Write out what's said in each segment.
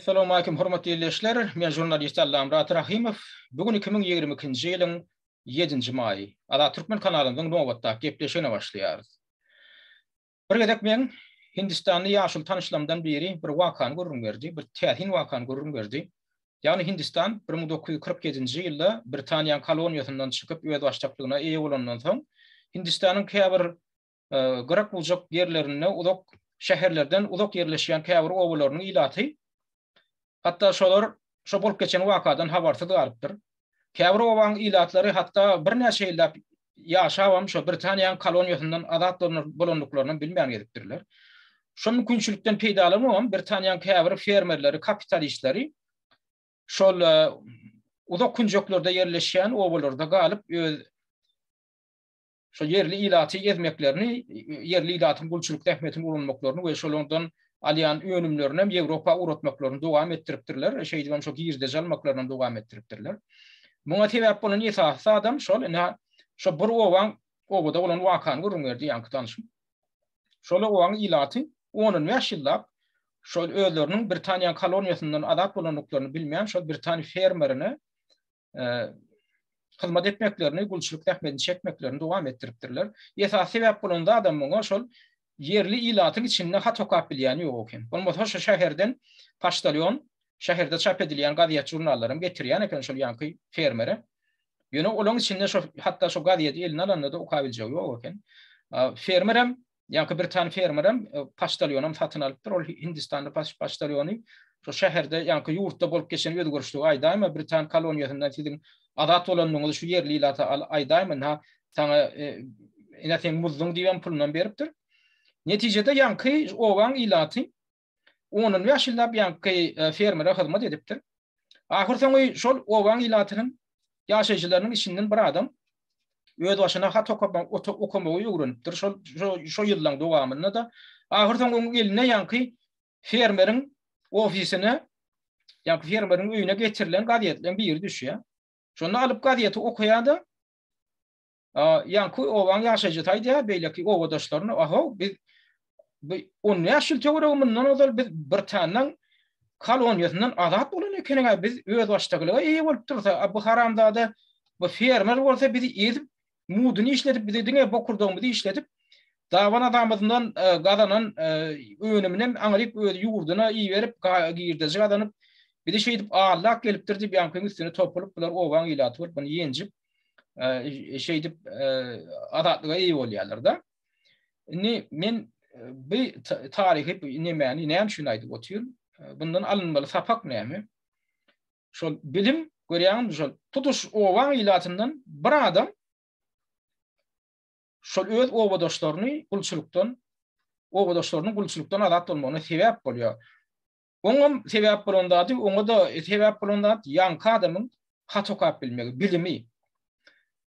Essalawmalikim hormatly ildeşler! Men žurnalist Allamyrat Rahymow. Bu gün 2022-nji ýylyň ýedinji maýy. Azat Türkmen kanalymyzyň nobatdaky gepleşigine başlaýarys. Bir gezek meň Hindistanly ýaşuly tanyşlarymdan biri bir wakany gürrüň berdi, bir täsin wakany gürrüň berdi. Ýagny Hindistan 1947-nji ýylda Britaniýanyň koloniýasyndan çykyp özbaşdaklygyna eýe bolandan soň, Hindistanyň käbir gyrak-bujak ýerlerinde uzak şäherlerden uzak ýerleşýän käbir obalarynyň ilaty hatda şolar şo bolup geçen wakadan habarsyz galypdyr. Käbir obaň ilatlary hatda birnäçe ýyllap ýaşabam şo Britaniýanyň koloniýasyndan azat bolandyklaryny bilmän gezipdirler. Şo mümkinçilikden peýdalanybam Britaniýanyň käbir fermerleri, kapitalistleri şol uzak künjeklerde ýerleşýän obalarda galyp öz şol ýerli ilaty ezmeklerini, ýerli ilatyň gulçulyk zähmetini ulanmaklaryny we şolardan alýan önümlerini hem Ýewropa ugratmaklaryny dowam etdiripdirler. Şeýdip hem şo girdeji almaklaryny hem dowam etdiripdirler. Muňa sebäp bolan esasy zadam şol, ine, şo bir obaň obada bolan wakany gürrüň berdi ýaňky tanşym. Şol obaň ilaty on-on bäş ýyllap şol özleriniň Britaniýanyň koloniýasyndan azat bolandyklaryny bilmän, şol britan fermerine hyzmat etmeklerini, gulçulyk zähmetini çekmeklerini dowam etdiripdirler. Esasy sebäp bolan zadam muňa şol ýerli ilatyň içinde hat okap bilýäni ýok eken. Bolmasa şo şäherden poçtalýon, şäherde çap edilýän gazet-žurnallaram getirýän eken şol ýaňky fermere. Ýöne olaň içinde şo hatda şo gazeti eline alanda-da okabiljegi ýok eken. Fermerem Ýaňky britan fermerem poçtalýonam satyn alypdyr. Ol Hindistanda poçtalýony şo şäherde, ýaňky ýurtda bolup geçen özgerişligi aýdaýma, britan koloniýasyndan siziň azat bolandygyňyzy şu ýerli ilata aýdaýma, ynha, saňa ine seň muzduň diýibem pulunam beripdir. Netijede ýaňky obaň ilaty ondan bäş ýyllap ýaňky fermere hyzmat edipdir. Ahyrsoňy şol obaň ilatynyň ýaşaýjylarynyň içinden bir adam özbaşyna hat okamagy öwrenipdir. Şol şo ýyllaryň dowamynda-da ahyrsoňy onuň eline ýaňky fermeriň ofisine, ýaňky fermeriň öýüne getirilen gazetleriň biri düşýär. Şonda alyp gazeti okaýar-da, Ýaňky obaň ýaşaýjysy aýdýar, beýleki obadaşlaryna, Ahow, biz bu 15 ýyl töweregi mundan ozal biz Britaniýanyň koloniýasyndan azat bolan ekenik-ä, biz özbaşdaklyga eýe bolup dursa, a bu haramzada, bu fermer bolsa bizi ezip, mudyny işledip, bizi diňe bokurdagymyzy işledip, daban adamymyzdan gazanan önüminem aňryk öz ýurduna iberip, girdeji gazanyp, bizi şeýdip aldap gelipdir diýip, ýaňkyň üstüne topulyp, bular obaň ilaty bolup, muny ýenjip, şeýdip azatlyga eýe bolýarlar-da. Indi men bu taryhy nemäni näme üçin aýdyp otyryn? Bundan alynmaly sapak näme? Şol bilim, görýäňizmi, şol tutuş obaň ilatyndan bir adam şol öz obadaşlaryny gulçulykdan, obadaşlarynyň gulçulykdan azat bolmagyna sebäp bolýar. Oňam sebäp bolan zady, oňa-da sebäp bolan zat ýaňky adamyň hat okap bilmegi, bilimi.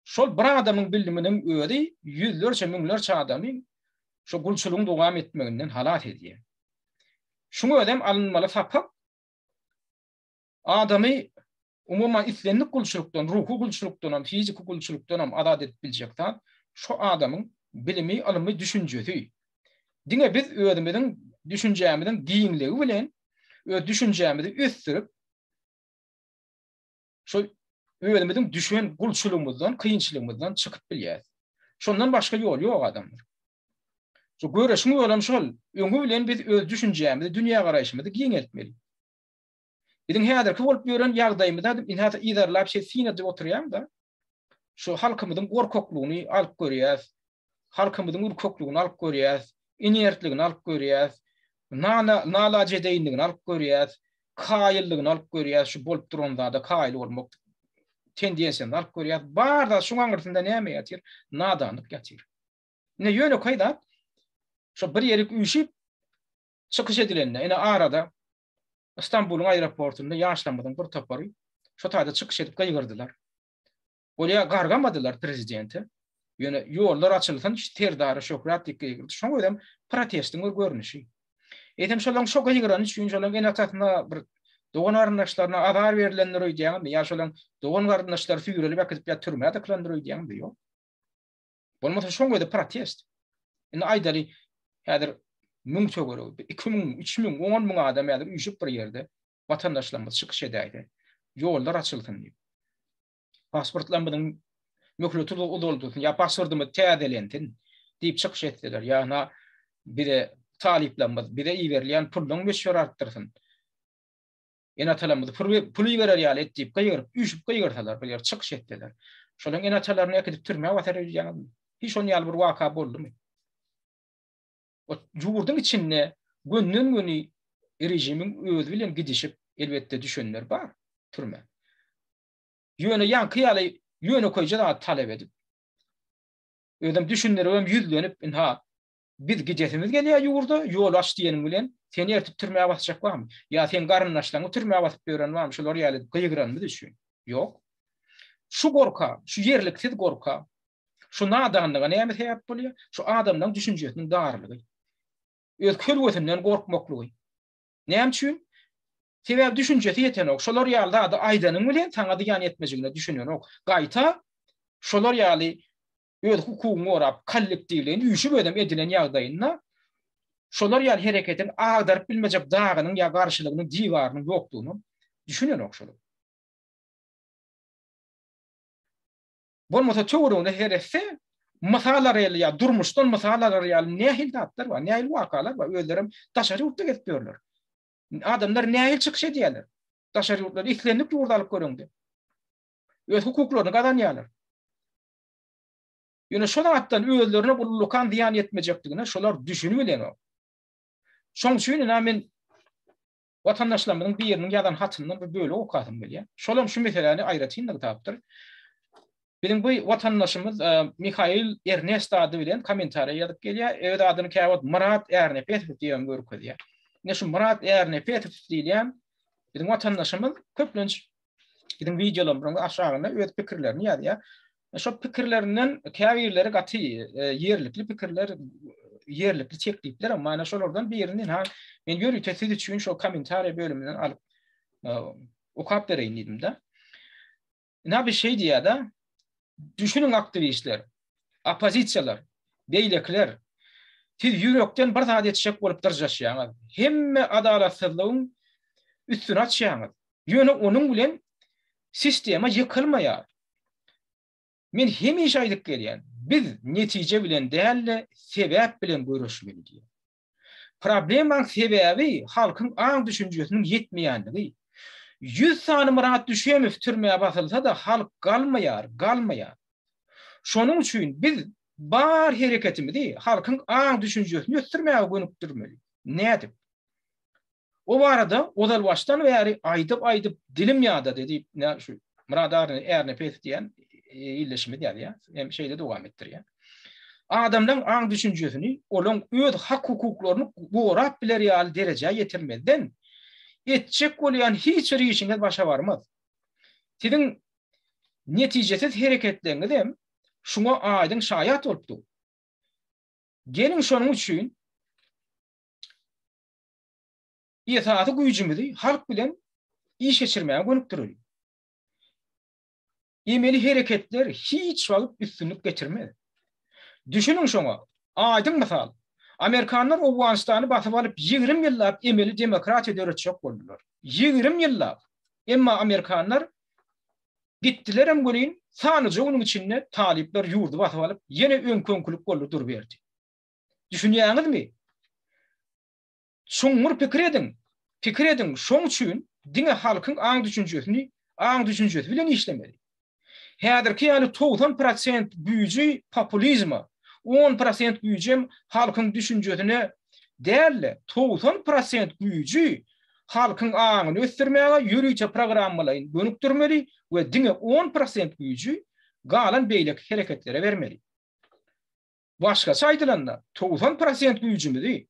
Şol bir adamyň biliminiň özi ýüzlerçe, müňlerçe adamy şo gulçulygyň dowam etmeginden halas edýär. Şuň özem alynmaly sapak. Adamy umuman islendik gulçulykdan, ruhy gulçulykdanam, fiziki gulçulykdanam azat edip biljek zat şo adamyň bilimi, ylmy, düşünjesi. Diňe biz özümiziň düşünjämiziň giňligi bilen öz düşünjämizi ösdürip, şo özümiziň düşen gulçulygymyzdan, kynçylygymyzdan çykyp bilýäris. Şondan başga ýol ýok adamlar. Şu göreşiň ýolam şol. Öňi bilen biz öz düşünjämizi, dünýägaraýşymyzy giňeltmeli. Biziň häzirki bolup ýören ýagdaýymyzda indi häzir yzarlap şeý syn edip oturýaň-da, şu halkymyzyň gorkaklygyny alyp görýäs, halkymyzyň ürkekligini alyp görýäs, inertligini alyp görýäs, nala nalajedeýinligini alyp görýäs, kaýyllygyny alyp görýäs, şu bolup duran zada kaýyl bolmak tendensiýany alyp görýäs. Bar zat şuň aňyrsynda näme ýatyr? Nadanlyk ýatyr. Ine ýönekeý zat, şo bir ýerik üýşüp çykyş edilende, ine arada Stambulyň aeroportunda ýaşlarymyzyň bir topary şo taýda çykyş edip gygyrdylar. Bolýa gargamadylar prezidente. Ýöne ýollar açylsyn, Serdara şöhrat diýip gygyrdy. Şoň özem protestiň bir görnüşi. Eýsem şolaň şo gygyrany üçin şolaň ene-atasyna bir dogan garyndaşlaryna azar berlendir öýdýäňizmi? Ýa şolaň dogan garyndaşlary süýrelip äkidip ýa türmä dykylandyr öýdýäňizmi? Ýok. Bolmasa şoň özi protest. Indi aýdaly, häzir 1000 töweregi, 2000, 3000, 10000 adam häzir üýşüp bir ýerde. Watandaşlarymyz çykyş edäýse, ýollar açylsyn diýip. Pasportlarymyzyň möhleti uzaldylsyn ýa pasportymyz täzelensin diýip çykyş etseler, ýa-da bize talyplarymyz bize iberilýän puluň möçberi artdyrsyn. Ene-atalarymyz pul iberer ýaly et diýip gygyryp, üýşüp gygyrsalar, bir ýer çykyş etseler. Şolaryň ene-atalaryny äkidip türmä basar öýdýäňizmi? Hiç şonuň ýaly bir waka boldumy? O ýurduň içinde gönden-göni režimiň özi bilen gidişip, elbetde düşenler bar türmä. Ýöne ýaňky ýaly ýönekeýje zat talap edip, özem düşündiribem ýüzlenip, ynha, biz gidesimiz gelýär ýurda, ýol aç diýeniň bilen, seni ertip türmä basjak barmy? Ýa seň garyndaşlaryňy türmä basyp ýören barmy şular ýaly edip gygyranymyz üçin? Ýok. Şu gorka, şu ýerliksiz gorka, şu nadanlyga näme sebäp bolýar? Şu adamlaryň düşünjesiniň darlygy. Öz kölgesinden gorkmaklygy. Näme üçin? Sebäbi düşünjesi ýetenok. Şolar ýaly zady aýdanyň bilen saňa zyýan ýetmejegine düşünenok. Gaýta şolar ýaly öz hukugyňy gorap kollektiwleýin üýşüp özem edilen ýagdaýynda şolar ýaly hereketiň agdaryp bilmejek dagynyň ýa garşylygynyň diwarynyň ýokdugyna düşünenok şolar. Bolmasa töweregine seretse, mysal alar ýaly ýa durmuşdan mysal alar ýaly nähili zatlar bar, nähili wakalar bar, özlerem daşary ýurtda gezip ýörler. Adamlar nähili çykyş edýärler? Daşary ýurtlarda islendik ýurdy alyp göreňde. Öz hukuklaryny gazanýarlar. Ýöne şo zatdan özlerine bir ullakan zyýan ýetmejekdigine şolar düşünip bilenok. Şoň üçin ina men Watandaşlarymyzyň biriniň ýazan hatyndan bir bölek okasym gelýär. Şolam şu meseläni aýratyn nygtapdyr. Biziň bu watandaşymyz Mihail Ernest ady bilen kommentariýa ýazyp gelýär. Öz adyny käwagt Myrat Ärnepesow diýibem görkezýär. Ine şu Myrat Ärnepesow diýilýän biziň watandaşymyz köplenç biziň wideolarymyzyň aşagynda öz pikirlerini ýazýar. Şol pikirlerinden käbirleri gaty ýerlikli pikirler, ýerlikli teklipler, emma ana şolardan birini ha men ýörite siz üçin şol kommentariýa bölüminden alyp okap bereýin diýdim-de. Ina bir şey diýýär-de, düşüniň aktiwistler, oppozisiýalar, beýlekiler, siz ýürekden bir zat etjek bolup dyrjaşýaňyz. Hemme adalatsyzlygyň üstüni açýaňyz. Ýöne onuň bilen sistema ýykylmaýar. Men hemişe aýdyp gelýän, biz netije bilen däl-de, sebäp bilen göreşmeli diýip. Problemaň sebäbi halkyň aň-düşünjesiniň ýetmeýänligi. Ýüz sany Myrat Düşemow türmä basylsa-da halk galmaýar, galmaýar. Şonuň üçin biz bar hereketimizi halkyň aň-düşünjesini ösdürmäge gönükdirmeli. Nädip? O barada ozalbaşdan bäri aýdyp-aýdyp dilim ýadady diýip, ine şu Myrat Ärnepesow diýen ildeşimiz ýazýar. Hem şeýle dowam etdirýär. Adamlaryň aň-düşünjesini olaň öz hak-hukuklaryny gorap biler ýaly derejä ýetirmezden, etjek bolýan hiç bir işiňiz başa barmaz. Siziň netijesiz hereketleriňiz hem şuňa aýdyň şaýat bolup dur. Geliň şonuň üçin Esasy güýjümizi halk bilen iş geçirmäge gönükdireli. Emeli hereketler hiç wagt üstünlik getirmez. Düşüniň şoňa. Aýdyň mysal. Amerikanlar Owganystany basyp alyp 20 ýyllap emeli demokratiýa döretjek boldular. 20 ýyllap. Emma amerikanlar gitdilerem welin sanyja günüň içinde talyplar ýurdy basyp alyp ýene öňki-öňkülik boldy duruberdi. Düşünýäňizmi? Çuňňur pikir ediň, pikir ediň, şoň üçin diňe halkyň aň-düşünjesini, aň-düşünjesi bilen işlemeli. Häzirki ýaly 90 prosent güýji populizme, on prosent güýjem halkyň düşünjesine däl-de, 90 prosent güýji halkyň aňyny ösdürmäge ýörite programmalaýyn gönükdirmeli we diňe on prosent güýji galan beýleki hereketlere bermeli. Başgaça aýdylanda, 90 prosent güýjümizi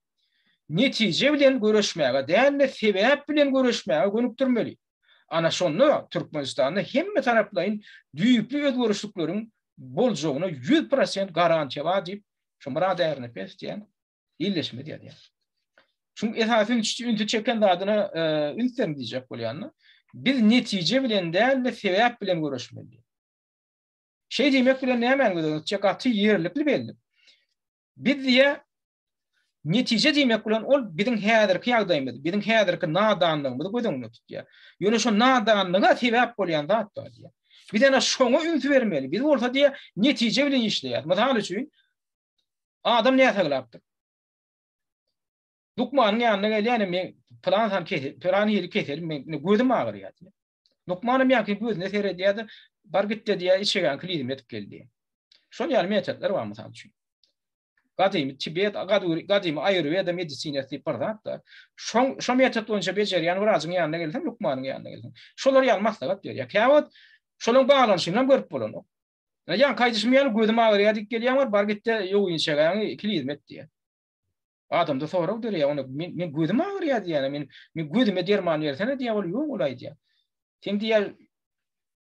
netije bilen göreşmäge däl-de, sebäp bilen göreşmäge gönükdirmeli. Ana şonda Türkmenistanda hemme taraplaýyn düýpli özgerişlikleriň boljagyna 100 prosent garantiýa bar diýip, şu Myrat Ärnepes diýen ildeşimiz ýazýar. Şuň esasy ünsi çeken zadyna üns beriň diýjek bolýan-da. Biz netije bilen däl-de, sebäp bilen göreşmeli. Şeý diýmek bilen nämäni göz öňünde tutýar? Gaty ýerlikli bellik. Biz diýýär, Netije diýmek bilen ol biziň häzirki ýagdaýymyzy, biziň häzirki nadanlygymyzy göz öňünde tutýar. Ýöne şo nadanlyga sebäp bolýan zat bar diýýär. Biz ene şoňa üns bermeli. Biz bolsa diýýär, netije bilen işleýäris. Mysal üçin, adam näsaglapdyr. Lukmanyň ýanyna gelýär, men pylan san kesel, pylan hili keselim, men gözüm agyrýar diýýär. Lukmanam ýaňky gözüne seredýär-de, bar git-de diýýär, içegäň klizm edip gel diýýär. Şol ýaly metodlar bar mysal üçin. Gadymy Tibet, gadymy Aýurweda medisinasy diýip bir zat bar. Şoň şo metod boýunça bejerýän wrajyň ýanyna gelseň, lukmanyň ýanyna gelseň, şolar ýaly maslahat berýär. Käwagt şolaň baglanyşyny hem görüp bolanok. Ýaňky aýdyşym ýaly gözüm agyrýar diýip gelýän bar, bar git-de ýuwun içegäňi klizm et diýýär. Adamda sorag döreýär, ony men, men gözüm agyrýar diýýär, men men gözüme derman bersene diýýär, ol ýok ol aýdýar. Sen diýýär,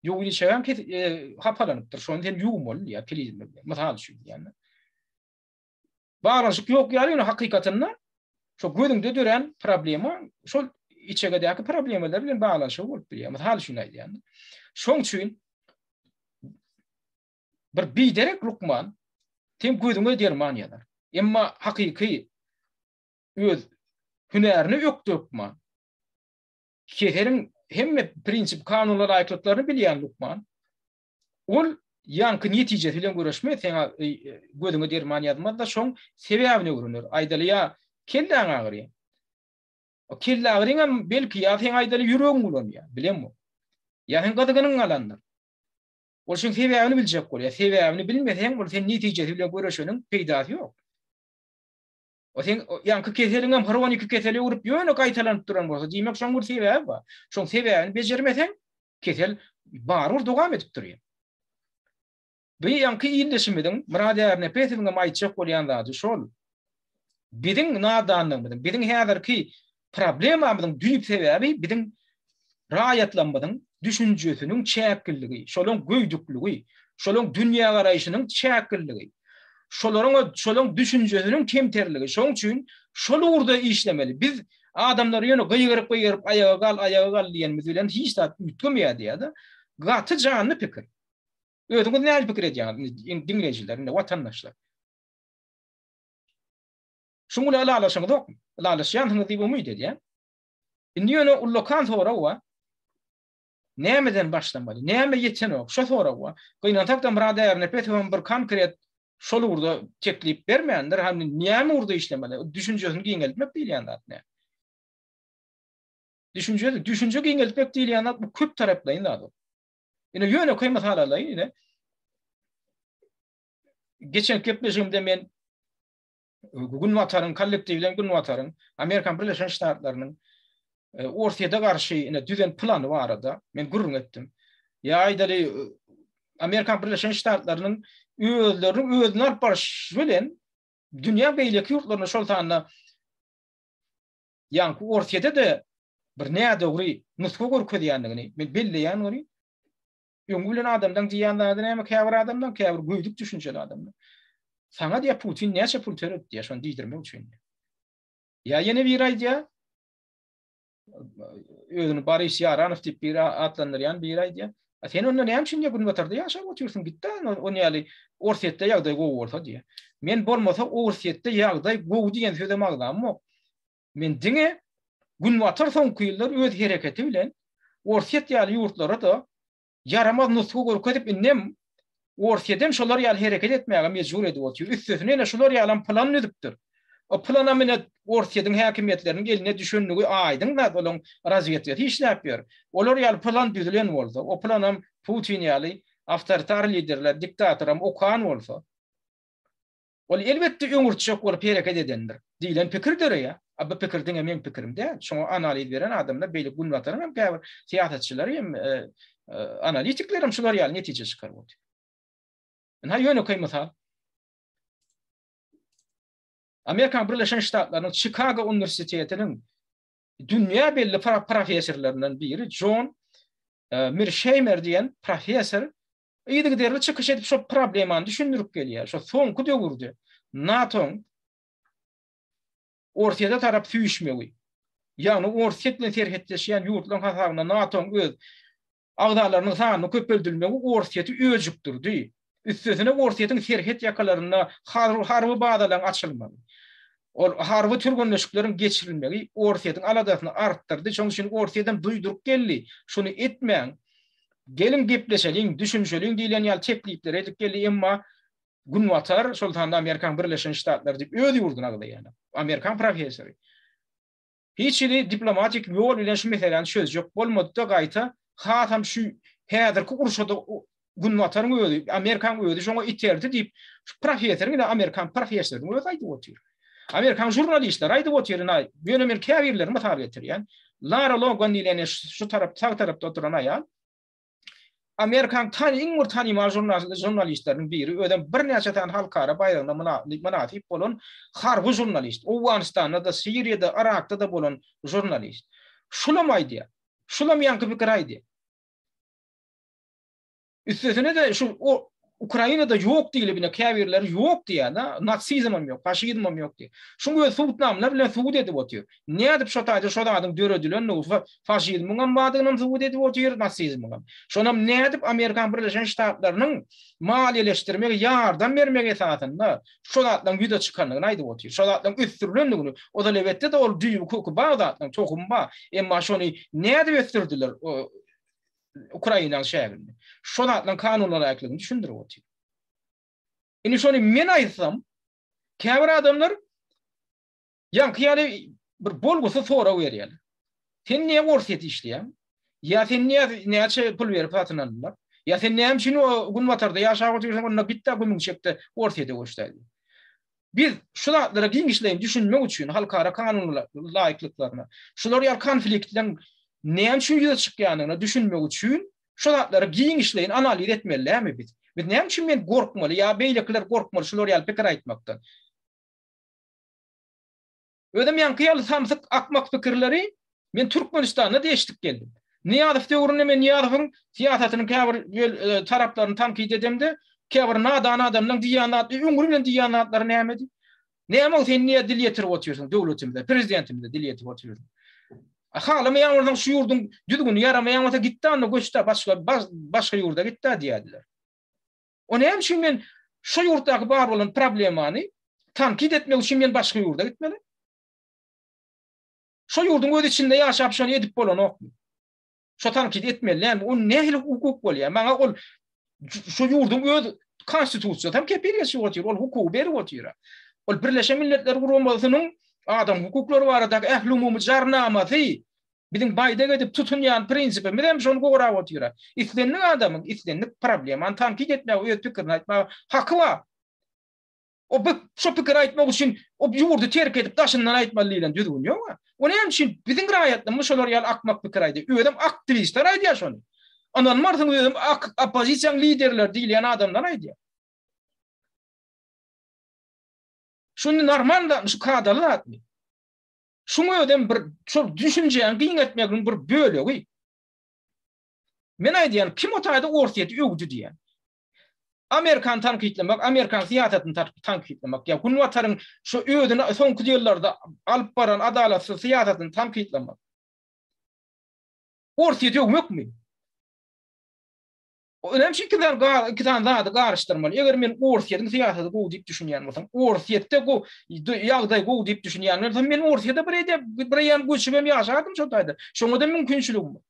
ýuwun içegäň kes, e, hapalanypdyr, şony sen ýuwmaly diýýär, klizme bilen. Mysal üçin diýýär. Baglanyşyk ýok ýaly, ýöne hakykatynda şo gözüňde dörän problema şol içegedäki problemalar bilen baglanyşygy bolup bilýär. Mysal üçin aýdýan. Şoň üçin Bir biderek lukman seň gözüňe derman ýazar. Emma hakyky öz hünärine ökde lukman, keseliň hemme prinsip kanuna laýyklyklaryny bilýän lukman, ol ýaňky netijesi bilen göreşmez, seňa e, gözüňe derman ýazmaz-da, şoň sebäbini öwrener. Aýdaly ýa kelläň agyrýar. O kelle agyryňam belki ýa seň aýdaly ýüregiň bulanýar, bilemok. Ýa seň gyzgynyň galandyr. Ol şuň sebäbini biljek bolýar. Sebäbini bilmeseň, ol sen netijesi bilen göreşeniň peýdasy ýok. O sen ýaňky keseliň hem hroniki kesele öwrüp ýöne gaýtalanyp duran bolsa, diýmek şoň bir sebäbi bar. Şoň sebäbini bejermeseň, kesel barybir dowam edip durýar. Bu ýaňky ildeşimiziň Myrat Ärnepesowyň hem aýtjak bolýan zady şol. Biziň nadanlygymyzyň, biziň häzirki problemamyzyň düýp sebäbi biziň raýatlarymyzyň düşünjesiniň çäkliligi, şolaryň göýdükligi, şolaryň dünýägaraýşynyň çäkliligi, şolaryň şolaryň düşünjesiniň kemterligi. Şonuň üçin şol ugurda işlemeli. Biz adamlary ýöne gygyryp-gygyryp aýaga gal, aýaga gal diýenimiz bilen hiç zat üýtgemeýär diýýär-de. Gaty janly pikir. Özüňiz nähili pikir edýäňiz, diňleýjiler, indi watandaşlar? Şuň bilen ylalaşyňyzokmy? Ylalaşýansyňyz diýip umyt edýän. Indi ýöne ullakan sorag bar. Nämeden başlamaly? Näme ýetenok? Şo sorag bar. Gynansak-da Myrat Ärnepesow hem bir konkret şol ugurda teklip bermändir. Hany näme ugurda işlemeli? Düşünjesini giňeltmek diýilýän zat näme? Düşünje, düşünje giňeltmek diýilýän zat bu köp taraplaýyn zat. Ine ýönekeý mysal alaýyn ine. Geçen gepleşigimde men Günbataryň, kollektiwleýin Günbataryň, Amerikan Birleşen Ştatlarynyň e, Orsýete garşy ine düzen plany barada men gürrüň etdim. Ýa aýdaly e, Amerikan Birleşen Ştatlarynyň özleriniň özüni alyp baryşy bilen dünýä beýleki ýurtlaryna şol sanda ýaňky Orsýete-de bir nädogry nusga görkezýändigini men belleýän welin Öňi bilen adamdan diýýän zady näme käbir adamdan, käbir göýdük düşünjeli adamdan. Saňa diýýär Putin näçe pul töledi diýýär şony diýdirmek üçin. Ýa ýene biri aýdýar, özüni Boris Ýaranow diýip biri atlandyrýan biri aýdýar. A sen onda näme üçin diýýär günbatarda ýaşap otyrsyň gitde on ýaly Orsýetde ýagdaý gowy bolsa diýýär. Men bolmasa Orsýetde ýagdaý gowy diýen sözem agzamok. Men diňe Günbatar soňky ýyllar öz hereketi bilen Orsýet ýaly ýurtlara-da ýaramaz nusga görkezip indem Orsýedem şolar ýaly hereket etmäge mejbur edip otyr. Üstesine ine şular ýalam plan düzüpdir. O planam ine Orsýediň häkimiýetleriniň eline düşenligi aýdyň zat olaň razwedkasy işläp ýör. Olar ýaly plan düzülen bolsa, o planam Putin ýaly awtoritar liderler, diktatoram okan bolsa, Ol elbetde öňürtjek bolup hereket edendir diýlen pikir döreýär. A bu pikir diňe meň pikirim däl. Şoňa analiz beren adamlar, beýleki Günbataryň hem käbir syýasatçylary hem, e, e, analitikler hem şular ýaly netije çykaryp otyr. Ynha ýönekeý mysal. Amerikan Birleşen Ştatlarynyň Çikago uniwersitetiniň dünýä belli professorlaryndan biri Jon e, Mirşeýmer diýen professor Yzygiderli çykyş edip şo problemany düşündirip gelýär. Şo soňky döwürde NATO-nyň Orsýete tarap süýşmegi, ýagny Orsýet bilen serhetleşýän ýurtlaryň hasabyna NATO-nyň öz agzalarynyň sanyny köpeldilmegi Orsýeti öjükdirdi. Üstesine Orsýetiň serhet ýakalarynda harby bazalaryň açylmagy. Ol harby türgenleşikleriň geçirilmegi Orsýetiň aladasyny artdyrdy. Şonuň üçin Orsýet hem duýduryp geldi, şuny etmäň, geliň gepleşeliň, düşünişeliň diýlen ýaly teklipleri edip geldi. Emma Günbatar, şol sanda Amerikanyň Birleşen Ştatlary diýip öz ýurduny agzaýar. Amerikan professory. Hiç hili diplomatik ýol bilen şu meseläni çözjek bolmady-da, gaýta hasam şu häzirki urşa-da Günbataryň özi, Amerikanyň özi şoňa iterdi diýip, şu professoryň ine amerikan professorynyň özi aýdyp otyr. Amerikan žurnalistleri aýdyp otyr, ine, ýöne men käbirlerini mysal getirýän. Lara Logan diýlen şu tarap, sag tarapda oturan aýal Amerikanyň tany iň bir tanymal žurnalistleriniň biri, özem birnäçe sany halkara baýragyna mynasyp bolan harby žurnalist. Owganystanda-da, Siriýada, Yrakda-da bolan žurnalist. Şulam aýdýar. Şulam ýaňky pikiri aýdýar. Üstesine-de şu Ukrainada ýok diýlip ine käbirleri ýok diýýär-de, nasizmem ýok, faşizmem ýok diýýär. Şuň özi subutnamalar bilen subut edip otyr. Nädip şo taýda şo zadyň döredilendigi, faşizmiňem bardygyny subut edip otyr, nasizmiňem. Şonam nädip Amerikanyň Birleşen Ştatlarynyň maliýeleşdirmegi, ýardam bermegi esasynda şo zatlaryň ýüze çykandygyny aýdyp otyr. Şo zatlaryň ösdürilendigini, ozal elbetde-de ol düýbi köki bar zatlaryň, tohumy bar. Emma şony nädip ösdürdiler Ukrainanyň çäginde. Şo zatlaryň kanunalaýyklygyny düşündirip otyr. Indi şony men aýtsam, käbir adamlar ýaňky ýaly bir bolgusyz sorag berýärler. Sen niýe Orsýet işleýäň? Ýa sen niýe näçe pul berip satyn aldylar? Ýa sen näme üçin o günbatarda ýaşap otyrsyň, onda git-de gümüňi çek-de Orsýete göç-dä diýip. Biz şu zatlara giňişleýin düşünmek üçin halkara kanuna laýyklyklaryna, şular ýaly konfliktleriň näme üçin ýüze çykýandygyna düşünmek üçin şu zatlary giňişleýin analiz etmeli dälmi biz? Biz näme üçin men gorkmaly ýa beýlekiler gorkmaly şular ýaly pikir aýtmakdan? Özem ýaňky ýaly samsyk akmak pikirleri men Türkmenistanda-da eşidip geldim. Nyýazow döwründe men Nyýazowyň syýasatynyň käbir e, taraplaryny tankyt edemde, käbir nadan adamlaryň diýýän zat, öňri bilen diýýän zatlary nämedi? Näme ol sen niýe dil ýetirip otyrsyň döwletimize, prezidentimize dil ýetirip otyrsyň? Halamaýan bolsaň şu ýurduň düzgüni ýaramaýan bolsa gitde anda göçde başga başga ýurda gitde diýýärdiler. O näme üçin men şu ýurtdaky bar bolan problemany tankyt etmek üçin men başga ýurda gitmeli? Şo ýurduň öz içinde ýaşap şony edip bolanokmy? Şo tankyt etmeli dälmi? O nähili hukuk bolýar? Maňa ol şo ýurduň öz konstitusiýasy hem kepil geçip otyr, ol hukugy berip otyr. Ol Birleşen Milletler Guramasynyň adam hukuklary baradaky ählumumy jarnamasy biziň baýdak edip tutunýan prinsipimiz hem şony gorap otyr. Islendik adamyň islendik problemany tankyt etmäge, öz pikirini aýtmaga haky bar. O bu şu pikiri aýtmak üçin o ýurdy terk edip daşyndan aýtmaly diýlen düzgün ýok. O näme üçin biziň raýatlarymyz şolar ýaly akmak pikir aýdýar? Özem aktiwistler aýdýar şony. Ynanmarsyň özem ak oppozisiýanyň liderleri diýilýän adamlar aýdýar. Şuny normal zatmy, şu kadaly zatmy? Şuň özem bir şol düşünjäni giňeltmegiň bir bölegi. Men aýdýan, kim o taýda Orsýeti öwdi diýýän. Amerikany tankytlamak, Amerikan syýasatyny tankytlamak ýa Günbataryň şu özüni soňky ýyllarda alyp baran adalatsyz syýasatyny tankytlamak. Orsýeti öwmekmi? Näme üçin iki sany zady garyşdyrmaly? Eger men Orsýetiň syýasaty gowy diýip düşünýän bolsam, Orsýetde gowy ýagdaý gowy diýip düşünýän bolsam, men Orsýete bir edep, bir eýýäm göçüp hem ýaşardym şo taýda. Şoňa-da mümkinçiligim bar.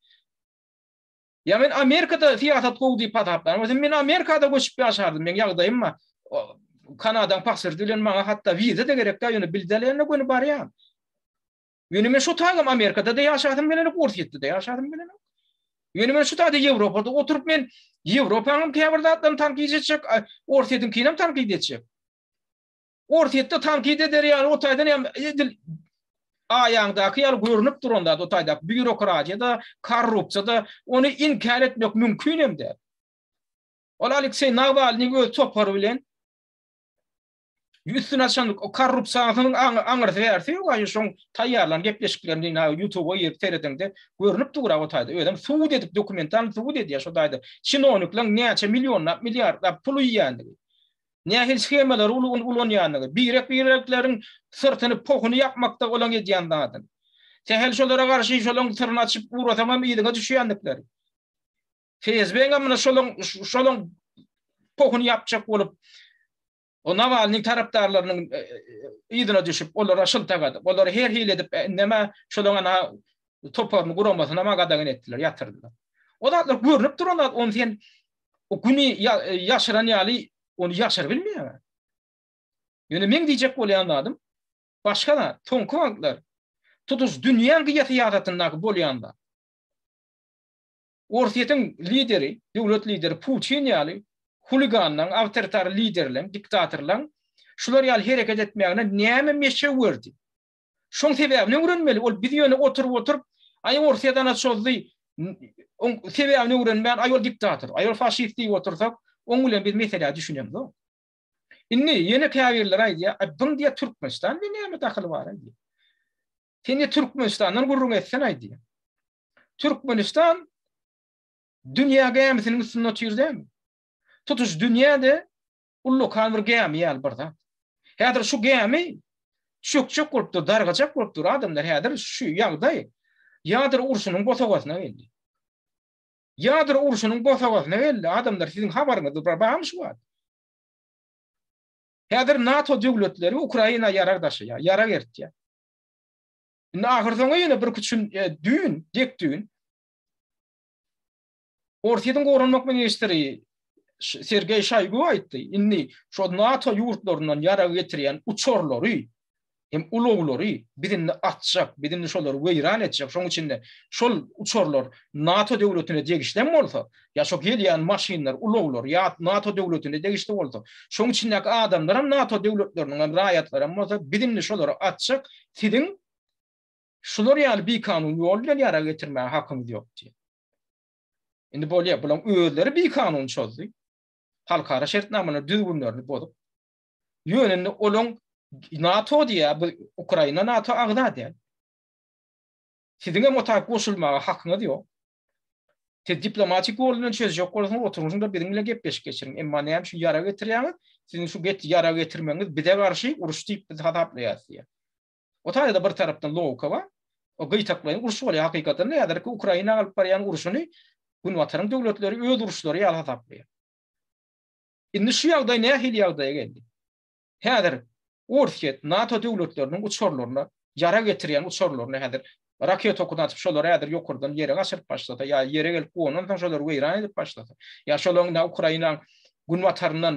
Ýa men Amerikada syýasat gowy diýip hasaplaýan bolsam, men Amerikada göçüp ýaşardym. Meň ýagdaýym bar. Kanadaň pasporty bilen maňa hatda wiza-da gerek däl, ýöne bildelende göni barýan. Ýöne men şu taýgam Amerikada-da ýaşasym gelenok, Orsýetde-de ýaşasym gelenok. Ýöne men şu taýda Ýewropada oturyp men Ýewropanyň hem käbir zatlaryny tankyt etjek, Orsýetiňkini hem tankyt etjek. Orsýetde tankyt eder ýaly o taýdan hem edil aýaňdaky ýaly görnüp duran zat o taýdaky býurokratiýada, korrupsiýada ony inkär etmek mümkin hem däl. Ol Alekseý Nawalnyň öz topary bilen üstüni açan korrupsiýasynyň aňyrsy bärsi ýok, aý şoň taýýarlan gepleşiklerini ýa YouTube-a girip seredeňde görnüp dur o taýda. Özem subut edip dokumental subut edýär şo taýda. Çinownikleriň näçe millionlap, milliardlap pul iýýändigi. Nähili shemalary ulanýandygy, birek-birekleriň syrtyny, pohuny ýapmakda olaň edýän zadyny. Sähel şolara garşy şolaň syryny açyp ugrasaň hem yzyňa düşýändikleri. FSB-ň hem şolaň şolaň pohuny ýapjak bolup. O Nawalnyň tarapdarlarynyň yzyna düşüp, olara şyltak atyp, olary her hili edip, indem-ä şolaň ana toparyny, guramasyny-am gadagan etdiler, ýatyrdylar. O zatlar görnüp duran zat, ony sen o güni ýaşyran ýaly ony ýaşyryp bilmeýäň. Ýöne meň diýjek bolýan zadym başga zat, soňky wagtlar tutuş dünýäň geosyýasatyndaky bolýan zat. Orsýetiň lideri, döwlet lideri Putin ýaly huliganlaň, awtoritar liderleň, diktatorlaň şular ýaly hereket etmegine näme meşew berdi? Şoň sebäbini öwrenmeli. Ol biz ýöne oturyp-oturyp, aý Orsýet ana çozdy, oň sebäbini öwrenmän, aý ol diktator, aý ol faşist diýip otursak, oň bilen biz meselä düşünemzok. Indi ýene käbirleri aýdýar, aý buň diýýär Türkmenistan bilen näme dahyly bar diýýär. Sen diýýär Türkmenistandan gürrüň etsene diýýär. Türkmenistan dünýä gämisiniň üstünde otyr dälmi? Tutuş dünýä-de ullakan bir gämi ýaly bir zat. Häzir şu gämi çökjek bolup dur, dargajak bolup dur adamlar häzir şu ýagdaý ýadro urşunyň bosagasyna geldi. Ýadro urşunyň bosagasyna geldi. Adamlar siziň habaryňyzda barmy şu wagt? Häzir NATO döwletleri Ukraina ýarag daşaýar, ýarag eltýär. Indi ahyrsoňy ýene bir küçün e, düýn, dek düýn Orsýetiň goranmak ministri Sergeý Şoýgu aýtdy. Indi şo NATO ýurtlaryndan ýarag getirýän uçarlary hem ulaglary biz indi atjak, biz indi şolary weýran etjek. Şoň üçin-de şol uçarlar NATO döwletine degişlem bolsa, ýa şo gelýän maşynlar, ulaglar ýa NATO döwletine degişli bolsa, şoň içindäki adamlaram NATO döwletleriniň hem raýatlaram bolsa, biz indi şolary atjak, siziň şular ýaly bikanun ýol bilen ýarag getirmäge hakyňyz ýok diýip. Indi bolýar, bulaň özleri bikanun çozdy. Halkara şertnamalary düzgünlerini bozup. Ýöne indi olaň NATO diýýär, bu Ukraina NATO agza däl. Siziň hem o taýy goşulmaga hakyňyz ýok. Siz diplomatik ýol bilen çözjek bolsaňyz, oturyň-da biziň bilen gepleşik geçiriň. Emma näme üçin ýarag getirýäňiz? Siziň şu get ýarag getirmegiňiz bize garşy uruş diýip biz hasaplaýarys diýýär. O taýda bir tarapdan logika bar. O gytaklaýyn uruş bolýar. Hakykatdan häzirki Ukraina alyp barýan urşuny Günbataryň döwletleri öz uruşlary ýaly hasaplaýar. Indi şu ýagdaý nähili ýagdaýa geldi? Häzir Orsýet NATO döwletleriniň uçarlaryna, ýarag getirýän uçarlaryna häzir raketa okuny atyp, şolary häzir ýokardan ýere gaçyryp başlasa, ýa ýere gelip gonansoň şolary weýran edip başlasa, ýa şolaryň indi Ukrainaň günbataryndan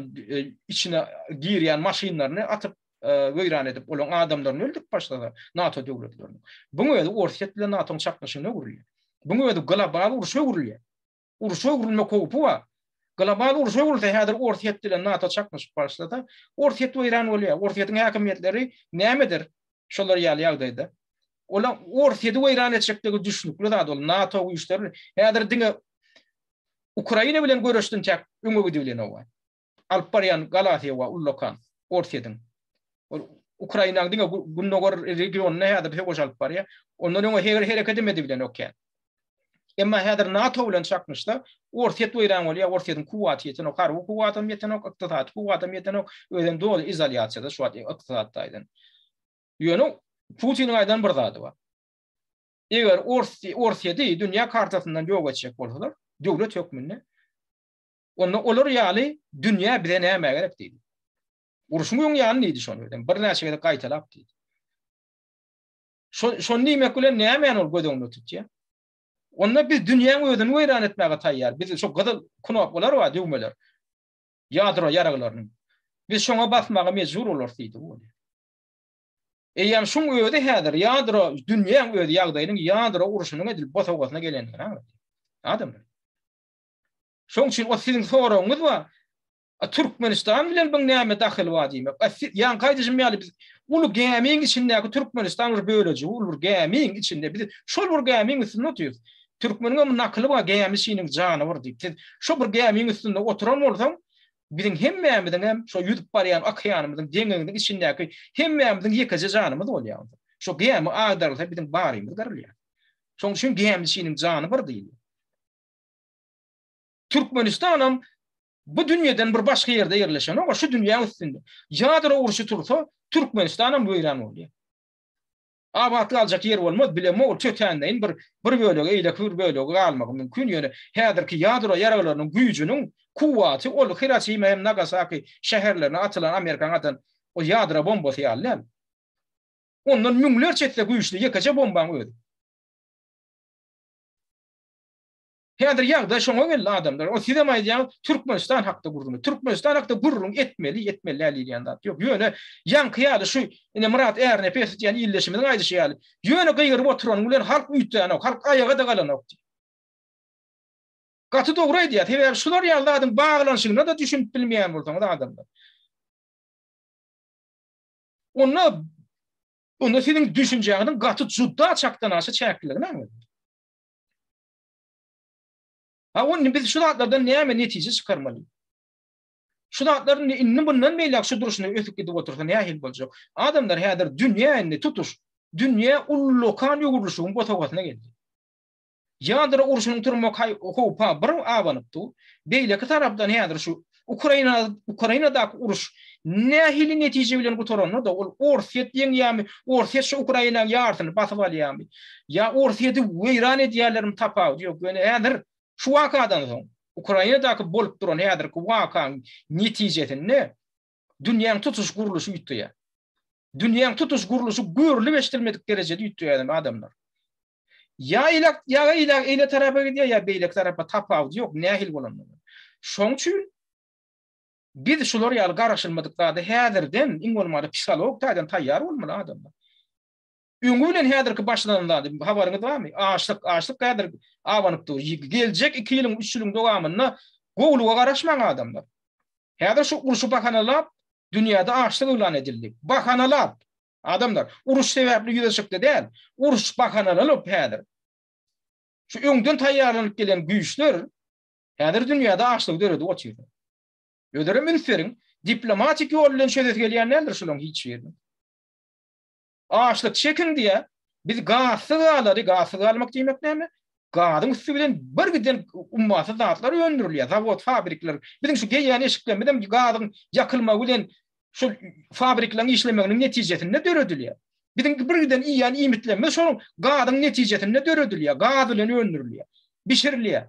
içine girýän maşynlaryny atyp weýran edip, olaryň adamlaryny öldürip başlasa NATO döwletleriniň. Buň özi Orsýet bilen NATO-nyň çaknyşygyna öwrülýär. Buň özi global urşa öwrülýär. Urşa öwrülmek howpy bar. Global urşa öwrülse, häzir Orsýet bilen NATO çaknyşyp başlasa, Orsýet weýran bolýar. Orsýetiň häkimiýetleri nämedir şolar ýaly ýagdaýda? Olar Orsýeti weýran etjekdigi düşnükli zat ol. NATO güýçleri häzir diňe Ukraina bilen göreşden çäk öňe gidibilenok. Alyp barýan galasy bar ullakan Orsýetiň. Ol Ukrainanyň diňe gündogar regionynda häzir söweş alyp barýar. Ondan öňe her hereket hem edibilenok kän. Emma häzir NATO bilen çaknyşsa, Orsýet weýran bolýar, Orsýetiň kuwwaty ýetenok, harby kuwwatam ýetenok, ykdysady kuwwatam ýetenok, özem doly izolýasiýada şu wagt ykdysady taýdan. Ýöne Putiniň aýdan bir zady bar. Eger Orsýeti dünýä kartasyndan ýok etjek bolsalar, döwlet hökmünde, onda olar ýaly dünýä bize nämä gerek diýdi. Urşuň öň ýany diýdi şony özem, birnäçe gezek gaýtalap diýdi. Şo, şony diýmek bilen nämäni ol göz öňünde tutýar? Onda biz dünýäň özüni weýran etmäge taýýar. Biz şo gyzyl knopkalar bar, düwmeler. Ýadro ýaraglarynyň. Biz şoňa basmaga mejbur bolarys diýdi bu. Eýýäm şuň özi häzir ýadro dünýäň özi ýagdaýynyň ýadro urşunyň edil bosagasyna gelendigini aňladýar. Adamlar. Şoň üçin o siziň soragyňyz bar. A Türkmenistan bilen buň näme dahyly bar diýmek. A siz ýaňky aýdyşym ýaly biz uly gämiň içindäki Türkmenistan bir bölejigi, uly bir gämiň içinde biz şol bir gämiň üstünde otyrys. Türkmeniň hem nakyly bar, gämiçiniň jany bir diýip. Siz şo bir gämiň üstünde oturan bolsaň, biziň hemmämiziň hem şo ýüzüp barýan okeanymyzyň, deňiziň içindäki hemmämiziň ýekeje janymyz bolýar. Şo gämi agdarylsa biziň barymyz gyrylýar. Şoň üçin gämiçiniň jany bir diýilýär. Türkmenistanam Bu dünýeden bir başga ýerde ýerleşenok, şu dünýäň üstünde. Ýadro urşy tursa, Türkmenistanam weýran bolýar. Abat galjak ýer bolmaz, bilemok, ol tötänleýin bir bir bölegi eýleki bir bölegi galmagy mümkin, ýöne häzirki ýadro ýaraglarynyň güýjüniň kuwwaty ol Hirosima hem Nagasaki şäherlerine atylan Amerikanyň atan o ýadro bombasy ýaly däl. Ondan müňlerçe esse güýçli ýekeje bombaň özi. Häzir ýagdaý şoňa geldi adamlar. O sizem aýdýaňyz Türkmenistan hakda gürrüň. Türkmenistan hakda gürrüň etmeli, etmeli däl diýilýän zat ýok. Ýöne ýaňky ýaly şu ine Myrat Ärnepesow diýen ildeşimiziň aýdyşy ýaly, ýöne gygyryp oturanyň bilen halk üýtgänok, halk aýaga-da galanok diýip. Gaty dogry aýdýar. Sebäbi şular ýaly zadyň baglanyşygyna-da düşünip bilmeýän bolsaňyz adamlar. Onda onda siziň düşünjäňiziň gaty juda çakdan aşa çäkliligini aňladýar. Ha onda biz şu zatlardan näme netije çykarmaly? Şu zatlar indi indi bundan beýläk şu durşuna ösüp gidip otursa nähili boljak? Adamlar häzir dünýä indi tutuş dünýä ullakan öwrülişigiň bosagasyna geldi. Ýadro urşunyň turmak howpa bir abanyp dur. Beýleki tarapdan häzir şu Ukraina Ukrainadaky uruş nähili netije bilen gutaranda-da ol Orsýet ýeňýärmi, Orsýet şu Ukrainanyň ýarsyny basyp alýarmy, ýa Orsýeti weýran edýärlermi tapawudy ýok. Ýöne häzir şu wakadan soň Ukrainadaky bolup duran häzirki wakanyň netijesinde dünýäň tutuş gurluşy üýtgeýär. Dünýäň tutuş gurluşy görlüp eşidilmedik derejede üýtgeýär adamlar. Ýa eýle ýa eýle eýle tarapa gidýär, ýa beýleki tarapa tapawudy ýok, nähili bolanda. Şoň üçin biz şular ýaly garaşylmadyk zada häzirden iň bolmanda psihologik taýdan taýýar bolmaly adamlar. Öňi bilen häzirki başlanan zady habaryňyz barmy? Açlyk, açlyk häzir abanyp dur. Geljek 2 ýylyň, 3 ýylyň dowamynda gowulyga garaşmaň adamlar. Häzir şu urşy bahanalap dünýäde açlyk yglan edildi. Bahanalap. Adamlar, uruş sebäpli ýüze çykdy däl, uruş bahanalanyp häzir. Şu öňden taýýarlanyp gelen güýçler häzir dünýäde açlygy döredip otyrlar. Özlerem üns beriň, diplomatik ýol bilen çözesi gelýän däldir şularyň hiç biriniň. Açlyk çekiň diýä, biz gazsyz galary, gazsyz galmak diýmek näme? Gazyň üsti bilen bir giden ummasyz zatlar öndürilýär, zawod, fabrikler. Biziň şu geýýän eşiklerimiz hem gazyň ýakylmagy bilen şol fabrikleriň işlemeginiň netijesinde döredilýär. Biziň bir giden iýýän iýmitlerimiz şol gazyň netijesinde döredilýär, gaz bilen öndürilýär, bişirilýär.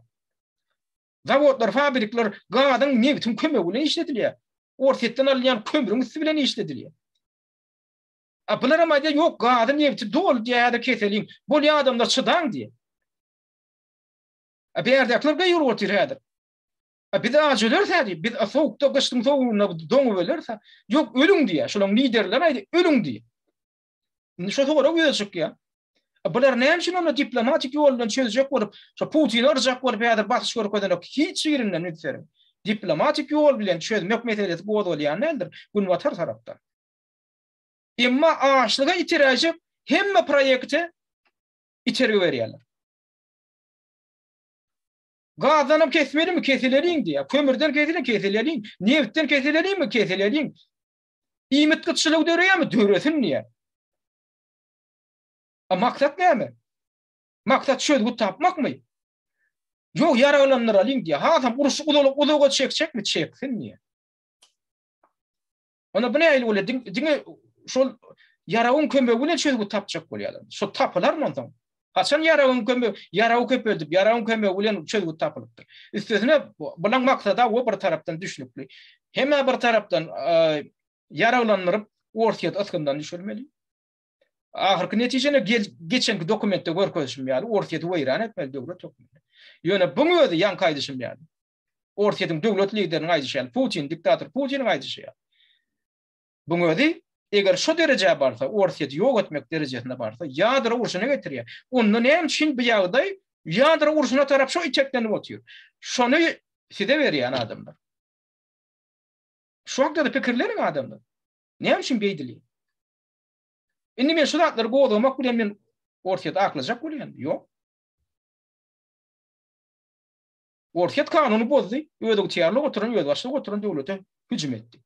Zawodlar, fabrikler gazyň, nebitiň kömegi bilen işledilýär. Orsýetden alynýan kömrüň üsti bilen işledilýär. A bularam aýdýar, ýok, gazy, nebiti doly diýýär, häzir keseliň. Bolýar adamlar çydaň diýýär. A bärdäkiler gygyryp otyr häzir. A biz aç öleris-ä diýip, biz sowukda, gyşyň sowugynda doňup öleris-ä. Ýok, ölüň diýýär. Şolaryň liderleri aýdýar, ölüň diýýär. Indi şo sorag ýüze çykýar. A bular näme üçin onda diplomatik ýol bilen çözjek bolup, şo Putini yrjak bolup häzir basyş görkezenok, hiç birinden üns beriň. Diplomatik ýol bilen çözmek meselesi gozgalýan däldir Günbatar tarapdan. Emma açlyga iteräýjek hemme proýekte itergi berýärler. Gazdanam kesmelimi, kesileliň diýýär. Kömürden keseliň, kesileliň. Nebitden kesileliňmi, kesileliň. Iýmit gytçylygy döreýärmi, döresin diýýär. A maksat näme? Maksat çözgüt tapmakmy? Ýok, ýaraglandyralyň diýýär. Hasam uruş uzalyp uzaga çekjekmi, çeksin diýýär. Onda bu nähili bolýar? Diňe şol ýaragyň kömegi bilen çözgüt tapjak bolýarlar. Şo tapylarmy onsoň? Haçan ýaragyň kömegi, ýaragy köpeldip, ýaragyň kömegi bilen çözgüt tapylypdyr. Üstesine bulaň maksady o bir tarapdan düşnükli. Hem-ä bir tarapdan ýaraglandyryp Orsýeti ysgyndan düşürmeli. Ahyrky netijene geçenki dokumentde görkezişim ýaly Orsýeti weýran etmeli döwlet hökmünde. Ýöne buň özi ýaňky aýdyşym ýaly. Orsýetiň döwlet lideriniň aýdyşy ýaly, Putin, diktator Putiniň aýdyşy ýaly. Buň özi, eger şo derejä barsa, Orsýeti ýok etmek derejesine barsa, ýadro urşuna getirýär. Onda näme üçin bu ýagdaý ýadro urşuna tarap şo iteklenip otyr? Şony size berýän adamlar. Şu hakda-da pikirleniň adamlar. Näme üçin beýdilýär? Indi men şu zatlary gozgamak bilen men Orsýeti aklajak bolýan. Ýok. Orsýet kanuny bozdy, özygtyýarly oturan, özbaşdak oturan döwlete hüjüm etdi.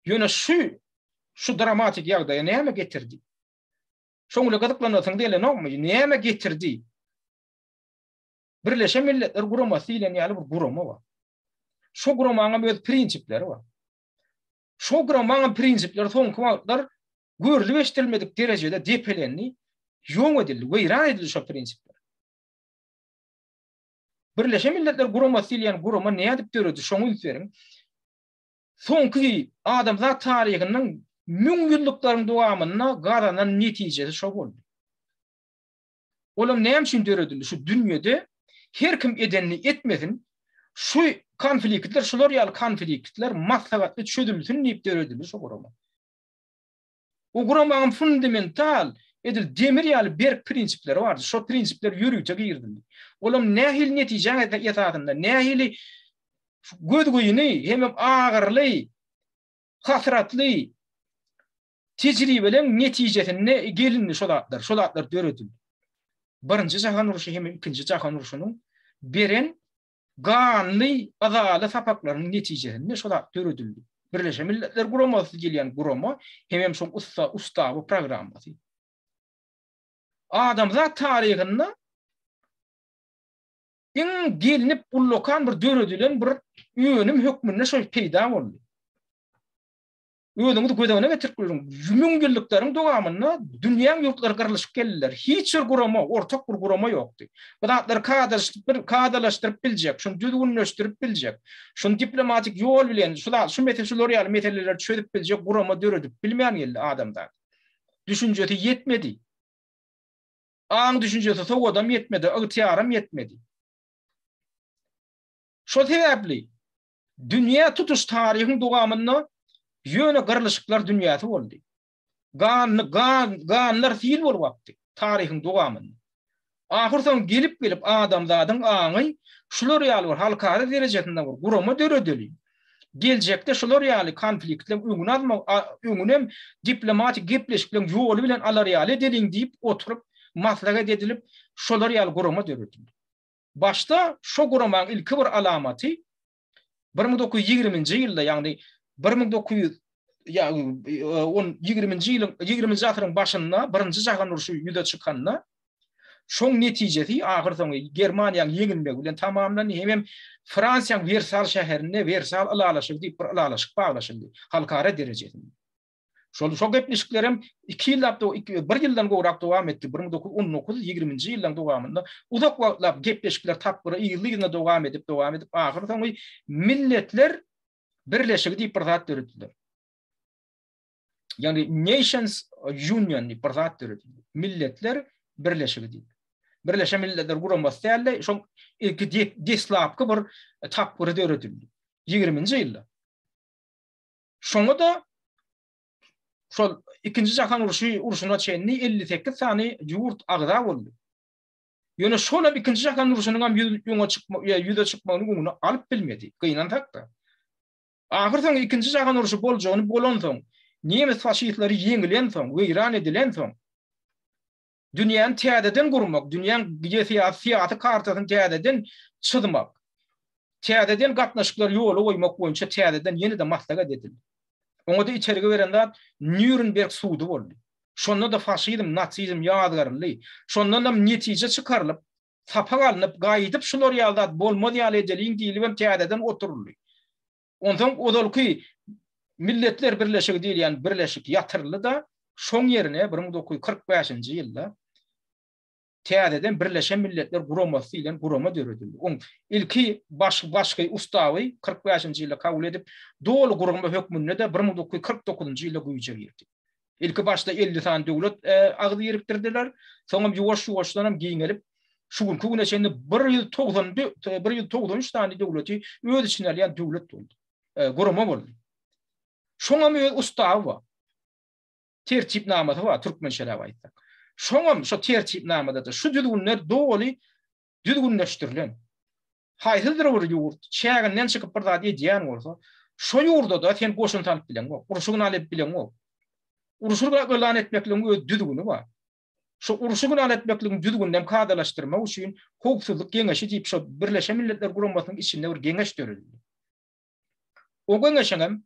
Ýöne şu şu dramatik ýagdaýa näme getirdi? Şoň bilen gyzyklanasyň gelenokmy? Näme getirdi? Birleşen Milletler Guramasy diýlen ýaly bir gurama bar. Şo guramanyň hem öz prinsipleri bar. Şo guramanyň prinsipleri soňky wagtlar. Görlüp eşidilmedik derejede depelendi, ýok edildi, weýran edildi şo prinsipler. Birleşen Milletler Guramasy diýilýän gurama nädip döredi, şoňa üns beriň. Soňky adamzat taryhynyň müňýyllyklaryň dowamynda gazanan netijesi şo boldy. Olam näme üçin döredildi? Şu dünýede her kim edenini etmesin, şu konfliktler, şular ýaly konfliktler maslahatly çözülsin diýip döredildi şu gurama. O guramanyň fundamental, edil demir ýaly berk prinsipleri bardy. Şo prinsipler ýörite girizildi. Olam nähili netijäň esasynda, nähili gözgyny hemem agyrly, hasratly tejribeleň netijesinde gelindi şo zatlar, şo zatlar döredildi. Birinji jahan urşy hemem ikinji jahan urşunyň beren ganly, yzaly sapaklarynyň netijesinde şo zat döredildi. Birleşen Milletler Guramasy diýilýän gurama hemem şoň ussa ustawy programmasy. Adamzat taryhynda iň gelnip ullakan bir döredilen bir önüm hökmünde şol peýda boldy. Özüňiz göz öňüne getirip görüň, müňýyllyklaryň dowamynda dünýäň ýurtlary gyrlyşyp geldiler. Hiç bir gurama, ortak bir gurama ýokdy. Bu zatlary kadalaşdyryp, kadalaşdyryp biljek, şuny düzgünleşdirip biljek, şuny diplomatik ýol bilen şu zat, şu mesele, şular ýaly meseleleri çözüp biljek gurama döredip bilmän geldi adamzat. Düşünjesi ýetmedi. Aň düşünjesi sowadam ýetmedi, ygtyýaram ýetmedi. Şo sebäpli Dünýä tutuş taryhyň dowamynda ýöne gyrlyşyklar dünýäsi boldy. Ganly gan, ganlar sil bolup akdy taryhyň dowamynda. Ahyrsoňy gelip-gelip adamzadyň aňy şular ýaly bir halkara derejesinde bir gurama döredeli. Geljekde şular ýaly konfliktleriň öňüni almak, öňünem diplomatik gepleşikleriň ýoly bilen alar ýaly edeliň diýip oturyp maslahat edilip şolar ýaly gurama döredildi. Başda şo guramaň ilki bir alamaty 1920-nji ýylda, ýagny 1900 ýa on ýigriminji ýylyň ýigriminji asyryň başynda Birinji jahan urşy ýüze çykanda şoň netijesi ahyrsoňy Germaniýanyň ýeňilmegi bilen tamamlandy hemem Fransiýanyň Wersal şäherinde Wersal ylalaşygy diýip bir ylalaşyk baglaşyldy halkara derejesinde. Şol şo gepleşiklerem 2 ýyllap bir ýyldan gowrak dowam etdi. 1919 20-nji ýyllaryň dowamynda uzak wagtlap gepleşikler tapgyry yzly-yzyna dowam edip, dowam edip, ahyrsoňy Milletler Birleşigi diýip bir zat döretdiler. Ýagny Nations Union diýip bir zat döredildi. Milletler Birleşigi diýip. Birleşen Milletler Guramasy däldi, şoň ilki deslapky bir tapgyry döredildi. 20-nji ýylda. Şoňa-da şol Ikinji jahan urşy urşuna çenli 58 sany ýurt agza boldy. Ýöne şol hem Ikinji jahan urşunyň hem ýüz öňe çykma ýüze çykmagynyň öňüni alyp bilmedi. Gynansak-da. Ahyrsoňy Ikinji jahan urşy boljagyny bolansoň, nemes faşistleri ýeňilensoň, weýran edilensoň, dünýäni täzeden gurmak, dünýäň geosyýasy syýasy kartasyny täzeden çyzmak, täzeden gatnaşyklary ýola goýmak boýunça täzeden ýene-de maslahat edildi. Oňa-da itergi beren zat Nýurnberg sudy boldy. Şonda-da faşizm, nasizm ýazgaryldy. Şondanam netije çykarylyp, sapak alnyp, gaýdyp şular ýaly zat bolmaz ýaly edeliň diýlibem täzeden oturyldy. Onsoň ozalky Milletler Birleşigi diýilýän birleşik ýatyryldy-da, şoň ýerine 1945-nji ýylda täzeden Birleşen Milletler Guramasy diýlen gurama döredildi. Oň ilki baş başky ustawy 45-nji ýylda kabul edip, doly gurama hökmünde-de 1949-njy ýylda güýje girdi. Ilki başda 50 sany döwlet agyz birikdirdiler. Soňam ýuwaş-ýuwaşdanam giňelip, şu günki güne çenli 193 sany döwleti öz içine alýan döwlet boldy. Gurama boldy. Şoňam öz ustawy bar. Tertipnamasy bar, türkmençeläp aýtsak. Şoňam şo tertipnamada-da şu düzgünler doly düzgünleşdirilen. Haýsydyr bir ýurt çäginden çykyp bir zat edýän bolsa, şo ýurda-da sen goşun salyp bileňok, urşy yglan edip bileňok. Urşy yglan etmekligiň öz düzgüni bar. Şo urşy yglan etmekligiň düzgünini hem kadalaşdyrmak üçin Howpsuzlyk Geňeşi diýip şo Birleşen Milletler Guramasynyň içinde bir geňeş döredildi. O geňeşiňem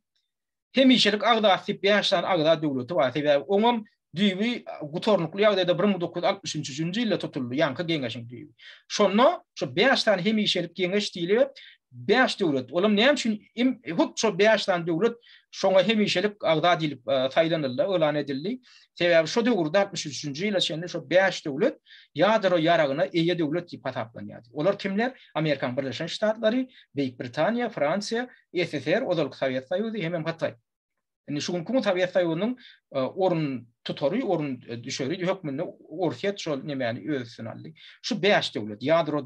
hemişelik agzasy diýip bäş sany agza döwleti bar. Sebäbi oňam düýbi gutarnykly ýagdaýda 1963-nji ýylda tutuldy, ýaňky geňeşiň düýbi. Şonda şu bäş sany hemişelik geňeş diýlip bäş döwlet, olam näme üçin hut şo bäş sany döwlet? şoňa hemişelik agza diýlip saýlanyldy, yglan edildi. Sebäbi şo döwürde 63-nji ýyla çenli şo 5 döwlet ýadro ýaragyna eýe döwlet diýip hasaplanýardy. Olar kimler? Amerikanyň Birleşen Ştatlary, Beýik Britaniýa, Fransiýa, SSR, ozalky Sowet Soýuzy hemem Hytaý. Indi şu günki gün Sowet Soýuzynyň orun tutary, orun düşeri hökmünde Orsýet şol nemäni öz üstüne aldy. Şu 5 döwlet ýadro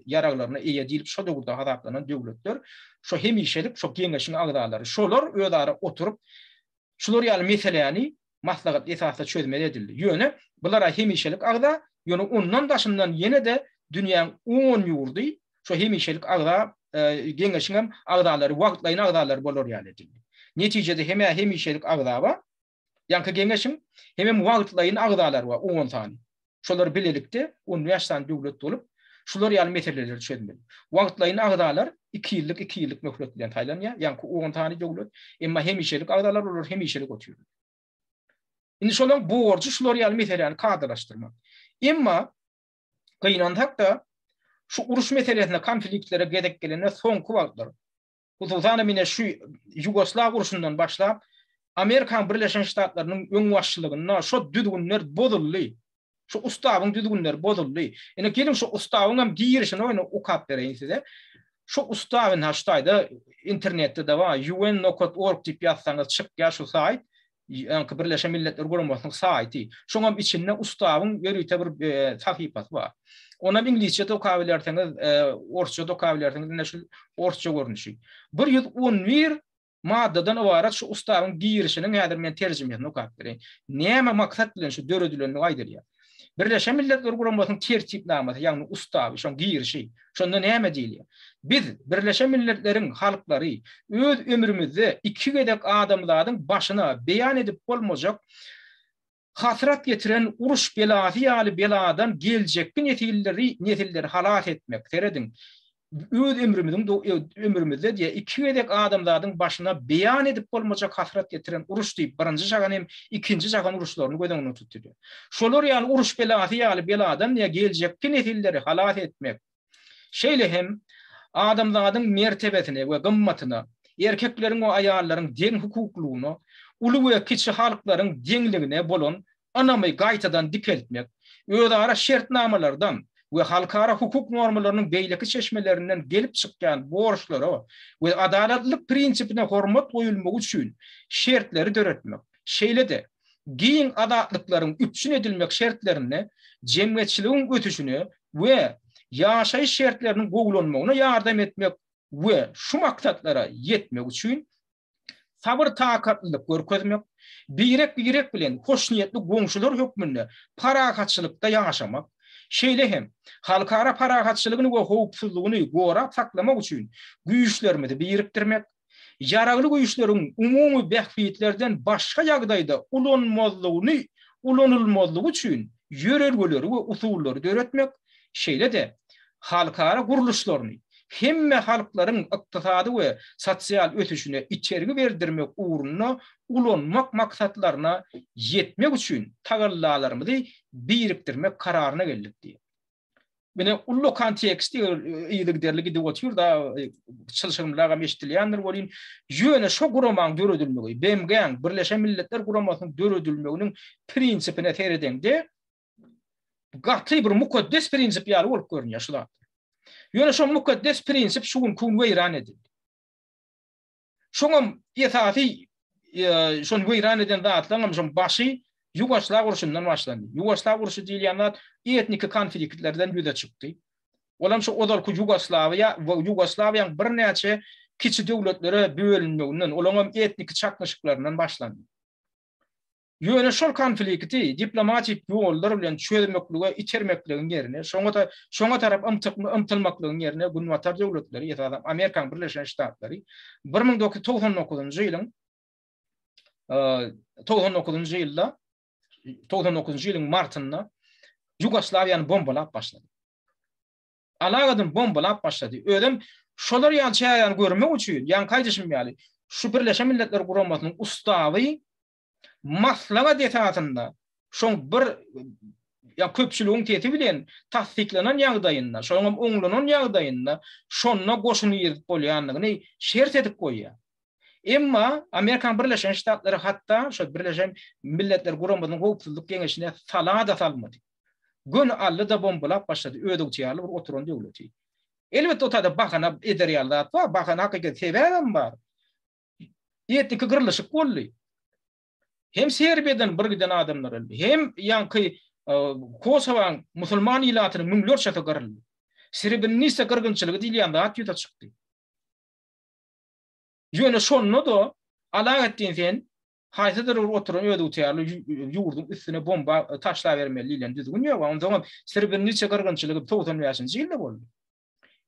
ýaraglaryna eýe diýlip şo döwürde hasaplanan döwletler şo hemişelik şo geňeşiň agzalary. Şolar özara oturyp şular ýaly meseläni maslahat esasda çözmeli edildi. Ýöne bulara hemişelik agza, ýöne ondan daşyndan ýene-de dünýäň on ýurdy şo hemişelik agza geňeşiň hem agzalary, wagtlaýyn agzalary bolar ýaly edildi. Netijede hem-ä hemişelik agza bar, ýaňky geňeşiň, hemem wagtlaýyn agzalary bar, on sany. Şolar bilelikde on bäş sany döwlet bolup, şular ýaly meseleleri çözmeli. Wagtlaýyn agzalar iki ýyllyk, iki ýyllyk möhlet bilen saýlanýar, ýaňky on sany döwlet. Emma hemişelik agzalar olar hemişelik otyrlar. Indi şolaryň borjy şular ýaly meseläni kadalaşdyrmak. Emma gynansak-da, şu uruş meselesinde konfliktlere gezek gelende soňky wagtlar, hususan-da ine şu Ýugoslaw urşundan başlap, Amerikanyň Birleşen Ştatlarynyň öňbaşçylygynda şo düzgünler bozuldy. Şu ustawyň düzgünleri bozuldy. Ine geliň şu ustawyň hem girişini ony okap bereýin size. Şu ustaw indi şu taýda internetde-de bar. UN.org diýip ýazsaňyz çykýar şu saýt. Ýaňky Birleşen Milletler Guramasynyň saýty. Şoňam içinde ustawyň ýörite bir sahypasy bar. Onam iňlisçe-de okap bilersiňiz, orsça-da okap bilersiňiz. Ine şu orsça görnüşi. 111 maddadan ybarat şu ustawyň girişiniň häzir men terjimesini okap bereýin. Näme maksat bilen şu döredilendigi aýdylýar. Birleşen Milletler Guramasynyň tertipnamasy, ýagny ustawy, şoň girişi. Şonda näme diýilýär? Biz, Birleşen Milletleriň halklary, öz ömrümizde iki gezek adamzadyň başyna beýan edip bolmajak hasrat getiren uruş belasy ýaly beladan geljekki nesilleri nesilleri halas etmek, serediň, öz ömrümiziň ömrümizde diýýär, iki gezek adamzadyň başyna beýan edip bolmajak hasrat getiren uruş diýip, birinji jahan hem ikinji jahan uruşlaryny göz öňünde tutýar. Şolar ýaly uruş belasy ýaly beladan diýýär, geljekki nesilleri halas etmek, şeýle hem adamzadyň mertebesine we gymmatyna, erkekleriň we aýallaryň deň hukuklygyna, uly we kiçi halklaryň deňligine bolan ynamy gaýtadan dikeltmek, özara şertnamalardan we halkara hukuk normalarynyň beýleki çeşmelerinden gelip çykýan borçlara we adalatlylyk prinsipine hormat goýulmagy üçin şertleri döretmek, şeýle-de giň azatlyklaryň üpjün edilmek şertlerinde jemgyýetçiligiň ösüşine we ýaşaýyş şertleriniň gowulanmagyna ýardam etmek we şu maksatlara ýetmek üçin sabyr-takatlylyk görkezmek, birek-birek bilen hoşniýetli goňşular hökmünde parahatçylykda ýaşamak, şeýle hem halkara parahatçylygyny we howpsuzlygyny gorap saklamak üçin güýçlerimizi birikdirmek, Ýaragly güýçleriň umumy bähbitlerden başga ýagdaýda ulanmazlygyny ulanylmazlygy üçin ýörelgeleri we usullary döretmek, şeýle-de halkara gurluşlaryny hemme halklaryň ykdysady we sosial ösüşine itergi berdirmek ugrunda ulanmak maksatlaryna ýetmek üçin tagallalarymyzy birikdirmek kararyna geldik diýip. Mine uly konteksti yzygiderli gidip otyr da çylşyrymlagam eşidilýändir welin, ýöne şo guramaň döredilmegi, BMG-niň, Birleşen Milletler Guramasynyň döredilmeginiň prinsipine seredeňde gaty bir mukaddes prinsip ýaly bolup görünýär şu zatlar. Ýöne şo mukaddes prinsip şu günki gün weýran edildi. Şoňam esasy şony weýran eden zatlaryňam şoň başy Ýugoslaw urşundan başlandy. Ýugoslaw urşy diýilýän zat etniki konfliktlerden ýüze çykdy. Olam şu ozalky Ýugoslawiýa we Ýugoslawiýanyň birnäçe kiçi döwletlere bölünmeginden, olaňam etniki çaknyşyklaryndan başlandy. Ýöne şol konflikti diplomatik ýollar bilen çözmeklige itermekligiň ýerine, şoňa şoňa tarap ymtylmaklygyň ýerine Günbatar döwletleri, esasan Amerikanyň Birleşen Ştatlary 1999-njy ýylyň 99-njy ýylda 99-njy ýylyň martynda Ýugoslawiýany bombalap başlady. Alagadan bombalap başlady. Özem şolar ýaly çäräni görmek üçin, ýaňky aýdyşym ýaly, şu Birleşen Milletler Guramasynyň ustawy maslahat esasynda şoň bir ýa köpçüligiň sesi bilen tassyklanan ýagdaýynda, şonuň hem oňlanan ýagdaýynda şonda goşun girizip bolýandygyny şert edip goýýar. Emma Amerikan Birleşen Ştatlary hatda şol Birleşen Milletler Guramasynyň Howpsuzlyk Geňeşine sala-da salmady. Göni aldy-da bombalap başlady özygtyýarly bir oturan döwleti. Elbetde o taýda bahana eder ýaly zat bar, bahana hakykat sebäbem bar. Etniki gyrlyşyk boldy. Hem Serbiýadan bir giden adamlar öldi, hem ýaňky Kosowaň musulman ilatynyň müňlerçesi gyryldy. Srebrenisa gyrgynçylygy diýilýän zat ýüze çykdy. Ýöne şonda-da Alaeddin sen haýsydyr bir oturan özygtyýarly ýurduň üstüne bomba taşlabermeli diýlen düzgün ýok. Onsoňam Srebrenisa gyrgynçylygy 95-nji ýylda boldy.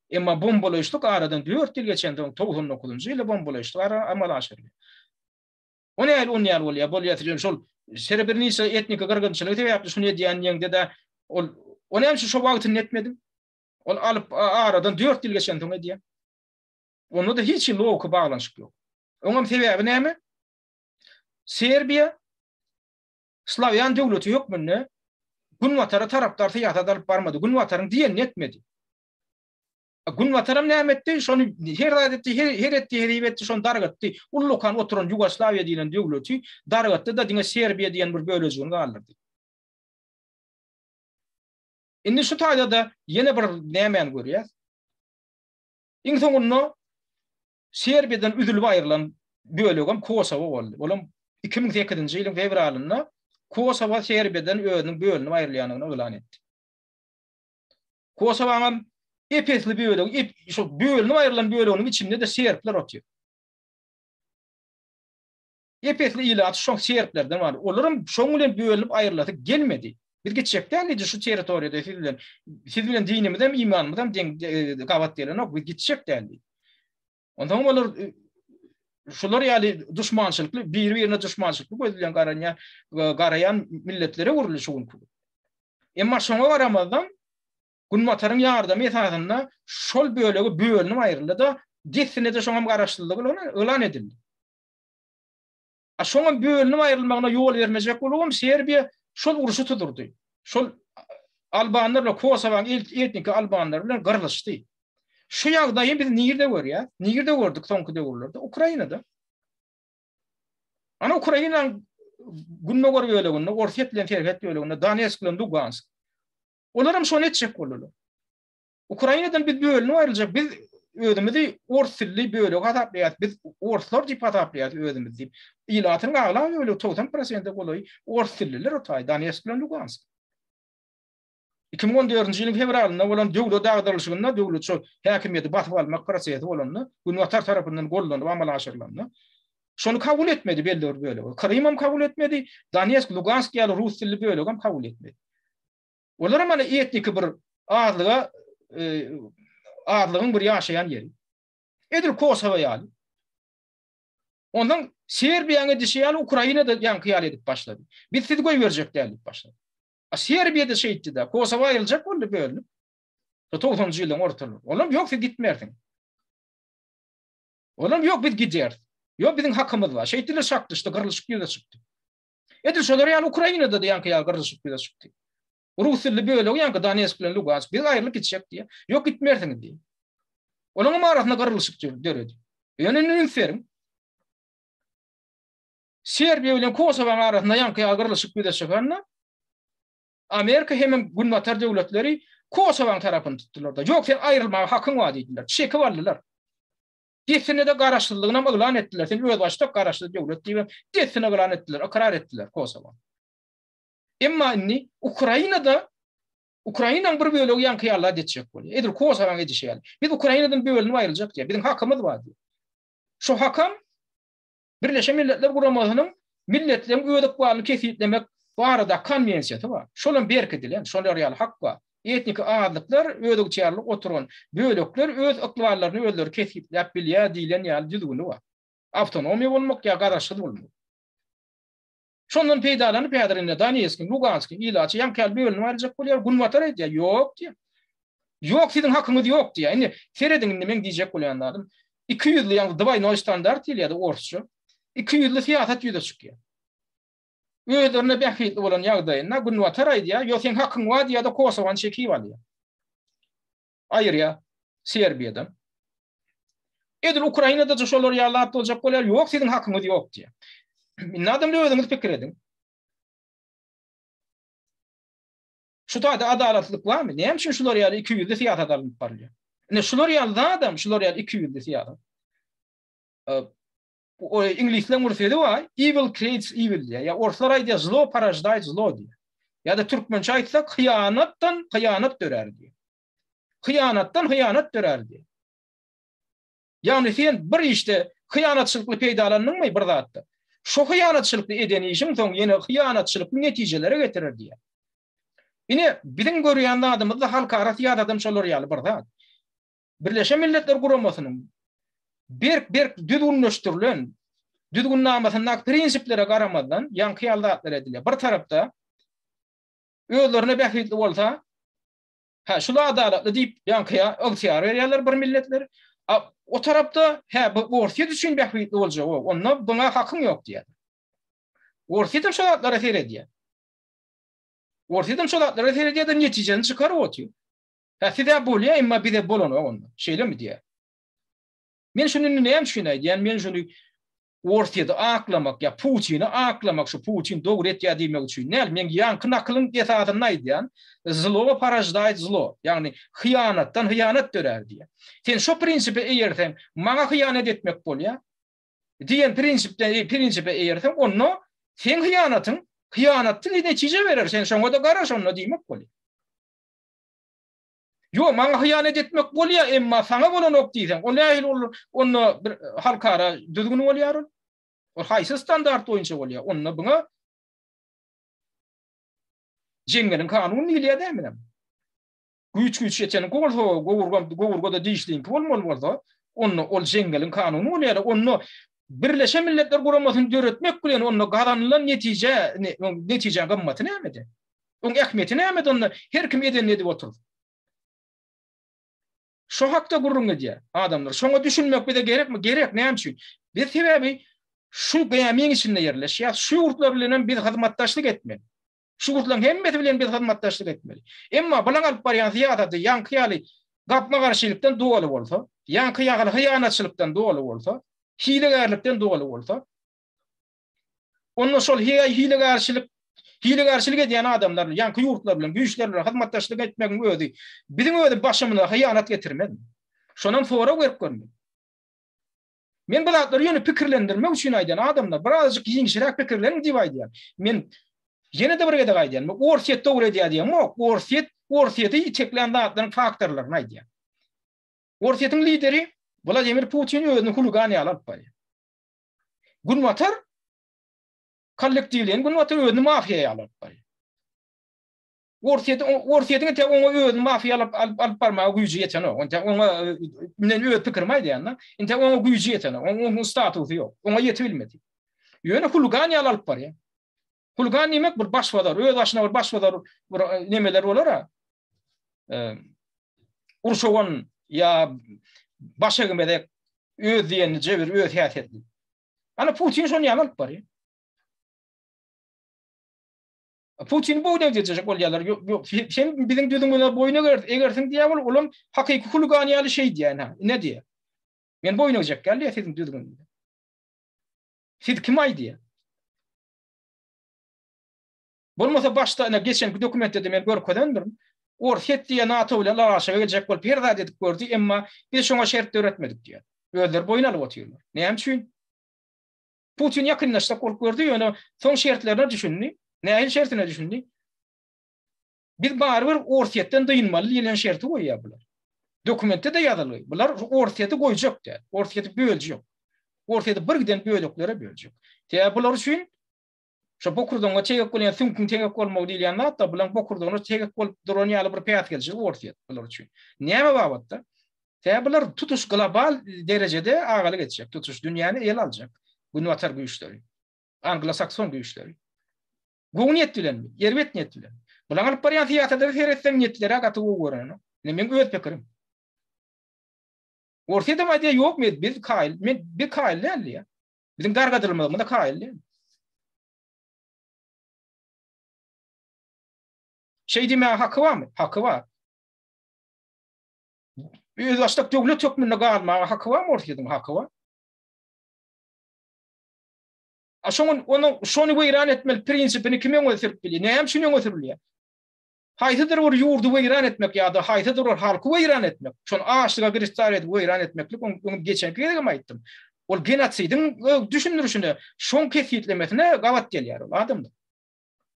Emma bombalaýyşlyk aradan 4 ýyl geçensoň 99-njy ýylda bombalaýyşlyk amala aşyryldy. O nähili on ýaly bolýar? Bolýar ýöne şol Srebrenisa etniki gyrgynçylygy sebäpli şuny edýän diýeňde-de ol o näme üçin şo wagtynda etmediň? Ol alyp aradan 4 ýyl geçensoň edýär. Onda-da hiç hili logiki baglanyşyk ýok. Oňam sebäbi näme? Serbiýa slawýan döwleti hökmünde Günbatara tarapdar syýasat alyp barmady. Günbataryň diýenini etmedi. Günbataram näme etdi? Şony her zat etdi, her, her etdi, her etdi, şony dargatdy. Ullakan oturan Ýugoslawiýa diýlen döwleti dargatdy-da diňe Serbiýa diýen bir bölejigini galdyrdy. Indi şu taýda-da ýene bir nämäni görýäs? Iň soňunda Serbiýadan üzülip aýrylan bölegem Kosowo boldy. Olam 2008-nji ýylyň fewralynda Kosowo Serbiýadan özüniň bölünip aýrylýandygyny yglan etdi. Kosowaňam ep-esli bölegi, ep, şo bölünip aýrylan böleginiň içinde-de serbler otyr. Ep-esli ilat şoň serblerden bar. Olaram şoň bilen bölünip aýrylasy gelmedi. Biz gitjek däl diýdi şu territoriýada siz bilen. Siz bilen dinimizem, imanymyzam deň e, gabat gelenok. Biz gitjek däl diýdi. Onsoň olar e, şular ýaly duşmançylykly, biri-birine duşmançylykly göz bilen garanýan, e, garaýan milletlere öwrüldi şu günki gün. Emma şoňa garamazdan Günbataryň ýardamy esasynda şol bölegi bölünip aýryldy-da, dessine-de şoňam garaşsyzlygy yglan edildi. A şoňam bölünip aýrylmagyna ýol bermejek bolubam Serbiýa şol urşy tudurdy. Şol albanlar bilen Kosowaň etniki albanlary bilen gyrlyşdy. Şu ýagdaýy biz nirde görýäs? Nirde gördük soňky döwürlerde? Ukrainada. Ana Ukrainanyň gündogar böleginde, Orsýet bilen serhet böleginde, Donetsk bilen Lugansk. Olar hem şony etjek boldular. Ukrainadan biz bölünip aýryljak, biz özümizi ors dilli bölek hasaplaýarys, biz orslar diýip hasaplaýarys özümizi diýip. Ilatyň aglaba bölegi 90 prosente golaý ors dilliler o taý, Donetsk bilen Lugansk. 2014-nji ýylyň fewralynda bolan döwlet agdarylyşygynda döwlet şol häkimiýeti basyp almak prosesi bolanda, Günbatar tarapyndan gollanyp amala aşyrylanda, şony kabul etmedi belli bir bölegi. Krymam kabul etmedi, Donetsk, Lugansk ýaly rus dilli bölegem kabul etmedi. Olaram ana etniki bir azlyga e, azlygyň bir ýaşaýan ýeri. Edil Kosowa ýaly. Ondan Serbiýanyň edişi ýaly Ukraina-da ýaňky ýaly edip başlady. Biz sizi goýberjek däl diýip başlady. A Serbiýa-da şeýtdi-de, Kosowa aýryljak boldy bölünip. 90-njy ýylyň ortalary. Olam ýok siz gitmersiň. Olam ýok biz gideris. Ýok biziň hakymyz bar. Şeýtdiler şakdyşdy, gyrlyşyk ýüze çykdy. Edil şolar ýaly Ukrainada-da ýaňky ýaly gyrlyşyk ýüze çykdy. Rus dilli bölegi ýaňky Donetsk bilen Lugansk biz aýrylyp gitjek diýýär. Ýok gitmersiňiz diýýär. Olaryň hem arasynda gyrlyşyk döredi. Ýöne indi üns beriň. Serbiýa bilen Kosowaň arasynda ýaňky ýaly gyrlyşyk ýüze çykanda Amerika hemem Günbatar döwletleri Kosowaň tarapyny tutdular-da. Ýok sen aýrylmaga hakyň bar diýdiler. Çekip aldylar. Dessine-de garaşsyzlygynam yglan etdiler. Sen özbaşdak garaşsyz döwlet diýibem dessine yglan etdiler, ykrar etdiler Kosowany. Emma indi Ukrainada Ukrainanyň bir bölegi ýaňky ýaly etjek bolýar. Edil Kosowaň edişi ýaly. Biz Ukrainadan bölünip aýryljak diýýär. Biziň hakymyz bar diýýär. Şu hakam Birleşen Milletler Guramasynyň milletleriň öz ykbalyny kesgitlemek barada konwensiýasy bar. Şolam berkidilen, şolar ýaly hak bar. Etniki azlyklar, özygtyýarly oturan bölekler öz ykballaryny özleri kesgitläp bilýär diýlen ýaly düzgüni bar. Awtonomiýa bolmak ýa garaşsyz bolmak. Şondan peýdalanyp häzir indi Donetskiň, Luganskiň ilaty ýaňky ýaly bölünip aýryljak bolýar, Günbatar aýdýar, ýok diýýär. Ýok, siziň hakyňyz ýok diýýär. Indi serediň indi meň diýjek bolýan zadym. Ikiýüzli ýagny dwoýnoý standart diýilýär-de orsça. Ikiýüzli syýasat ýüze çykýar. Özlerine bähbitli bolan ýagdaýynda Günbatar aýdýar, ýok seň hakyň bar diýýär-de Kosowany çekip alýar. Aýyrýar Serbiýadan. Edil Ukrainada-da şolar ýaly zat boljak bolýar, ýok siziň hakyňyz ýok diýýär. Indi adamlar özüňiz pikir ediň. Şu taýda adalatlylyk barmy? Näme üçin şular ýaly ikiýüzli syýasat alnyp barylýar? Ine şular ýaly zadam, şular ýaly ikiýüzli syýasat. O iňlisleň bir sözi bar, evil creates evil diýýär. Ýa orslar aýdýar, zlo porojdaýt zlo diýýär. Ýa-da türkmençe aýtsak, hyýanatdan hyýanat dörär diýýär. Hyýanatdan hyýanat dörär diýýär. Ýagny sen bir işde hyýanatçylykly peýdalandyňmy bir zatda? Şo hyýanatçylykly eden işiň soň ýene hyýanatçylykly netijelere getirer diýýär. Ine, biziň görýän zadymyz-da halkara syýasatam şolar ýaly bir zat. Birleşen Milletler Guramasynyň berk-berk düzgünleşdirilen düzgünnamasyndaky prinsiplere garamazdan, ýaňky ýaly zatlar edilýär. Bir tarapda özlerine bähbitli bolsa, hä, şul adalatly diýip, ýaňkyýa ygtyýar berýärler bir milletler. A o tarapda, hä, bu Orsýet üçin bähbitli boljak, onda buňa hakyň ýok diýýärler. Orsýet hem şo zatlara seredýär. Orsýet hem şo zatlara seredýär-de netijesini çykaryp otyr. Hä, size bolýar, emma bize bolanok onda. Şeýlemi diýýär. Men şuny indi näme üçin aýdýan? Men şuny Orsýeti aklamak ýa Putini aklamak, şu Putin dogry etýär diýmek üçin däl. Men ýaňky nakylyň esasynda aýdýan. Zlo porojdaýt zlo. Ýagny hyýanatdan hyýanat dörär diýýär. Sen şo prinsipe eýerseň, maňa hyýanat etmek bolýar diýen prinsipden prinsipe eýerseň, onda seň hyýanatyň hyýanatly netije berer. Sen şoňa-da garaş onda diýmek bolýar. Ýok, maňa hyýanat etmek bolýar, emma saňa bolanok diýseň, o nähili ol onda bir halkara düzgün bolýar ol? Ol haýsy standart boýunça bolýar? Onda buňa jeňňeliň kanuny diýilýär dälmi? Güýç güýç ýeteniňki bolsa, gowurga gowurga-da dişliňki bolmaly bolsa, onda ol jeňňeliň kanuny bolýar. Onda Birleşen Milletler Guramasyny döretmek bilen onda gazanylan netije, netijäň gymmaty nämede? Oň ähmiýeti nämede onda her kim edenini edip otursa? Şo hakda gürrüň edýär adamlar. Şoňa düşünmek bize gerekmi? Gerek. Näme üçin? Biz sebäbi şu gämiň içinde ýerleşýäs. Şu ýurtlar bilen hem biz hyzmatdaşlyk etmeli. Şu ýurtlaryň hemmesi bilen biz hyzmatdaşlyk etmeli. Emma bulaň alyp barýan syýasaty ýaňky ýaly gapma-garşylykdan doly bolsa, ýaňky ýaly hyýanatçylykdan doly bolsa, hilegärlikden doly bolsa, onda şol hilegärçilik hilegärçilik edýän adamlar bilen, ýaňky ýurtlar bilen, güýçler bilen hyzmatdaşlyk etmegiň özi biziň özi başymyza hyýanat getirmezmi? Şonam sorag berip görmeli. Men bu zatlary ýöne pikirlendirmek üçin aýdýan, adamlar birazajyk giňişräk pikirleniň diýip aýdýan. Men ýene-de bir gezek aýdýan, men Orsýet dogry edýär diýemok, Orsýet Orsýeti iteklän zatlaryň faktorlaryny aýdýan. Orsýetiň lideri Wladimir Putin özüni huligan ýaly alyp barýar. Günbatar kollektiwleýin Günbatar özüni mafiýa ýaly alyp barýar. Orsýetiň Orsýetiň entek oňa özüni mafiýa alyp alyp alyp barmaga güýji ýetenok. Entek oňa men öz pikirimi aýdýan-da. Entek oňa güýji ýetenok. Oň onuň statusy ýok. Oňa ýetibilmedi. Ýöne huligan ýaly alyp barýar. Huligan diýmek bir başbozar, öz başyna bir başbozar bir e, nemeler bolar-a. E, urşawan ýa baş egmezek öz diýenini jebir, öz häsiýetli. Ana Putin şony ýaly alyp barýar. Putini boýun egdirjek bolýarlar. Ýok, sen biziň düzümize boýun eger, egersiň diýýär ol, olam hakyky huligan ýaly şeý diýýär, hä. Ine diýýär. Men boýun egjek däl diýýär siziň düzgüniňize. Siz kim aý diýýär. Bolmasa başda ine geçenki dokumentde-de men görkezendirin. Orsýet diýýär NATO bilen ylalaşyga geljek bolup her zat edip gördi, emma biz şoňa şert döretmedik diýýär. Özleri boýun alyp otyrlar. Näme üçin? Putin ýakynlaşjak bolup gördi, ýöne soň şertlerine düşündi. Nähili şertine düşündi? Biz barybir Orsýetden dynmaly diýlen şerti goýýar bular. Dokumentde-de ýazylgy. Bular Orsýeti goýjak däl. Orsýeti böljek. Orsýeti bir giden böleklere böljek. Sebäbi bular üçin şo bokurdagyňa tegek bolýan süňküň tegek bolmagy diýilýän zat-da, bularyň bokurdagyna tegek bolup duran ýaly bir päsgelçilik Orsýet bular üçin. Näme babatda? Sebäbi bular tutuş global derejede agalyk etjek, tutuş dünýäni ele aljak günbatar güýçleri, anglosakson güýçleri. Gowy niýet bilenmi, erbet niýet bilen. Bulaň alyp barýan syýasatyna seretseň niýetleri gaty gowy görünenok. Ine meň öz pikirim. Orsýet hem aýdýar, ýok men biz kaýyl, men biz kaýyl däl diýýär. Biziň dargadylmagymyza kaýyl däl. Şeý diýmäge haky barmy? Haky bar. Özbaşdak döwlet hökmünde galmaga haky barmy Orsýetiň? Haky bar. A şoňa onuň şony weýran etmeli prinsipini kim öňe sürüp bilýär? Näme üçin öňe sürülýär? Haýsydyr bir ýurdy weýran etmek ýa-da haýsydyr bir halky weýran etmek, şony açlyga giriftar edip weýran etmeklik, oň geçenki gezegem aýtdym. Ol genosidiň düşündirişine, şoň kesgitlemesine gabat gelýär ol adamlar.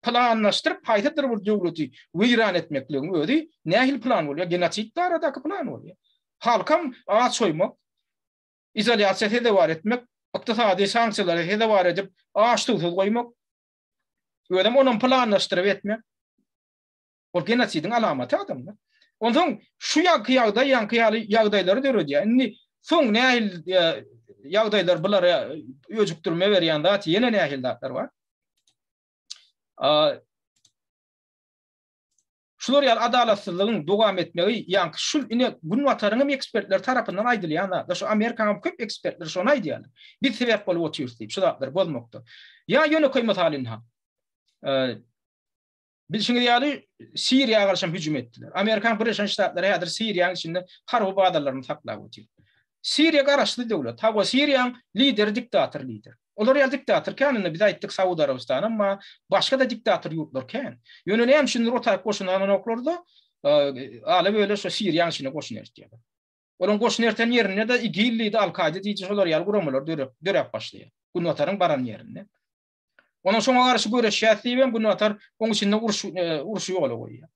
Planlaşdyryp haýsydyr bir döwleti weýran etmekligiň özi nähili plan bolýar? Genosid baradaky plan bolýar. Halkam aç goýmak, izolýasiýa sezewar etmek, ykdysady sanksiýalara sezewar edip, aç-suwsuz goýmak, özem onam planlaşdyryp etmek. Ol genosidiň alamaty adamlar. Onsoň şu ýaňky ýagdaý ýaňky ýaly ýagdaýlary döredýär. Indi soň nähili e, ýagdaýlar bulara öjükdirme berýän zat ýene nähili zatlar bar? Şular ýaly adalatsyzlygyň dowam etmegi ýaňky şul ine Günbataryň hem ekspertleri tarapyndan aýdylýan zatlar. Şu Amerikanyň hem köp ekspertleri şony aýdýarlar. Biz sebäp bolup otyrys diýip şu zatlary bozmakda. Ýa ýönekeý mysal ynha. Bilşiňiz ýaly Siriýa garşy hem hüjüm etdiler. Amerikanyň Birleşen Ştatlary häzir Siriýanyň içinde harby bazalaryny saklap otyr. Siriýa garaşsyz döwlet. Hawa Siriýanyň lideri diktator lider. Olar ýaly diktator kän indi biz aýtdyk Saud Arabystanam bar, başga-da diktator ýurtlar kän. Ýöne näme üçindir o taýyp goşun alanoklar-da, ala-böle şo Siriýanyň içine goşun eltýärler. Olaryň goşun elten ýerinde-de IGIL diýdi, Al-Kaýda diýdi, şolar ýaly guramalar döräp başlaýar. Günbataryň baran ýerinde. Onuň şoňa garşy göreşýäs diýibem Günbatar oň içinde uruş urşy ýola goýýar.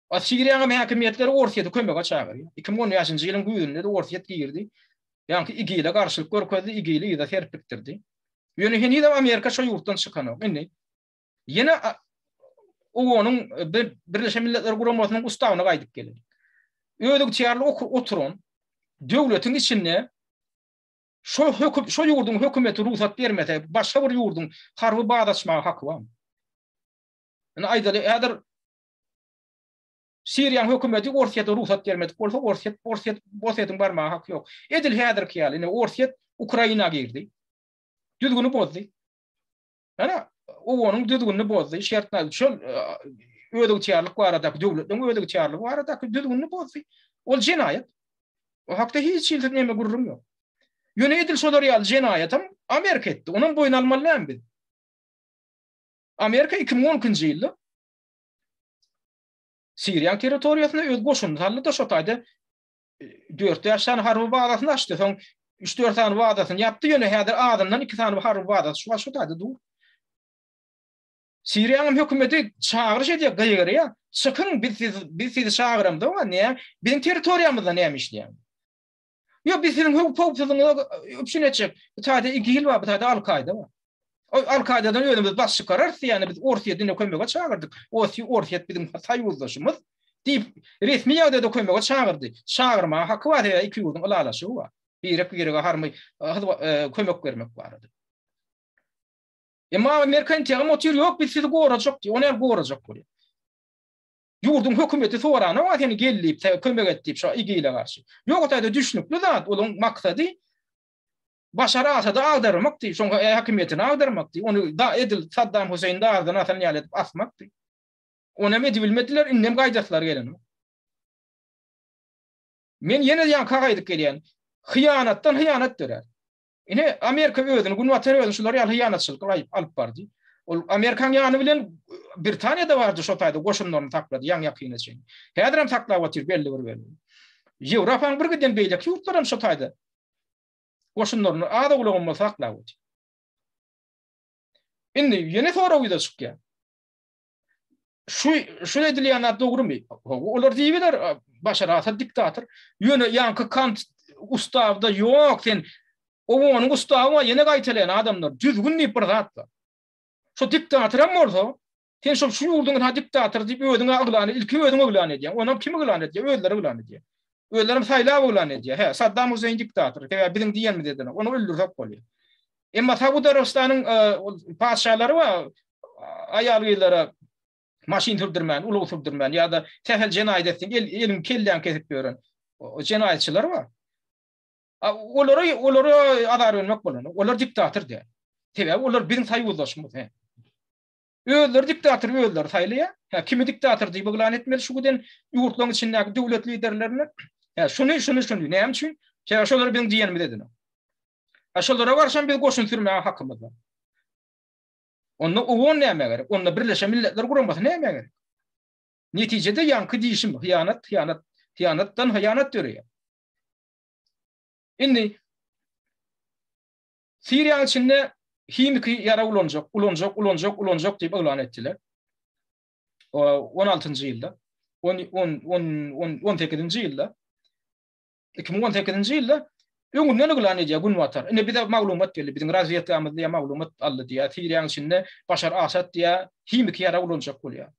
A Siriýanyň häkimiýetleri Orsýeti kömege çagyrýar. 2015-nji ýylyň güýzünde-de Orsýet girdi. Ýaňky IGIL-e garşylyk görkezdi, IGIL-i yza serpikdirdi. Ýöne henizem Amerika şo ýurtdan çykanok. Indi ýene OON-yň Birleşen Milletler Guramasynyň ustawyna gaýdyp gelelim. Özygtyýarly oturan döwletiň içinde şo höküm şo ýurduň hökümeti rugsat bermese, başga bir ýurduň harby baza açmaga haky barmy? Indi aýdaly, häzir Siriýanyň hökümeti Orsýete rugsat bermedik bolsa, Orsýet, Orsýet, Orsýetiň barmaga haky ýok. Edil häzirki ýaly, ine Orsýet Ukraina girdi. Düzgüni bozdy. Ýa OON-yň düzgünini bozdy. Şertnama şol e, özygtyýarlyk baradaky döwletleriň özygtyýarlygy baradaky düzgünini bozdy. Ol jenaýat. O hakda hiç hili näme gürrüň ýok. Ýöne edil şolar ýaly jenaýatam Amerika etdi. Onam boýun almaly däl biz. Amerika 2012-nji ýylda Siriýanyň territoriýasyna öz goşunyny saldy-da şo taýda 4-5 sany harby bazasyny açdy. Soň 3-4 sany bazasyny ýapdy, ýöne häzir azyndan 2 sany harby bazasy şu şu taýda dur. Siriýanyň hökümeti çagyryş edýär, gygyrýar. Çykyň, biz siz biz sizi çagyramzok, näme? Biziň territoriýamyzda näme işleýäňiz? Ýok, biz siziň howpsuzlygyňyzy üpjün etjek. Bu taýda IGIL bar, bu taýda Al-Kaýda bar. O Al-Kaýdadan özümiz baş çykararys diýýän, biz Orsýeti ine kömege çagyrdyk. Orsýet, Orsýet biziň soýuzdaşymyz diýip, resmi ýagdaýda kömege çagyrdy. Çagyrmaga haky bar, sebäbi iki ýurduň ylalaşygy bar. Birek-birege harby e, kömek bermek barada. Emma Amerika entegem otyr, ýok, biz sizi gorajak diýip, ony hem gorajak bolýar. Ýurduň hökümeti soranok seni gel diýip, kömek et diýip, şo IGIL-e garşy. Ýok, o taýda düşnükli zat, olaryň maksady Başar Asady agdarmakdy, şoň häkimiýetini agdarmakdy, ony da edil Saddam Hüseýin dardan asan ýaly edip asmakdy. Ony hem edibilmediler, indem gaýdaslary gelenok. Men ýene ýaňka gaýdyp gelýän. Hyýanatdan hyýanat dörär. Ine, Amerika özüni, Günbatar özüni şular ýaly hyýanatçylykly aýyp alyp bardy. Ol Amerikanyň ýany bilen Britaniýa-da bardy şo taýda goşunlaryny saklady ýaňy-ýakyna çenli. Häzir hem saklap otyr belli bir bölegi. Ýewropanyň bir giden beýleki ýurtlary hem şo taýda goşunlaryny az-owlagam bolsa saklap otyr. Indi ýene sorag ýüze çykýar. Şu şu edilýän zat dogrumy? Olar diýibiler, Başar Asad diktator. Ýöne ýaňky Kant ustawda ýok, sen OON-yň ustawy bar, ýene gaýtalaýan adamlar, düzgün diýip bir zat bar. Şu diktator hem bolsa, sen şol şu ýurduň ha diktator diýip özüňe yglan, ilki özüň yglan edýäň. Onam kim yglan edýär? Özleri yglan edýär. Özlerem saýlap yglan edýär. Hä, Saddam Hüseýin diktator. Sebäbi biziň diýenimizi edenok. Ony öldürsek bolýar. Emma Saud Arabystanyň e, patyşalary bar, aýal-gyzlara maşyn sürdürmän, ulag sürdürmän ýa-da sähel jenaýat etseň, el, eliň kelläňi kesip ýören jenaýatçylar bar. Olara olara azar bermek bolanok. Olar diktator däl. Sebäbi olar biziň soýuzdaşymyz. He. Özleri diktator özleri saýlaýar. Hä, kimi diktator diýip yglan etmeli şu giden ýurtlaryň içindäki döwlet liderlerini? Hä, şuny, şuny, şuny. Näme üçin? Sebäbi şolar biziň diýenimizi edenok. A şolara garşam biz goşun sürmäge hakymyz bar. Onda OON nämä gerek? Onda Birleşen Milletler Guramasy nämä gerek? Netijede ýaňky diýşim, hyýanat, hyýanat, hyýanatdan hyýanat döreýär. Indi Siriýanyň içinde himiki ýarag ulanjak, ulanjak, ulanjak, ulanjak diýip yglan etdiler. 16-njy ýylda, 10 10 10 18-nji ýylda 2018-nji ýylda öňünden yglan edýär Günbatar. Indi bize maglumat geldi, biziň razwedkamyz diýýär maglumat aldy diýýär. Siriýanyň içinde Başar Asad diýýär, himiki ýarag ulanjak bolýar.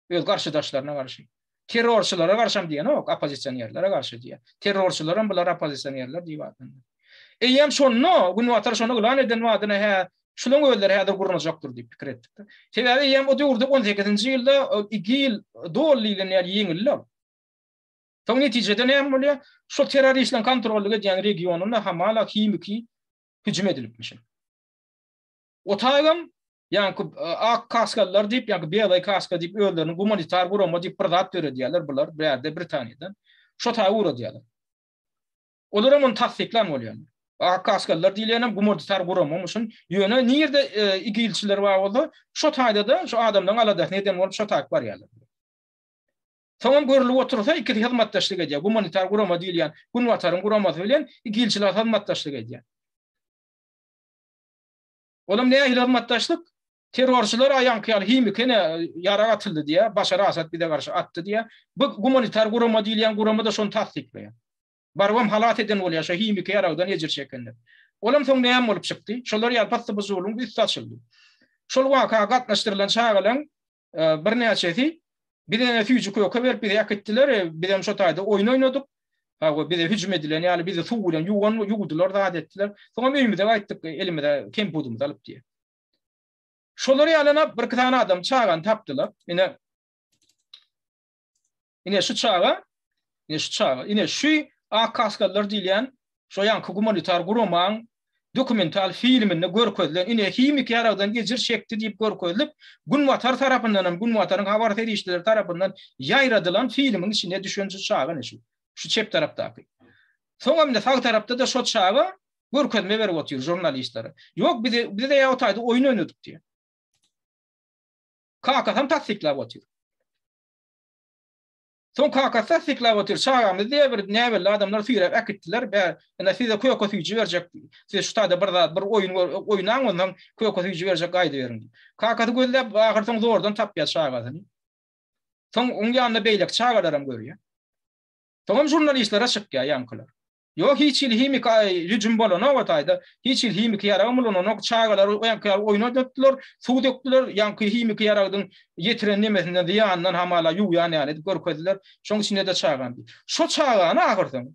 Öz garşydaşlaryna garşy. Terrorçylara garşam diýenok, oppozisionerlere garşy diýýär. Terrorçylaram bular oppozisionerler diýip atlandyrýar. Eýýäm şonda Günbatar şony yglan eden badyna hä, şulaň özleri häzir gurnajakdyr diýip pikir etdik. Sebäbi eýýäm o döwürde 18-nji ýylda IGIL doly diýlen ýaly ýeňildi ol. Soň netijede näme bolýar? Şol terroristleriň kontrollyk edýän regionynda hamala himiki hüjüm edilipmişin. O taýgam ýaňky ak kaskalylar diýip, ýaňky belay kaska diýip özlerini gumanitar gurama diýip bir zat döredýärler bular bärde Britaniýada. Şo taýy ugradýarlar. Olaram ony tassyklan bolýarlar. Ak kaskalylar diýilýänem gumanitar guramamyşyn. Ýöne nirde IGIL-çiler bar bolsa, şo taýda-da şo adamlaryň aladasyny eden bolup şo taýyp barýarlar. Soňam görlüp otursa ikisi hyzmatdaşlyk edýär. Gumanitar gurama diýilýän Günbataryň guramasy bilen IGIL-çiler hyzmatdaşlyk edýär. Olam nähili hyzmatdaşlyk? Terrorçylar aýaňky ýaly himiki ene ýarag atyldy diýýär, Başar Asad bize garşy atdy diýýär. Bu gumanitar gurama diýilýän gurama-da şony tassyklaýar. Barybam halas eden bolýar şo himiki ýaragdan ejir çekenler. Olam soň näme bolup çykdy? Şolar ýaly pyssy-pyjulyň üsti açyldy. Şol waka gatnaşdyrylan çagalaň Birnäçesi bize ene süýji köke berip bizi äkitdiler, bizem şo taýda oýun oýnadyk. Hawa, bize hüjüm edilen ýaly bizi suw bilen ýuwan ýuwdular, zat etdiler. Soňam öýümize gaýtdyk, elimize kempudymyzy alyp diýýär. Şolar ýalyna birki sany adam çagany tapdylar. Ine Ine şu çaga, ine şu çaga, ine şu ak kaskalylar diýilýän şo ýaňky gumanitar guramaň dokumental filminde görkezilen, ine himiki ýaragdan ejir çekdi diýip görkezilip, Günbatar tarapyndan hem, Günbataryň habar serişdeleri tarapyndan ýaýradylan filmiň içine düşen şu çaga ine şu. Şu çep tarapdaky. Soňam ine sag tarapda-da şo çaga görkezme berip otyr žurnalistlere. Ýok, bizi biz-de ýa o taýda oýun oýnadyk diýýär. Kakasam tassyklap otyr. Soň kakasy tassyklap otyr, çagamyzy diýýär, bir näbelli adamlar süýräp äkitdiler, bä, ine size köke süýji berjek, siz şu taýda bir zat, bir oýun oýnaň, onsoň köke süýji berjek gaýdyberiň diýip. Kakasy gözläp, ahyr soň zordan tapýar çagasyny. Soň oň ýanynda beýleki çagalaram görýär. Soňam žurnalistlere çykýar ýaňkylar. Ýok hiç hili himiki hüjüm bolanok o taýda. Hiç hili himiki ýaragam ulananok. Çagalary o ýaňky ýaly oýun oýnatdylar, suw dökdüler, ýaňky himiki ýaragdyň ýetiren nemesinden zyýanyndan hamala ýuwýan ýaly edip görkezdiler. Şoň içinde-de çagam diýip. Şo çagany ahyrsoňy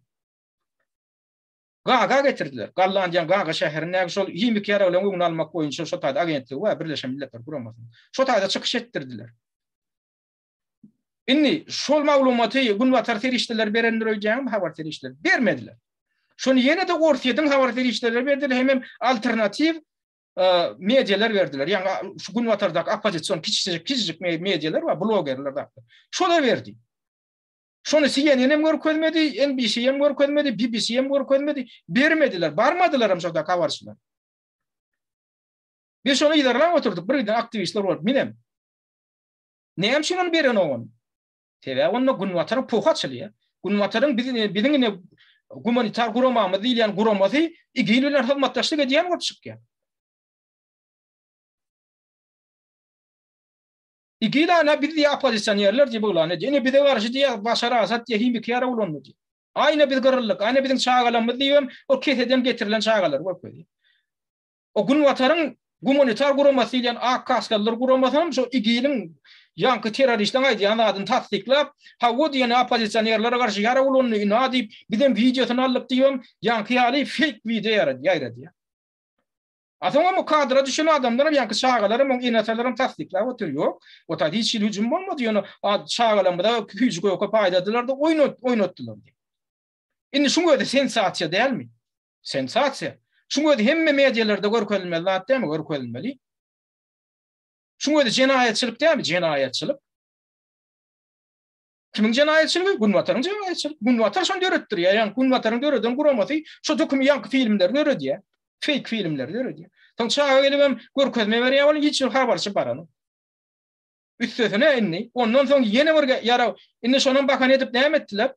Gaga getirdiler. Gollandiýanyň Gaga şäherindäki şol himiki ýaraglaryň öňüni almak boýunça şo taýda agentligi bar, Birleşen Milletler Guramasynyň. Şo taýda çykyş etdirdiler. Indi şol maglumaty Günbatar serişdeleri berendir öýdýäňmi habar serişdeleri? Bermediler. Şony ýene-de Orsýetiň habar serişdeleri berdiler hemem alternatiw e, medialar berdiler. Ýagny şu Günbatardaky oppozision kiçijik kiçijik medialar bar, blogerler zatlar. Şolar berdi. Şony CNN hem görkezmedi, NBC hem görkezmedi, BBC hem görkezmedi, bermediler, barmadylar hem şoda habarçylar. Biz şony yzarlap oturdyk, bir giden aktiwistler bolup, menem. Näme üçin ony berenok ony? Sebäbi onda Günbataryň pohy açylýar. Günbataryň biz biziň ine gumanitar guramamyz diýilýän guramasy IGIL bilen hyzmatdaşlyk edýän bolup çykýar. IGIL ana biz diýýär oppozisionerler diýip yglan edýär. Ine bize garşy diýýär Başar Asad diýýär himiki ýarag ulandy diýýär. Aýna biz gyryldyk, aýna biziň çagalarymyz diýibem o keseden getirilen çagalary görkezýär. O Günbataryň gumanitar guramasy diýilýän Ak kaskalylar guramasam şo IGIL-iň ýaňky terroristleriň aýdýan zadyny tassyklap, hawa diýen oppozisionerlere garşy ýarag ulandy, ina diýip, bizem wideosyny aldyk diýibem ýaňky ýaly feýk wideo ýaýradýar. A soňam o kadra düşen adamlaram ýaňky çagalaram oň ene-atalaram tassyklap otyr, ýok, o taýda hiç hili hüjüm bolmady, ýöne çagalarymyza süýji-köke paýladylar-da oýnatdylar diýip. Indi şuň özi sensasiýa dälmi? Sensasiýa. Şuň özi hemme medialarda görkezilmeli zat dälmi? Görkezilmeli. Şuň özi jenaýatçylyk dälmi? Jenaýatçylyk. Kimiň jenaýatçylygy? Günbataryň jenaýatçylygy. Günbatar şony döretdirýär. Ýagny Günbataryň döreden guramasy şo dökümi ýaňky filmleri döredýär. Fake filmleri döredýär. Soň çaga gelibem görkezme berýär, ol hiç bir habarçy baranok. Üstesine indi ondan soň ýene bir ýarag, indi şonam bakan edip näme etdiler?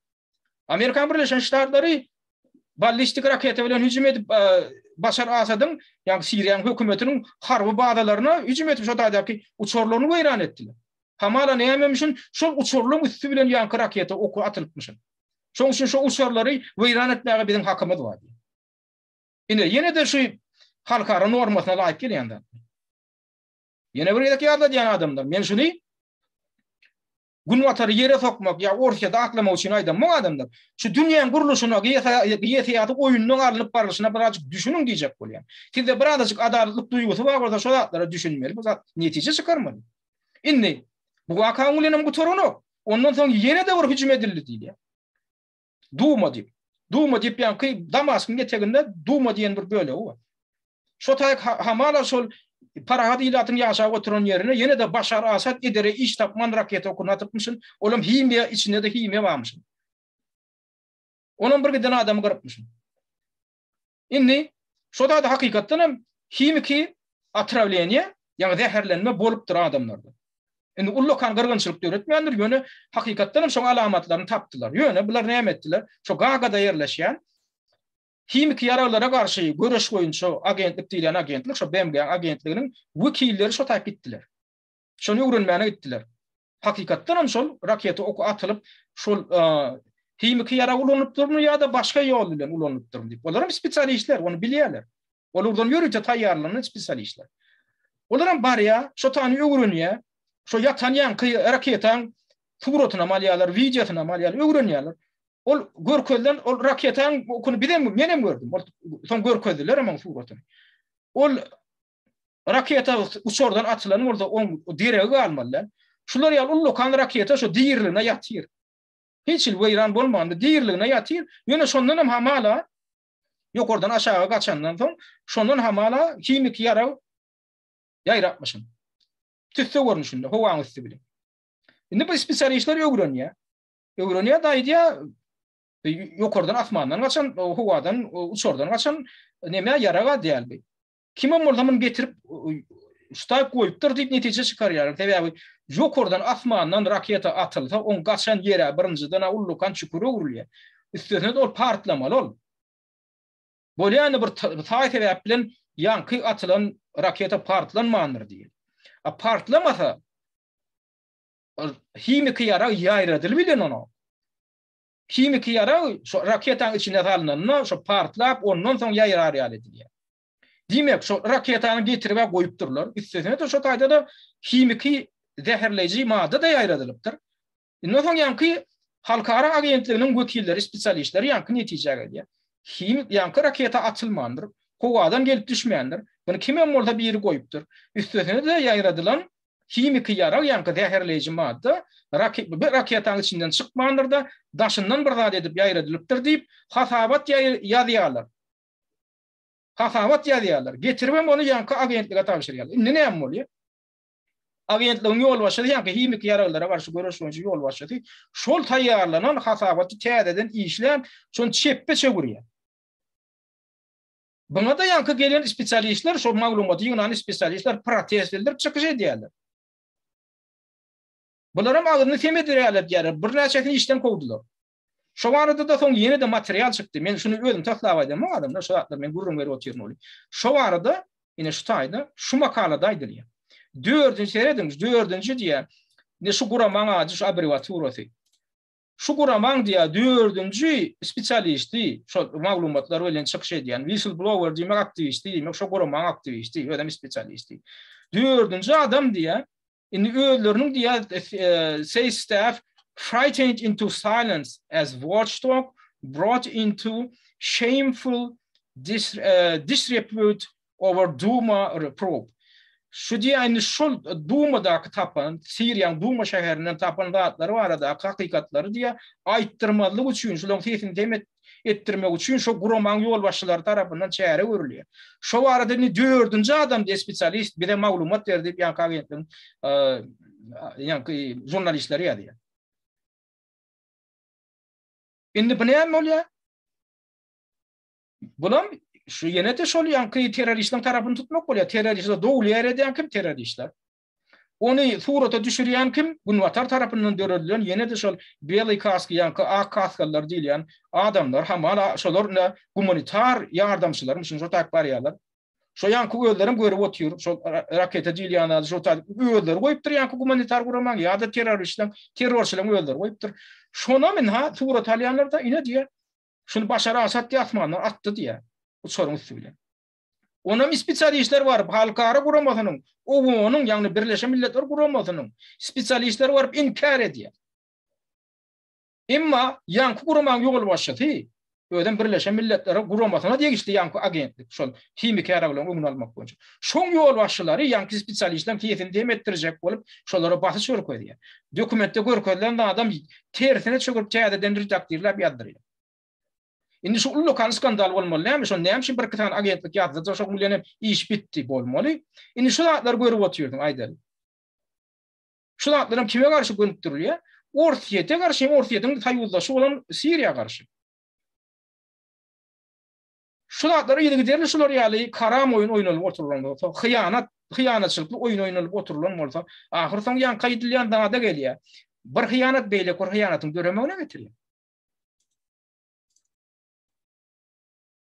Amerikan Birleşen Ştatlary ballistik raketa bilen hüjüm edip Başar Asadyň, ýagny Siriýanyň hökümetiniň harby bazalaryna hüjüm edip şo taýdaky uçarlaryny weýran etdiler. Hamala nämemişin şol uçarlaryň üsti bilen ýaňky raketa oky atylypmyşyn. Şoň üçin şo uçarlary weýran etmäge biziň hakymyz bar diýip. Ine ýene-de şu halkara normasyna laýyk gelýän zat. Ýene bir gezek ýatladýan adamlar, men şuny Günbatary ýere sokmak ýa Orsýeti aklamak üçin aýdamok adamlar. Şu dünýäň gurluşyna, geosyýasy oýnunyň alnyp barlyşyna birazajyk düşüniň diýjek bolýan. Sizde birazajyk adalatlyk duýgusy bar bolsa şo zatlara düşünmeli, bu zat netije çykarmaly. Indi bu wakaň bilenem gutaranok. Ondan soň ýene-de bir hüjüm edildi diýilýär. Duma diýip. Duma diýip ýaňky Damaskyň eteginde Duma diýen bir bölegi bar. Şo taýyk hamala şol parahat ilatyň ýaşap oturan ýerine ýene-de Başar Asad edere iş tapman raketa okuny atypmyşyn. Olam himiýa, içinde-de himiýa barmyşyn. Onam bir giden adamy gyrypmyşyn. Indi şo zady hakykatdan hem himiki otrawleniýe, ýagny zäherlenme bolupdyr adamlarda. Indi ullakan gyrgynçylyk döretmändir, ýöne hakykatdan hem şoň alamatlaryny tapdylar. Ýöne bular näme etdiler? Şo Gagada ýerleşýän himiki ýaraglara garşy göreş boýunça agentlik diýilýän agentlik, şo BMG-niň agentliginiň wekilleri şo taýyp gitdiler. Şony öwrenmäne gitdiler. Hakykatdan hem şol raketa oky atylyp, şol himiki ýarag ulanypdyrmy ýa-da başga ýol bilen ulanypdyrmy diýip. Olar hem spesialistler, ony bilýärler. Olardan ýörite taýýarlanan spesialistler. Olar hem barýar, şo tany öwrenýär. Şo ýatan ýaňky raketaň suratynam alýarlar, wideosynam alýarlar, öwrenýärler. Ol görkezilen ol raketaň okuny bizem, men hem gördüm. Ol soň görkezdiler hem oň suratyny. Ol raketa uçardan atylan bolsa, oň deregi galmaly däl. Şular ýaly ullakan raketa şo diriligine ýatyr. Hiç hili weýran bolmandy, diriligine ýatyr. Ýöne şondan hem hamala ýokardan aşaga gaçandan soň, şondan hamala himiki ýarag ýaýrapmyşyn. Tüsse görnüşinde, howaň üsti bilen. Indi bu spesialistler öwrenýär. Öwrenýär-de aýdýar, ýokardan asmandan gaçan, howadan, uçardan gaçan neme ýarag-a däl bu. Kimem bolsa muny getirip şu taýyp goýupdyr diýip netije çykarýarlar. Sebäbi ýokardan asmandan raketa atylsa, oň gaçan ýeri birinjiden-ä ullakan çükür öwrülýär. Üstesine-de ol partlamaly ol. Bolýa indi bir saý sebäp bilen ýaňky atylan raketa partlanmandyr diýeli. A partlamasa himiki ýarag ýaýradylyp bilenok. Himiki ýarag şo raketaň içine salynanda şo partlap ondan soň ýaýrar ýaly edilýär. Diýmek, şo raketany getirip-ä goýupdyrlar. Üstesine-de şo taýda-da himiki zäherleýji madda-da ýaýradylypdyr. Indi soň ýaňky halkara agentliginiň wekilleri, spesialistleri ýaňky netijä gelýär. Himik ýaňky raketa atylmandyr, howadan gelip düşmändir. Muny kimem bolsa biri goýupdyr. Üstesine-de ýaýradylan himiki ýarag ýaňky zäherleýji madda bu raketaň içinden çykmandyr-da, daşyndan bir zat edip ýaýradylypdyr diýip, hasabat ýazýarlar. Hasabat ýazýarlar. Getiribem ony ýaňky agentlige tabşyrýarlar. Indi näme bolýar? Agentligiň ýolbaşçysy, ýaňky himiki ýaraglara garşy göreş boýunça ýolbaşçysy şol taýýarlanan hasabaty täzeden işläp, şony çepbe çöwürýär. Buňa-da ýaňky gelen spesialistler, şol maglumaty ýygnan spesialistler protest bildirip çykyş edýärler. Bularam agzyny sem edirýärler diýýärler. Birnäçesini işden kowdular. Şo barada-da soň ýene-de material çykdy. Men şuny özüm taslap aýdamok adamlar, şo zatlary men gürrüň berip otyryn ol. Şo barada ine şu taýda şu makalada aýdylýar. Dördünji serediň, dördünji diýýär. Ine şu guramaň ady, şu abbrewiaturasy. Şu guramaň diýýär dördünji spesialisti, şol maglumatlar bilen çykyş edýän, whistleblower diýmek aktiwisti diýmek, şo guramaň aktiwisti, özem spesialisti. Dördünji adam diýýär, Indi özleriniň diýýär say staff frightened into silence as watchdog brought into shameful disrepute over Duma probe. Şu diýýär indi şol Dumadaky tapan, Siriýanyň Duma şäherinden tapan zatlary baradaky hakykatlary diýýär aýtdyrmazlyk üçin, şularyň sesini sem etdirmek üçin şo guramaň ýolbaşçylary tarapyndan çäre görülýär. Şo barada indi dördünji adam diýe spesialist bize maglumat berdi diýip ýaňky agentligiň ýaňky žurnalistleri ýazýar. Indi bu näme bolýar? Bulam şu ýene-de şol ýaňky terroristleriň tarapyny tutmak bolýar. Terroristler dowly ýer edýän kim? Terroristler. Ony surata düşürýän kim? Günbatar tarapyndan döredilen ýene-de şol belyý kaski ýaňky ak kaskalylar diýilýän adamlar, hamala şolar ine gumanitar ýardamçylarmyşyn şo taýyp barýarlar. Şo ýaňky özlerem görüp otyr, şol raketa diýilýän zady şo taýyp özleri goýupdyr ýaňky gumanitar guramaň ýa-da terroristleriň, terrorçylaryň özleri goýupdyr. Şonam ynha surat alýanlar-da ine diýýär. Şuny Başar Asad diýýär asmandan atdy diýýär uçaryň üsti bilen. Onam spesialistler baryp halkara guramasynyň, OON-yň, ýagny Birleşen Milletler Guramasynyň spesialistleri baryp inkär edýär. Emma ýaňky guramaň ýolbaşçysy, özem Birleşen Milletler Guramasyna degişli ýaňky agentlik, şol himiki ýaraglaryň öňüni almak boýunça. Şoň ýolbaşçylary ýaňky spesialistleriň sesini dem etdirjek bolup, şolara basyş görkezýär. Dokumentde görkezilen zadam tersine çökürip täzeden redaktirläp ýazdyrýar. Indi şu ullakan skandal bolmaly dälmi? Şony näme üçin bir-iki sany agentlik ýazdy-da, şoň bilen hem iş bitdi bolmaly. Indi şu zatlary görüp otyrdyň aýdaly. Şu zatlar hem kime garşy gönükdirilýär? Orsýete garşy hem Orsýetiň soýuzdaşy bolan Siriýa garşy. Şu zatlar yzygiderli şular ýaly karam oýun oýnalyp oturylan bolsa, hyýanat, hyýanatçylykly oýun oýnalyp oturylan bolsa, ahyr soň ýaňky aýdylýan zada gelýär. Bir hyýanat beýleki bir hyýanatyň döremegine getirýär.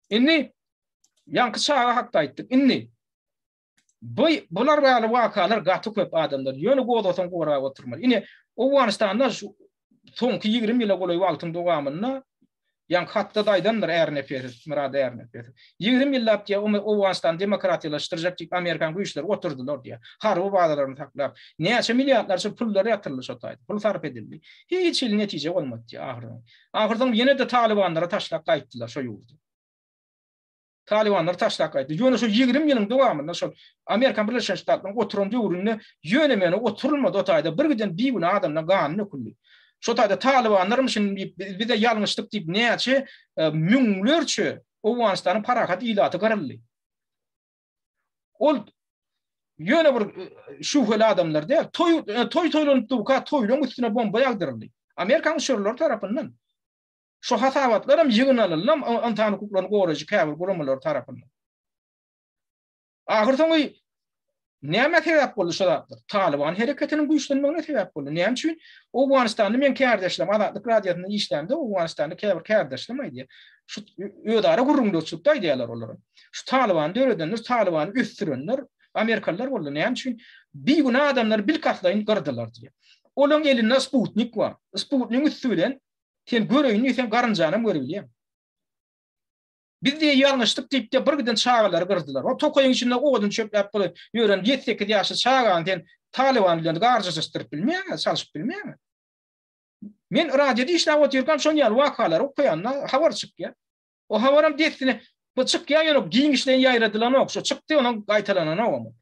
Indi ýaňky çaga hakda aýtdyk. Indi bu bular ýaly wakalar gaty köp adamlar. Ýöne gozgasaň gorap oturmaly. Ine Owganystanda şu soňky 20 ýyla golaý wagtyň dowamynda ýaňky hatda-da aýdandyr Ärnepesow, Myrat Ärnepesow. 20 ýyllap diýýär, Owganystany demokratiýalaşdyrjak diýip Amerikan güýçleri oturdylar diýýär. Harby bazalaryny saklap. Näçe milliardlarça pullar ýatyryldy şo taýda. Pul sarp edildi. Hiç hili netije bolmady diýýär ahyrsoňy. Ahyrsoňy ýene-de talybanlara taşlap gaýtdylar şo ýurdy. Talybanlar taşlap gaýtdy. Ýöne şol 20 ýylyň dowamynda şol Amerikan Birleşen Ştatlarynyň oturan döwründe ýöne meni oturylmady o taýda bir giden bigünä adamdan gany döküldi. Şo taýda talybanlarmyşyn diýip bize ýalňyşdyk diýip näçe e, müňlerçe Owganystanyň parahat ilaty gyryldy. Ol ýöne bir e, şübheli adamlar däl. Toý e, toý toýlanyp durka toýlaryň üstüne bomba ýagdyryldy. Amerikan uçarlary tarapyndan. Şu hasabatlar hem ýygnalyldy ynsan hukuklaryny goraýjy käbir guramalar tarapyndan. Ahyr soňy näme sebäp boldy şu zatlar? Talyban hereketiniň güýçlenmegine sebäp boldy. Näme üçin? Owganystanda men kärdeşlerim Azatlyk radiosynda işlämde Owganystanda käbir kärdeşlerim aýdýar. Şu özara gürrüňdeşlikde aýdýarlar olar. Şu Talybany döredenler, Talybany ösdürenler amerikalylar boldy. Näme üçin? Bigünä adamlary bilkastlaýyn gyrdylar diýýär. Olaryň elinde Sputnik bar. Sputnigiň üsti bilen Sen göreýin diýseň garynjanam görübilýäň. Biz diýe ýalňyşdyk diýip de bir giden çagalary gyrdylar. O tokaýyň içinde odun çöpläp bir ýören 7-8 ýaşly çagany sen Talyban bilen garjaşdyryp bilmeýäň, çalşyp bilmeýäň. Men radioda işläp otyrkam şon ýaly wakalary okaýanda habar çykýar. O habaram dessine bu çykýar ýöne giňişleýin ýaýradylanok. Şo çykdy onuň gaýtalananok.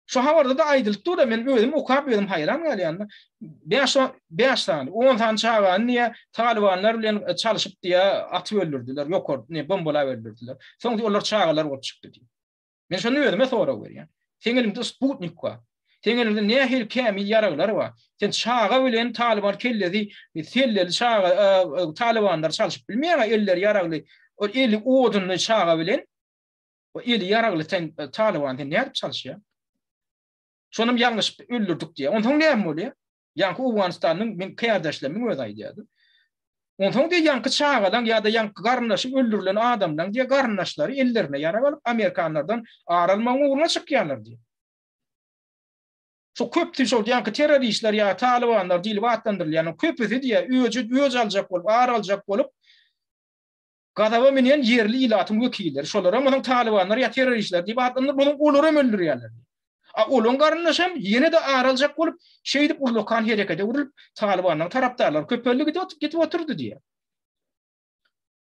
Şu habarda-da aýdylyp dur-da, men özüm okap özüm haýran galýan-da. 5 5 sany, 10 sany çagany diýä talybanlar bilen e, çalyşyp diýä atyp öldürdiler, ýokar, ne bombalap öldürdiler. Soň olar çagalar bolup çykdy diýip. Men şonda özüme sorag berýän. Seň eliňde sputnik bar. Seň eliňde nähili kämil ýaraglar bar. Sen çaga bilen talyban kellesi selleli çaga e, e, talybanlar çalyşyp bilmeýär, elleri ýaragly, eli odunly çaga bilen O eli ýaragly sen e, Talyban sen nädip çalyşýar? Şonam ýalňyşyp öldürdik diýýär. Onsoň näme bolýar? Ýaňky Owganystanyň men kärdeşlerimiň özi aýdýardy. Onsoň diýýär ýaňky çagalaň ýa-da ýaňky garyndaşy öldürilen adamlaň diýýär garyndaşlary ellerine ýarag alyp amerikanlardan ar almagyň ugruna çykýarlar diýýär. Şu köpüsi şol ýaňky terroristler ýa talybanlar diýlip atlandyrylýan köpüsi diýýär öji öç aljak bolup ar aljak bolup Gazaba münen ýerli ilatyň wekilleri, şolaram onuň talybanlar ýa terroristler diýip atlandyryp, onuň olaram öldürýärler. A olaň garyndaşam ýene-de ar aljak bolup, şeýdip ullakan herekete öwrülip, talybanlaryň tarapdarlary köpeldi gidip, gidip oturdy diýýär.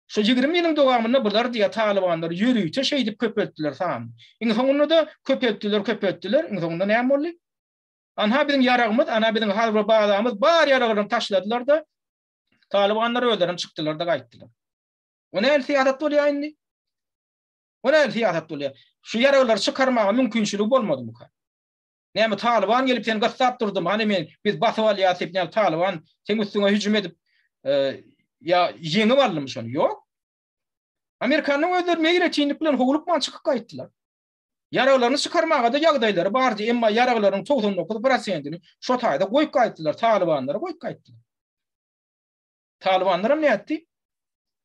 Şu 20 ýylyň dowamynda bular diýýär talybanlar ýörite şeýdip köpeltdiler sanyny. Iň soňunda-da köpeltdiler, köpeltdiler, iň soňunda näme boldy? Anha biziň ýaragymyz, ana biziň harby bazamyz, bar ýaraglaryny taşladylar-da, Talybanlar özlerem çykdylar-da gaýtdylar. O nähili syýasat bolýar indi? O nähili syýasat bolýar? Şu ýaraglary çykarmaga mümkinçiligi bolmadymyka? Näme Talyban gelip seni gyssap durdymy? Hany men biz basyp alýas diýip näme Talyban seň üstüňe hüjüm edip, Ýa ýeňip aldymy şony? Ýok. Amerikanyň özleri meýletinlik bilen howlukman çykyp gaýtdylar. Ýaraglaryny çykarmaga-da ýagdaýlary bardy, emma ýaraglaryň 99 prosentini şo taýda goýup gaýtdylar, talybanlara goýup gaýtdylar. Talybanlaram nätdi?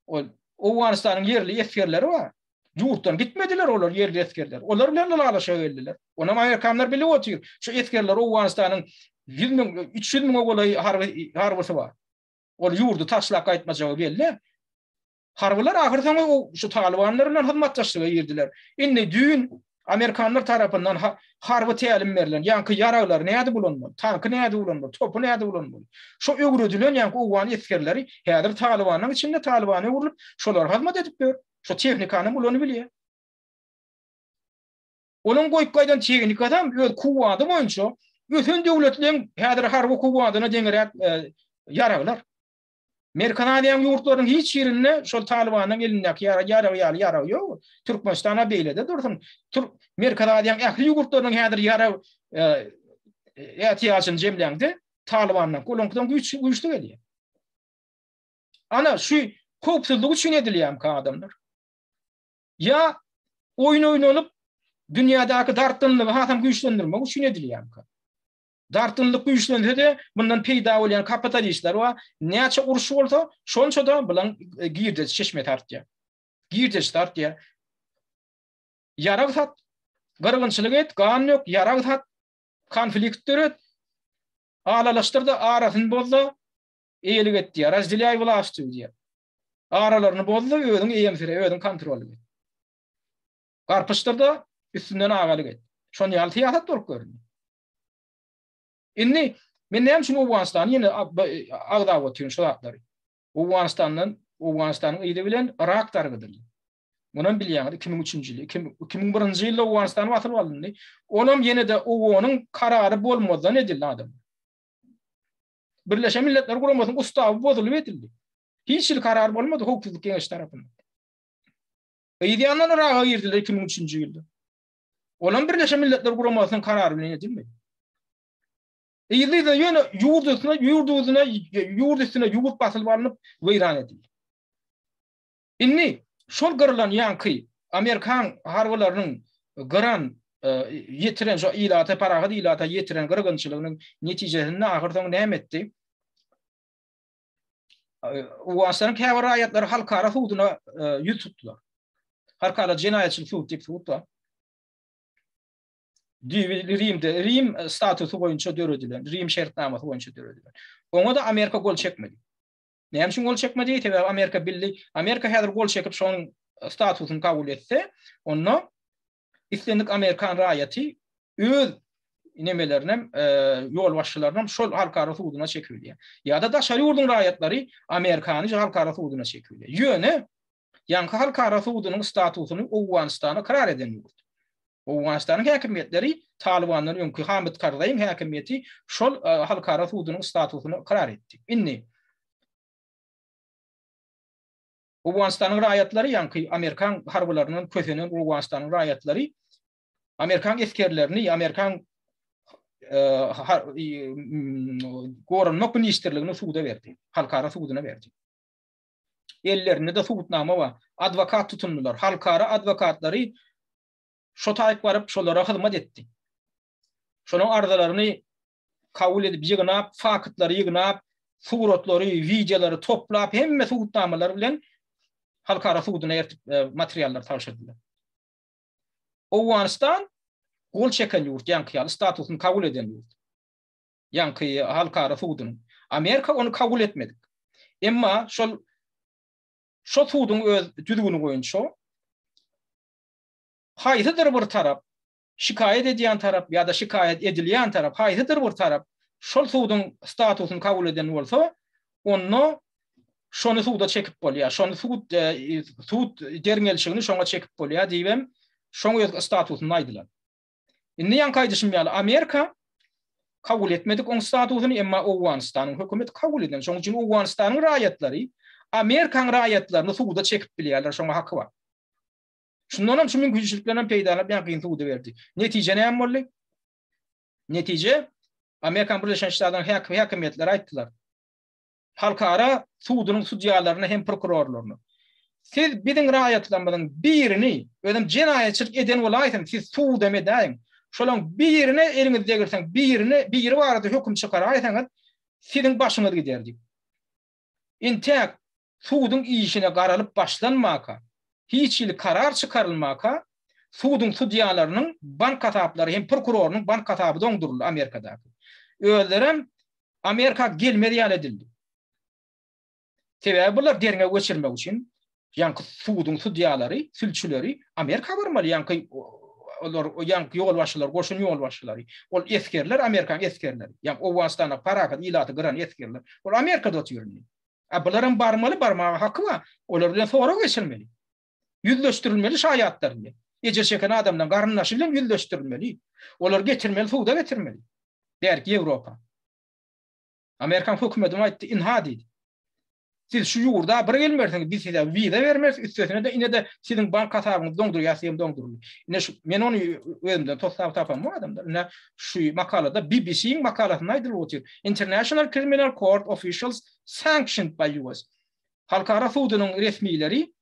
Ol Owganystanyň ýerli esgerleri bar. Ýurtdan gitmediler olar ýerli esgerler. Olar bilen ylalaşyga geldiler. Onam amerikanlar bilip otyr. Şu esgerler Owganystanyň 100 müň, 300 müňe golaý harby harbysy bar. Ol ýurdy taşlap gaýtmajagy belli. Harbylar ahyrsoňy şu talybanlar bilen hyzmatdaşlyga girdiler. Indi düýn amerikanlar tarapyndan harby tälim berlen, ýaňky ýaraglary nädip ulanmaly, tanky nädip ulanmaly, topy nädip ulanmaly. Şo öwredilen ýaňky owgan esgerleri häzir talybanyň içinde talybana öwrülip, şolara hyzmat edip ýör. Şo tehnikany hem ulanyp bilýär. Onuň goýup gaýdan tehnikasy hem öz kuwwady boýunça ösen döwletleriň häzir harby kuwwadyna deňiräk ýaraglar. Merkezi Aziýanyň ýurtlarynyň hiç birinde şol Talybanyň elindäki ýarag ýaly ýarag ýok. Türkmenistan-a beýle-de dursun. Merkezi Aziýanyň ähli ýurtlarynyň häzir ýarag ätiýajyny jemläňde Talybandan olaňkydan güýçli gelýär. Ana şu howpsuzlyk üçin edilýärmikä adamlar? Ýa oýun oýnalyp dünýädäki dartgynlygy hasam güýçlendirmek üçin edilýärmikä? Dartgynlyk güýçlense-de, mundan peýda bolýan kapitalistler bar. Näçe uruş bolsa, şonça-da bulaň girdeji çeşmesi artýar. Girdejisi artýar. Ýarag sat, gyrgynçylyk et, gan dök, ýarag sat, konflikt döret, aralaşdyr-da, arasyny boz-da, eýelik et diýýär. Razdelýaý wlastwuý diýýär. Aralaryny boz-da, özüň eýemsire, özüň kontrollyk et. Garpyşdyr-da, üstünden agalyk et. Şon ýaly syýasat bolup göründi. Indi men näme üçin Owganystany ýene agzap otyryn şu zatlary? Owganystandan, Owganystanyň yzy bilen Yrak dargydyldy. Munam bilýäňiz, 2003-nji ýyl, 2001-nji ýylda Owganystan basylyp alyndy. Onam ýene-de OON-yň karary bolmazdan edildi adam. Birleşen Milletler Guramasynyň ustawy bozulyp edildi. Hiç hili karar bolmady Howpsuzlyk Geňeşi tarapyndan. Yz ýandan Yraga girdiler 2003-nji ýylda. Olam Birleşen Milletler Guramasynyň karary bilen edilmedi. Yzly-yzyna ýöne ýurt üstüne, ýurt üstüne, ýurt üstüne ýurt basylyp alnyp, weýran edildi. Indi şol gyrylan ýaňky amerikan harbylarynyň gyran, e, ýetiren şo ilata, parahat ilata ýetiren gyrgynçylygynyň netijesinde ahyrsoňy näme etdi? Owganystanyň käbir raýatlary halkara suduna ýüz tutdular. Halkara jenaýatçylyk sudy diýip sud bar. Düýbi Rimde, Rim statusy boýunça döredilen, Rim şertnamasy boýunça döredilen. Oňa da Amerika gol çekmedi. Näme üçin gol çekmedi? Sebäbi Amerika bildi, Amerika häzir gol çekip şonuň statusyny kabul etse, onda islendik amerikan raýaty öz nemelerinem, ýolbaşçylarynam şol halkara suduna çekip bilýär. Ýa-da daşary ýurduň raýatlary Amerikany halkara suduna çekip bilýär. Ýöne ýaňky halkara sudunyň statusyny Owganystana ykrar eden ýurt. Owganystanyň häkimiýetleri Talybandan öňki Hamid Karzaýyň häkimiýeti şol halkara sudunyň statusyny ykrar etdi. Indi Owganystanyň raýatlary, ýaňky amerikan harbylaryndan kösenen Owganystanyň raýatlary amerikan esgerlerini, amerikan goranmak ministrligini suda berdi. Halkara suduna berdi. Ellerinde-de subutnama bar. Adwokat tutundylar. Halkara adwokatlary şo taýyk baryp, şolara hyzmat etdi. Şolaryň arzalaryny kabul edip ýygnap, faktlary ýygnap, suratlary, wideolary toplap, hemme subutnamalar bilen halkara suduna ertip e, materiallary tabşyrdylar. Owganystan gol çeken ýurt, ýaňky ýaly statusyny kabul eden ýurt. Ýaňky halkara sudunyň. Amerika ony kabul etmedik. Emma şol şo suduň öz düzgüni boýunça haýsydyr bir tarap şikaýat edýän tarap ýa-da şikaýat edilýän tarap haýsydyr bir tarap şol suduň statusyny kabul eden bolsa, onda şony suda çekip bolýar. Şony sud e, sud derňelişigini şoňa çekip bolýar diýibem şoň öz statusynda aýdylan. Indi ýaňky aýdyşym ýaly Amerika kabul etmedik oň statusyny, emma Owganystanyň hökümeti kabul eden. Şonuň üçin Owganystanyň raýatlary Amerikanyň raýatlaryny suda çekip bilýärler, şoňa haky bar. Şundan hem şu mümkinçilikden hem peýdalanyp ýaňkyny suda berdi. Netije näme boldy? Netije Amerikan Birleşen Ştatlarynyň häkimiýetleri aýtdylar. Halkara sudunyň sudýalaryna hem prokurorlaryna. Siz biziň raýatlarymyzyň birini, özem jenaýatçylyk eden bolaýsyn, siz sudam edäýiň. Şolaň birine eliňizi degirseň, birine, biri barada höküm çykaraýsaňyz, siziň başyňyz gider diýip. Intäk suduň işine garalyp başlanmaka, hiç hili karar çykarylmaka, suduň sudýalarynyň bank hasaplary hem prokurorynyň bank hasaby doňduryldy Amerikadaky. Özlerem Amerika gelmez ýaly edildi. Sebäbi bular derňew geçirmek üçin ýaňky suduň sudýalary, sülçüleri Amerika barmaly, ýaňky olar ýaňky ýolbaşçylar, goşun ýolbaşçylary. Ol esgerler Amerikanyň esgerleri. Ýaňky Owganystanda parahat ilaty gyran esgerler. Ol Amerikada otyr indi. A bularam barmaly, barmaga haky bar. Olar bilen sorag geçirmeli. Ýüzleşdirilmeli şaýatlar bilen. Ejir çeken adamdan garyndaşy bilen ýüzleşdirilmeli. Olary getirmeli, suda getirmeli. Bärki Ýewropa. Amerikan hökümedim aýtdy, inha diýdi. Siz şu ýurda bir gelmersiňiz, biz size wiza bermeris, üstesine-de ine-de siziň bank hasabyňyzy doňdurýas diýem doňduryldy. Ine şu men ony özümden toslap tapan bu adamlar. Ine şu makalada BBC-iň makalasynda aýdylyp otyr. International Criminal Court officials sanctioned by US. Halkara sudunyň resmileri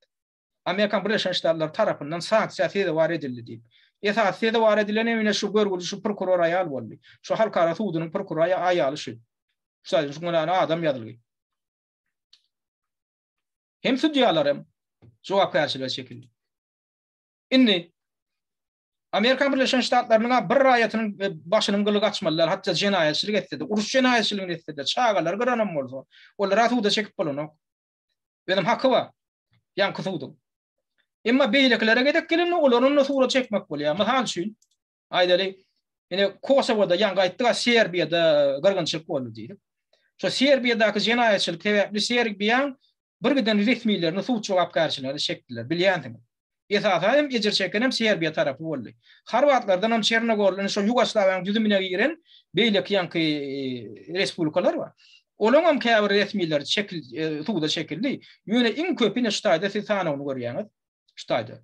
Amerikan Birleşen Ştatlary tarapyndan sanksiýa sezewar edildi diýip. Esasy sezewar edilen hem ine şu görgüli şu prokuror aýal boldy. Şu halkara sudunyň prokuror aýaly şu. Şu şu günäni adam ýazylgy. Hem sudýalar hem jogapkärçilige çekildi. Indi Amerikan Birleşen Ştatlarynyň bir raýatynyň e, başynyň gyly gaçmalylar, hatda jenaýatçylyk etse-de, uruş jenaýatçylygyny etse-de, çagalary gyranam bolsa, olara suda çekip bolanok. Özem haky bar. Ýaňky suduň. Emma beýlekilere gezek gelende olaryň da suda çekmek bolýar. Mysal üçin, aýdaly, ine Kosowoda ýaňky aýtdyk, Serbiýada gyrgynçylyk boldy diýdik. Şo Serbiýadaky jenaýatçylyk sebäpli Serbiýaň bir giden resmilerini sud jogapkärçiligine çekdiler, bilýänsiňiz. Esasan hem ejir çeken hem Serbiýa tarapy boldy. Horwatlardan hem Çernogorlaryň şo Ýugoslawiýanyň düzümine giren beýleki ýaňky e, respublikalar bar. Olaň hem käbir resmileri çekil, e, suda çekildi. Ýöne iň köpi ine şu taýda siz sanawyny görýäňiz. Şu taýda.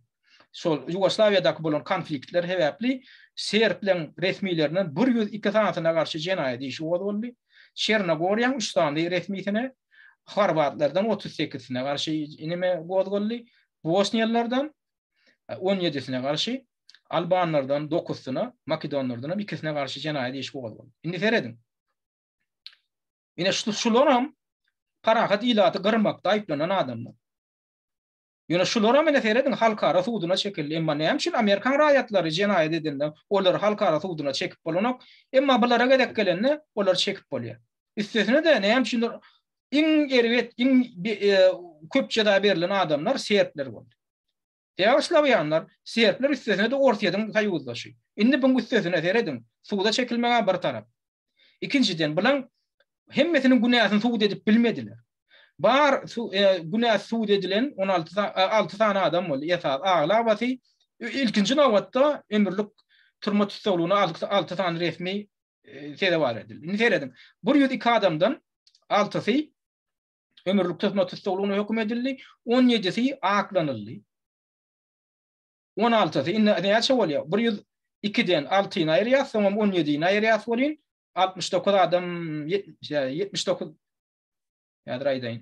Şol Ýugoslawiýadaky bolan konfliktler sebäpli serbleň resmilerinden 102 sanysyna garşy jenaýat işi gozgaldy. Çernogoriýanyň 3 sany resmisine, horwatlardan 38-sine garşy ineme gozgaldy. Bosniýalylardan 17-sine garşy, albanlardan 9-syna, makedonlardan hem 2-sine garşy jenaýat işi gozgaldy. Indi serediň. Ine şu şularam parahat ilaty gyrmakda aýyplanan adamlar. Ýöne şularam ine serediň halkara suduna çekildi. Emma näme üçin Amerikan raýatlary jenaýat edende olary halkara suduna çekip bolanok? Emma bulara gezek gelende olary çekip bolýar. Üstesine-de näme üçindir iň erbet, iň e, köp jeza berlen adamlar serbler boldy. Sebäbi slawýanlar, serbler üstesine-de Orsýetiň soýuzdaşy. Indi buň üstesine serediň, suda çekilmeg-ä bir tarap. Ikinjiden, bulaň hemmesiniň günäsini subut edip bilmediler. Bar e, günäsi subut edilen 16 6 e, sany adam boldy. Esas aglabasy ilkinji nobatda ömürlik türme tussaglygyna 6 sany resmi e, sezewar edildi. Indi serediň. 102 adamdan 6-sy ömürlik türme tussaglygyna höküm edildi, 17-si aklanyldy. 16-sy indi näçe bolýar? 102-den 6-ny aýyrýas, soňam 17-ni aýyrýas welin 69 adam 79 häzir aýdaýyn.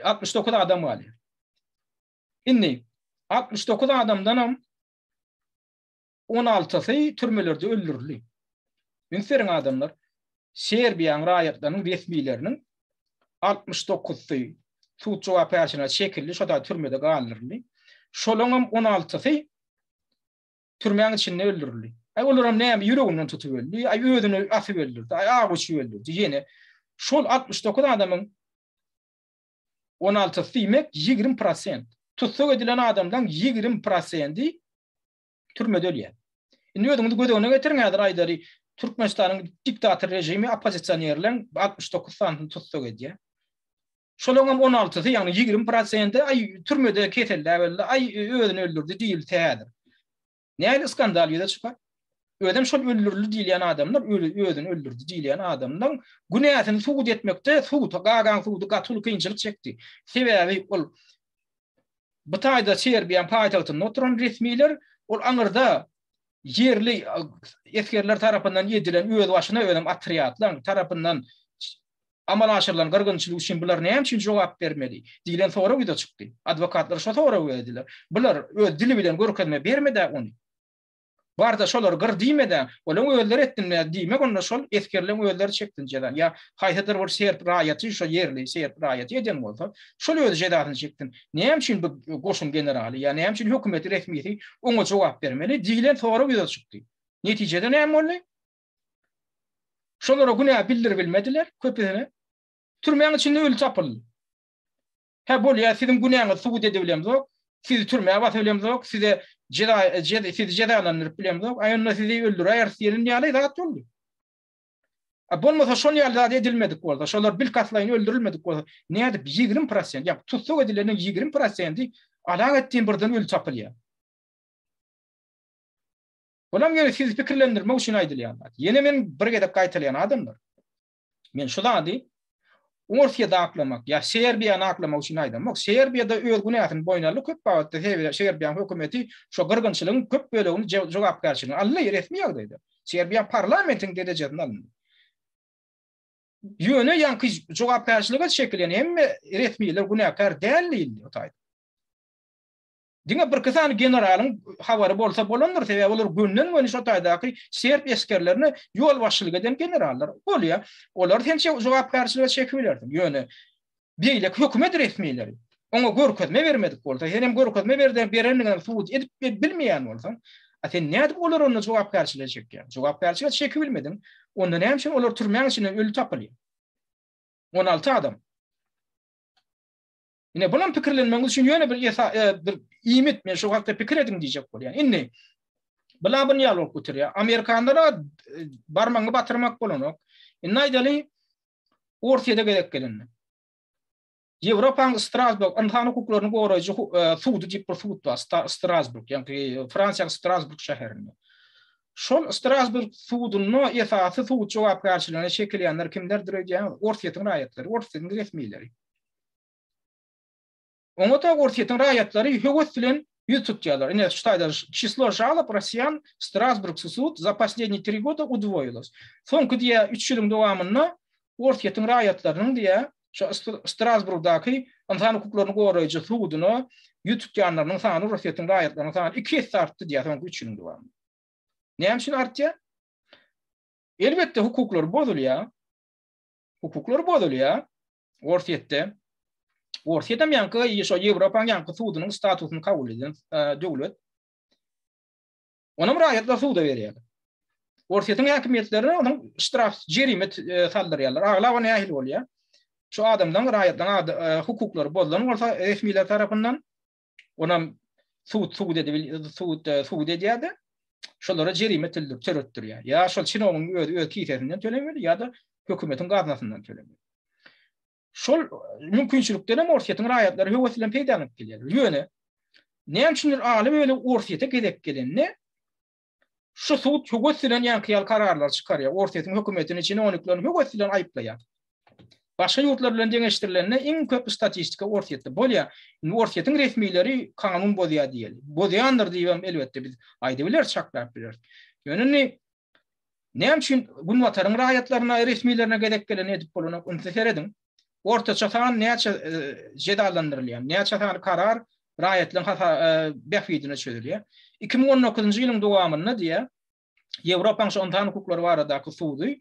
69 adam galýar. Indi 69 adamdanam 16-sy türmelerde öldürildi. Üns beriň adamlar, Serbiýanyň raýatlarynyň resmileriniň 69-sy sud jogapkärçiligine çekildi, şo da türmede galdyryldy. Şolaryň 16-sy türmäň içinde öldürildi. Aý olaram näme ýüreginden tutup öldi, aý özüni asyp öldürdi, aý aw içip öldürdi. Ýene şol 69 adamyň 16-sy diýmek 20%. Tussag edilen adamlaryň 20 prosendi türmede ölýär. Indi özüňiz göz öňüne getiriň häzir aýdary Türkmenistanyň diktator režimi oppozisionerleň 69 sanysyny tussag edýär. Şolaryň hem 16-sy, ýagny 20 prosenti aý türmede keselläp öldi, aý özüni öldürdi diýilse häzir. Nähili skandal ýüze çykar? Özem şol öldürildi diýilýän adamlar, özüni öldürdi diýilýän adamlaryň günäsini subut etmekde sud, Gagaň sudy gaty uly kynçylyk çekdi. Sebäbi ol Bu taýda Serbiýanyň paýtagtynda oturan resmiler ol aňyrda ýerli esgerler tarapyndan edilen özbaşyna özem otrýadlaryň tarapyndan Amala aşyrylan gyrgynçylyk üçin bular näme üçin jogap bermeli? diýlen sorag ýüze çykdy. Adwokatlar şo soragy berdiler. Bular öz dili bilen görkezme bermedä ony. Barda şolary gyr diýmedä, olaň özleri etdinmä diýmek onda şol esgerleň özleri çeksin jezany. Ýa haýsydyr bir serb raýaty şo ýerli serb raýaty eden bolsa, şol öz jezasyny çeksin. Näme üçin bu goşun generaly ýa näme üçin hökümet resmisi oňa jogap bermeli diýlen sorag ýüze çykdy. Netijede näme boldy? Şolara günä bildiribilmediler köpüsine. Türmäň içinde öli tapyldy. Hä bolýa siziň günäňizi subut edibilemzok, sizi türmä basybilemzok, size jeza sizi jezalandyryp bilemzok, aý onda sizi öldüräýeris diýen ýaly zat boldy. A bolmasa şol ýaly zat edilmedik bolsa, şolar bilkastlaýyn öldürilmedik bolsa, nädip 20 prosent, ýa tussag edileniň 20 prosenti alagetdin birden öli tapylýar. Bulam ýöne sizi pikirlendirmek üçin aýdylýan zat. Ýene men bir gezek gaýtalaýan adamlar. Men şu zady Orsýeti aklamak ýa Serbiýany aklamak üçin aýdamok. Serbiýada öz günäsini boýun aldy, köp babatda Serbiýanyň hökümeti şo gyrgynçylygyň köp bölegini jogapkärçiligini aldy resmi ýagdaýda. Serbiýanyň parlamentiň derejesinde alyndy. Ýöne ýaňky jogapkärçilige çekilen hemme resmiler günäkär däl diýildi o taýda. Diňe birki sany generalyň habary bolsa bolandyr, sebäbi olar gönden-göni şo taýdaky serb esgerlerine ýolbaşçylyk eden generallar. Bolýar. Olary sen jogapkärçilige çekip bilersiň. Ýöne beýleki hökümet resmileri oňa görkezme bermedik bolsa, sen hem görkezme berendigiňi subut edip bilmeýän bolsaň, a sen nädip olary onda jogapkärçilige çekýäň? Jogapkärçilige çekibilmediň, onda näme üçin olar türmäň içinden öli tapylýar? 16 adam. Ine bulam pikirlenmegiňiz üçin ýöne bir esa e, bir iýmit men şu hakda pikir ediň diýjek bolýan. Indi bula bunu ýaly bolup götürýär. Amerikanlara e, barmagyňy batyrmak bolanok. Indi aýdaly Orsýete gezek gelende. Ýewropanyň Strasburg ynsan hukuklaryny goraýjy e, sudy diýip bir sud bar. Strasburg, ýagny Fransiýanyň Strasburg şäherinde. Şol Strasburg sudunda esasy sud jogapkärçiligine çekilýänler kimlerdir öýdýäňiz? Orsýetiň raýatlary, Orsýetiň resmileri. Oňa-da Orsýetiň raýatlary höwes bilen ýüz tutýarlar. Ine, şu taýda çislo žalob rossiýan Strasburgski sud za posledniý tri goda udwoýilos. Soňky diýýär, üç ýylyň dowamynda Orsýetiň raýatlarynyň diýýär, şu Strasburgdaky ynsan hukuklaryny goraýjy suduna ýüz tutýanlarynyň sany Orsýetiň raýatlarynyň sany iki esse artdy diýýär soňky üç ýylyň dowamynda. Näme üçin artýar? Elbetde hukuklar bozulýar. Hukuklar bozulýar. Orsýetde. Orsýet hem ýaňky şo Ýewropanyň ýaňky sudunyň statusyny kabul eden e, döwlet. Onam raýatlar suda berýärler. Orsýetiň häkimiýetleri onuň ştraf, jerime e, saldyrýarlar. Aglaba nähili bolýar? Şu adamdan raýatlaryň e, hukuklary bozulan bolsa resmiler tarapyndan Onam sud sud edip sud sud edýär-de, şolara jerime tüldürip töletdirýär. Ýa şol çinownyň özi öz kisesinden tölemeli ýa-da hökümetiň gaznasyndan tölemeli. Şol mümkinçilikden hem Orsýetiň raýatlary höwes bilen peýdalanyp gelýärler. Ýöne näme üçindir aly böle Orsýete gezek gelende Şu sud höwes bilen ýaňky ýaly kararlary çykarýar. Orsýetiň hökümetini, çinowniklerini höwes bilen aýyplaýar. Başga ýurtlar bilen deňeşdirilende iň köp statistika Orsýetde bolýar. Indi Orsýetiň resmileri kanun bozýar diýeli. Bozýandyr diýibem elbetde biz aýdybileris, çaklap bileris. Ýöne indi näme üçin Günbataryň raýatlaryna, resmilerine gezek gelende edip bolanok? Ünsi serediň. Ortaça san näçe jezalandyrylýar? Näçe sany karar raýatlaryň hasa bähbidine çözülýär? 2019-njy ýylyň dowamynda diýýär, Ýewropanyň şu ynsan hukuklary baradaky sudy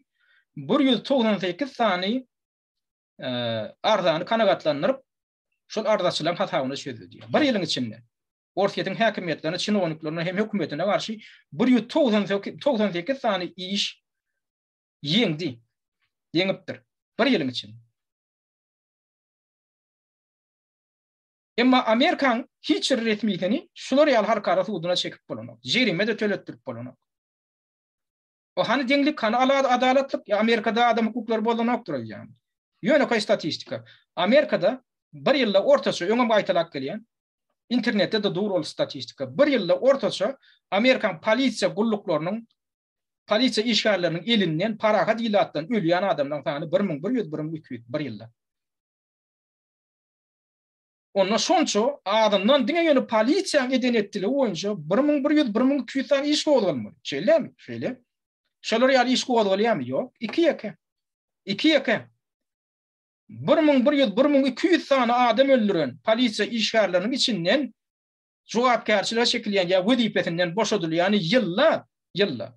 198 sany arzany kanagatlandyryp, şol arzaçylaryň hasabyna çözdi diýýär. Bir ýylyň içinde Orsýetiň häkimiýetlerine, çinowniklerine hem hökümetine garşy 198 sany iş ýeňdi. Ýeňipdir. Bir ýylyň içinde. Emma Amerikaň hiç bir resmisini şular ýaly halkara suduna çekip bolanok. Jerime-de töletdirip bolanok. O hany deňlik, hany adalatlyk? Ýa Amerikada adam hukuklary bozulanokdyr öýdýän. Ýönekeý statistika. Amerikada bir ýylda ortaça, öňem gaýtalap gelýän, internetde-de dur ol statistika. Bir ýylda ortaça Amerikan polisiýa gulluklarynyň Polisiýa işgärleriniň elinden parahat ilatdan ölýän adamlaryň sany 1100, 1200 bir ýylda. Onda şonça azyndan diňe ýöne polisiýanyň eden etdiligi boýunça 1100, 1200 sany iş gozgalmaly. Şeýlemi? Şeýle. Şolar ýaly iş gozgalýarmy? Ýok. Iki ýeke. Iki ýeke. 1100, 1200 sany adam öldüren polisiýa işgärleriniň içinden jogapkärçilige çekilýän ýa wezipesinden boşadylýany ýylda, ýylda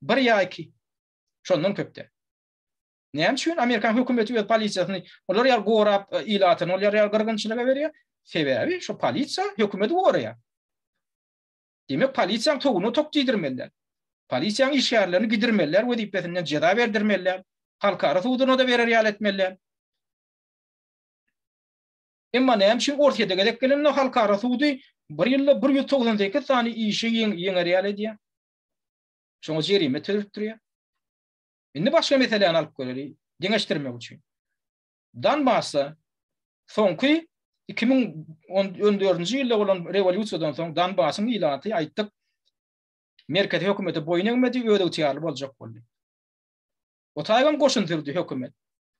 bir ýa iki. Şondan köp däl. Näme üçin Amerikan hökümeti öz polisiýasyny olar ýaly gorap e, ilatyny olar ýaly gyrgynçylyga berýär? Sebäbi şu polisiýa hökümeti goraýar. Diýmek, polisiýanyň towuny tok diýdirmeliler. Polisiýanyň işgärlerini gidirmeliler wezipesinden jeza berdirmeliler. Halkara suduna-da berer ýaly etmeliler. Emma näme üçin Orsýete gezek gelende halkara sudy bir ýylda 198 sany işi ýeňer ýaly edýär? Şoňa jerime töletdirýär. Indi başga meseläni alyp göreli, deňeşdirmek üçin. Donbasda soňky 2014-nji ýylda bolan rewolýusiýadan soň Donbasyň ilaty aýtdyk, merkezi hökümete boýun egmedi, özygtyýarly boljak boldy. O taýdan goşun sürdi hökümet.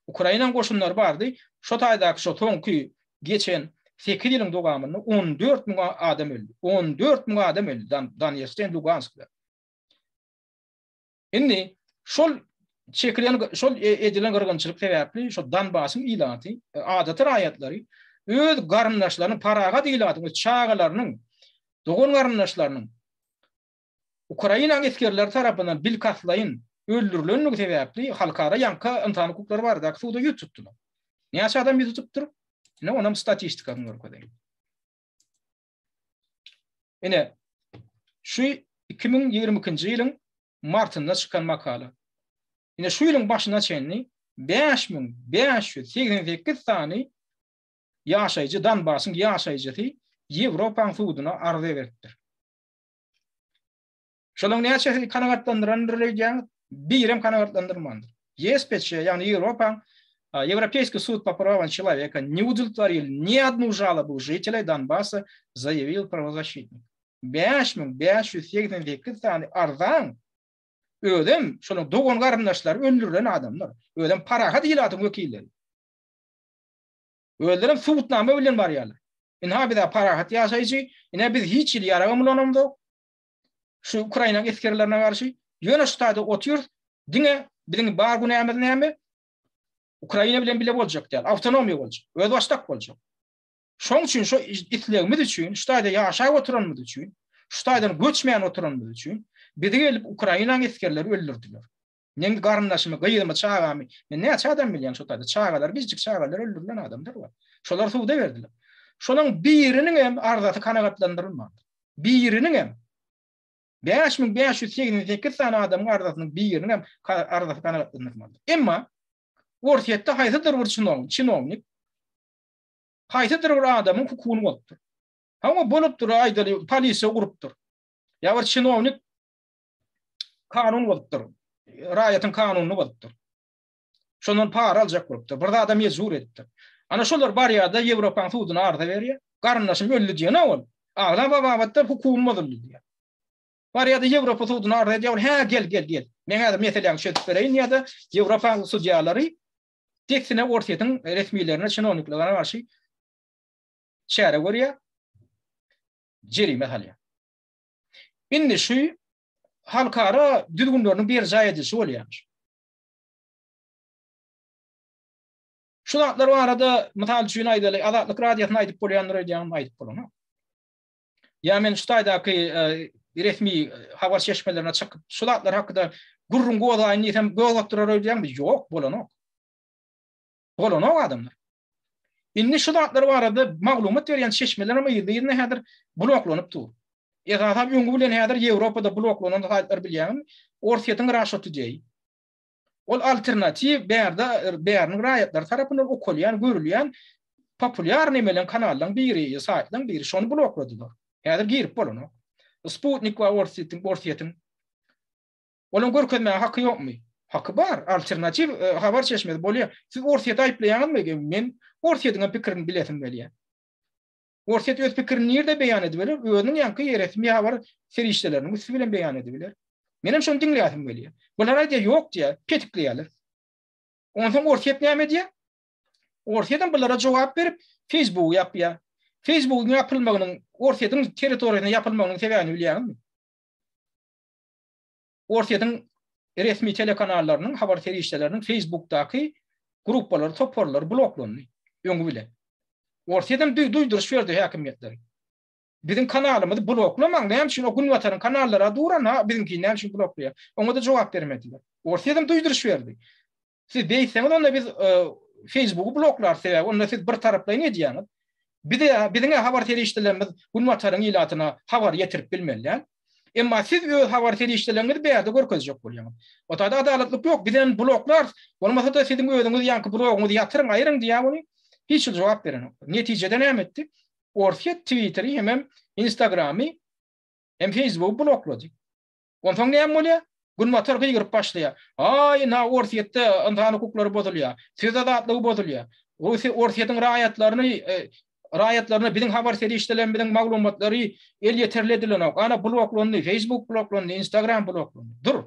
Ukrainanyň goşunlary bardy. Şo taýdaky şo soňky geçen 8 ýylyň dowamynda 14 müň adam öldi. 14 müň adam öldi Donetskde, Luganskda. Indi şol çekilen şol e, edilen gyrgynçylyk sebäpli şol Donbasyň ilaty, e, adaty raýatlary öz garyndaşlarynyň, parahat ilatyň, öz çagalarynyň, dogan garyndaşlarynyň Ukrainanyň esgerleri tarapyndan bilkastlaýyn öldürilenligi sebäpli halkara ýaňky ynsan hukuklary baradaky suda ýüz tutdular. Näçe adam ýüz tutupdyr? Ine onam statistikasyny görkezeýin. Ine, şu 2022-nji ýylyň martynda çykan makala. Ine şu ýylyň başyna çenli 5588 sany ýaşaýjy Donbasyň ýaşaýjysy Ýewropaň suduna arza beripdir. Şolaryň näçesi kanagatlandyrandyr öýdýäňiz? Birem kanagatlandyrmandyr. ÝSPÇ, ýagny Ýewropaň Европейский суд по правам человека не удовлетворил ни одну жалобу жителей Донбасса, заявил правозащитник. 5588 sany arzaň özem şonuň dogan garyndaşlary öldürilen adamlar, özem parahat ilatyň wekilleri. Özlerem subutnama bilen barýarlar. Ynha biz-ä parahat ýaşaýjy, ine biz hiç hili ýaragam ulanamzok. Şu Ukrainanyň esgerlerine garşy. Ýöne şu taýda otyrys, diňe biziň bar günämiz näme? Ukraina bilen bile boljak däl, awtonomiýa boljak, özbaşdak boljak. Şoň üçin şu islegimiz üçin, şu taýda ýaşap oturanymyz üçin, şu taýdan göçmän oturanymyz üçin bizi gelip Ukrainanyň esgerleri öldürdiler. Meň garyndaşymy, gyzymy, çagamy, men näçe adam bilýän şo taýda, çagalar, kiçijik çagalar öldürilen adamlar bar. Şolar suda berdiler. Şolaň biriniň hem arzasy kanagatlandyrylmandyr. Biriniň hem 5588 sany adamyň arzasynyň biriniň hem arzasy kanagatlandyrylmandyr. Emma Orsýetde haýsydyr bir çinownik haýsydyr bir adamyň hukugyny bozupdyr. Hawa bolupdyr, aýdaly, polisiýa urupdyr. Ýa bir çinownik kanun bozupdyr. Raýatyň kanunyny bozupdyr. Şondan para aljak bolupdyr. Bir zada mejbur edipdir. Ana şolar barýar-da Ýewropaň suduna arza berýär. Garyndaşym öldi diýen-ä ol. Aglaba babatda hukugym bozuldy diýýär. Barýar-da Ýewropa suduna arza edýär. Ol hä gel gel gel. Men häzir meseläňi çözüp bereýin diýýär-de Ýewropaň sudýalary dessine Orsýetiň resmilerine, çinowniklerine garşy çäre görýär. Jerime salýar. Indi şu halkara düzgünleriniň berjaý edilişi bolýarmyş. Şu zatlar barada mysal üçin aýdaly, Azatlyk Radiosyna aýdyp bolýandyr öýdýäňmi, aýdyp bolanok. Ýa men şu taýdaky e, resmi e, habar çeşmelerine çykyp şu zatlar hakda gürrüň gozgaýyn diýsem gozgatdyrar öýdýäňmi? Ýok, bolanok. Bolanok adamlar. Indi şu zatlar barada maglumat berýän çeşmeler hem yzly-yzyna häzir bloklanyp dur. Esasan öňi bilen häzir Ýewropada bloklanan saýtlar bilýäňmi? Orsýetiň Russia Today. Ol alternatiw bärde bäriniň raýatlary tarapyndan okalýan, görülýän populýar nemeleň kanallaryň biri, saýtlaryň biri. Şony blokladylar. Häzir girip bolanok. Sputnik bar Orsýetiň, Orsýetiň. Onuň görkezmäge haky ýokmy? Haky bar. Alternatiw e, habar çeşmesi bolýar. Siz Orsýeti aýyplaýaňyzmy? Men Orsýetiň hem pikirini bilesim gelýär. Orsýet öz pikirini nirde beýan edibiler? Özüniň ýaňky resmi habar serişdeleriniň üsti bilen beýan edibiler. Men hem şony diňläsim gelýär. Bular aýdýar, ýok diýýär, petikleýärler. Onsoň Orsýet näme edýär? Orsýet hem bulara jogap berip, Facebooky ýapýar. Facebookyň ýapylmagynyň, Orsýetiň territoriýasynda ýapylmagynyň sebäbini bilýäňizmi? Orsýetiň resmi telekanallarynyň, habar serişdeleriniň Facebookdaky Gruppalar, toparlar bloklandy öňi bilen. Orsýet hem duýduryş berdi häkimiýetleri. Biziň kanalymyzy bloklamaň, näme üçin o günbataryň kanallary duran, ha biziňkini näme üçin bloklaýar? Oňa-da jogap bermediler. Orsýet hem duýduryş berdi. Siz beýtseňiz onda biz Facebooky bloklarys sebäbi onda siz bir taraplaýyn edýäňiz. Bize biziň habar serişdelerimiz günbataryň ilatyna habar ýetirip bilmeli däl. Emma siz öz habar serişdeleriňizi bärde görkezjek bolýaňyz. O taýda adalatlyk ýok. Biz hem bloklarys. Bolmasa-da siziň özüňiz ýaňky blogyňyzy ýatyryň, aýyryň diýýär ony. Hiç hili jogap berenok. Netijede näme etdi? Orsýet Twitteri hemem Instagramy hem Facebooky bloklady. Onsoň näme bolýar? Günbatar gygyryp başlaýar. Aý, ynha Orsýetde ynsan hukuklary bozulýar. Söz azatlygy bozulýar. Orsýetiň raýatlaryny e, raýatlaryna biziň habar serişdelerimiziň maglumatlary elýeterli edilenok. Ana bloklandy, Facebook bloklandy, Instagram bloklandy. Dur.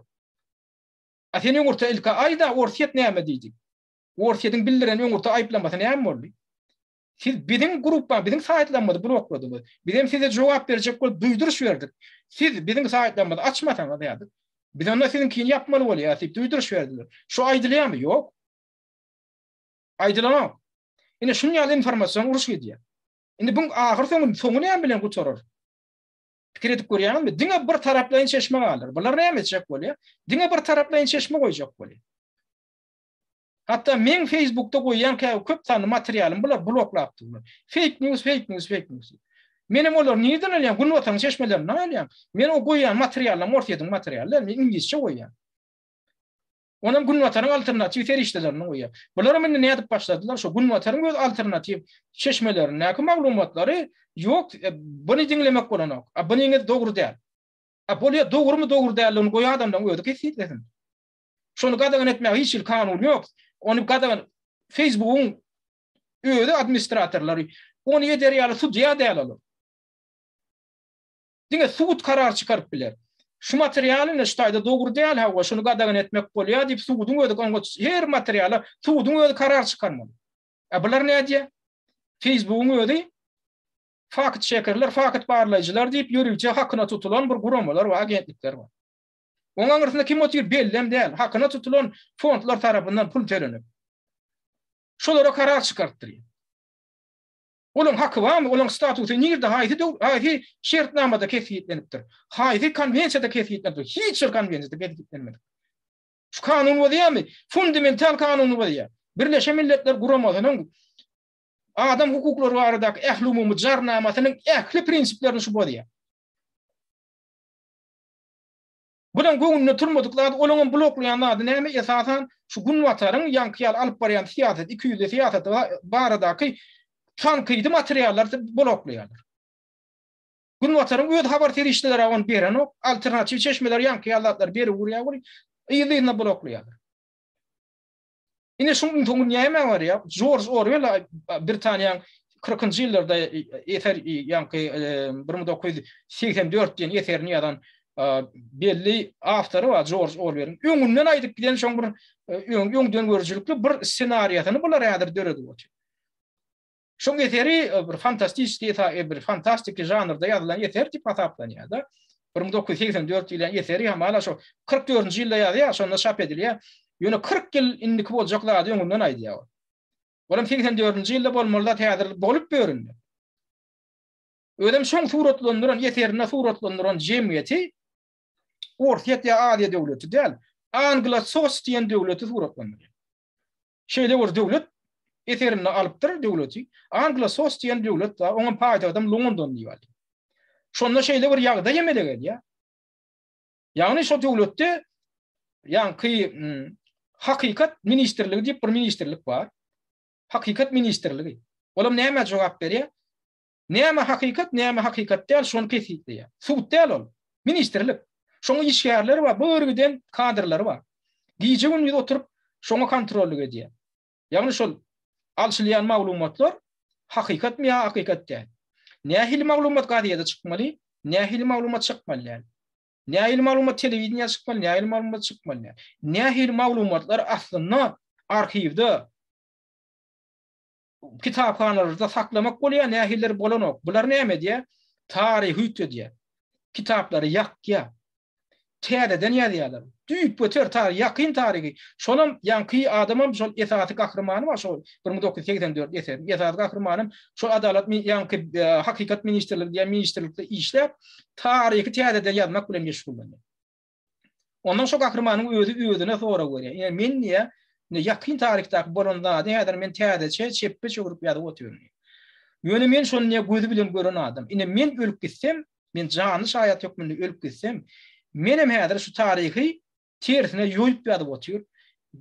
A sen öňürte ilki aýda Orsýet näme diýdi? Orsýetiň bildiren öňürte aýyplamasy näme boldy? Siz biziň gruppa, biziň saýtlarymyzy blokladyňyz. Bizem size jogap berjek bolup duýduryş berdik. Siz biziň saýtlarymyzy açmasaňyz häzir, biz onda siziňkini ýapmaly bolýarys diýip duýduryş berdiler. Şu aýdylýarmy? Ýok. Aýdylanok. Ine şunuň ýaly informasion uruş gidýär. Indi buň ahyr soňy, soňy näme bilen gutarar? Pikir edip görýäňizmi? Diňe bir taraplaýyn çeşme galar. Bular näme etjek bolýar? Diňe bir taraplaýyn çeşme goýjak bolýar. Hatda meň Facebookda goýýan käbir köp sanly materialym bular bloklap durlar. Fake news, fake news, fake news. Menem olary nirden alýan? Günbataryň çeşmelerinden alýan. Men o goýýan materiallarym Orsýetiň materialy däl, men iňlisçe goýýan. Onam Günbataryň alternatiw serişdelerini goýýan. Bularam indi nädip başladylar? Şo Günbataryň öz alternatiw çeşmelerindäki maglumatlary ýok, e, buny diňlemek bolanok. A bunyňyz dogry däl. A bolýa dogrumy dogry däldigini goý adamlaryň özi kesgitlesin. Şony gadagan etmäge hiç hili kanun ýok. Ony gadagan Facebookyň özi administratorlary ony eder ýaly sudýa däl olar. Diňe sud karar çykaryp biler. Şu material indi şu taýda dogry däl hawa şuny gadagan etmek bolýar diýip suduň özi oňa her materiala suduň özi karar çykarmaly. A bular nädýär? Facebookyň özi fakt çekerler, fakt barlaýjylar diýip ýörite hakyna tutulan bir guramalar we agentlikler bar. Oň aňyrsynda kim otyr bellem däl. Hakyna tutulan fondlar tarapyndan pul tölenip. Şolara karar çykartdyrýar. Olaň haky barmy? Olaň statusy nirde, haýsy döw, haýsy şertnamada kesgitlenipdir? Haýsy konwensiýada kesgitlenipdir? Hiç bir konwensiýada kesgitlenmedik. Şu kanun bozýarmy? Fundamental kanuny bozýar. Birleşen Milletler Guramasynyň adam hukuklary baradaky ählumumy jarnamasynyň ähli prinsiplerini şu bozýar. Bulaň göwnüne turmadyk zady, olaňam bloklaýan zady näme, esasan şu günbataryň ýaňky ýaly alyp barýan syýasaty, ikiýüzli syýasaty baradaky tankydy materiallary bloklaýarlar. Günbataryň öz habar serişdeleri ony berenok, alternatiw çeşmeler ýaňky ýaly zatlary berip urýar welin, yzly-yzyna bloklaýarlar. Ine şuň soňy nämä barýar? Jorj Orwell Britaniýanyň 40-njy ýyllarda eser ýaňky 1984 diýen eserini ýazan belli awtory bar Jorj Orwelliň. Öňünden aýdyp giden şoň bir öňden görüjilikli bir ssenariýasyny bular häzir döredip otyr. Şoň eseri bir fantastiki bir fantastiki žanrda ýazylan eser diýip hasaplanýar-da. 1984 diýlen eseri hamala şo 44-nji ýylda ýazýar, şonda çap edilýär. Ýöne 40 ýyl indiki boljak zady öňünden aýdýar ol. Olam 84-nji ýylda bolmaly zat häzir bolup ýöründe. Özem şoň suratlandyran eserinde suratlandyran jemgyýeti Orsýet ýa Aziýa döwleti däl, Anglosos diýen döwleti suratlandyrýar. Şeýle bir döwlet eserinde alypdyr döwleti. Anglo-sos diýen döwlet bar, oňam paýtagtam London diýip alýar. Şonda şeýle bir ýagdaý emele gelýär. Ýagny şo döwletde ýaňky hakykat ministrligi diýip bir ministrlik bar. Hakykat ministrligi. Olam nämä jogap berýär? Näme hakykat, näme hakykat däl, şony kesgitleýär. Sud däl ol. Ministrlik. Şoň işgärleri bar, bir giden kadrlary bar. Gije-gündiz oturyp, şoňa kontrollyk edýär. Ýagny şol alşylýan maglumatlar hakykatmy ýa hakykat däl. Nähili maglumat gazete çykmaly, nähili maglumat çykmaly däl. Nähili maglumat telewideniýä çykmaly, nähili maglumat çykmaly däl. Nähili maglumatlar aslynda arhiwde kitaphanalarda saklamak bolýar, nähilileri bolanok. Bular näme edýär? Taryhy üýtgedýär. Kitaplary ýakýar. Täzeden ýazýarlar. Düýpgöter taryh, ýakyn taryhy. Şolam ýaňky adamam şol esasy gahrymany bar şol 1984 eseriň esasy gahrymanam şol adalat ýaňky e, hakykat ministrligi diýen ministrlikde işläp, taryhy täzeden ýazmak bilen meşgullanýar. Ondan şo gahrymanyň özi özüne sorag berýär. Ine men diýýär, ine ýakyn taryhdaky bolan zady häzir men täzeçe çepbe çöwrüp ýazyp otyryn diýýär. Ýöne men şony diýýär gözi bilen gören adam. Ine men ölüp gitsem, men janly şaýat hökmünde ölüp gitsem, menem häzir şu taryhy tersine ýoýup ýazyp otyr.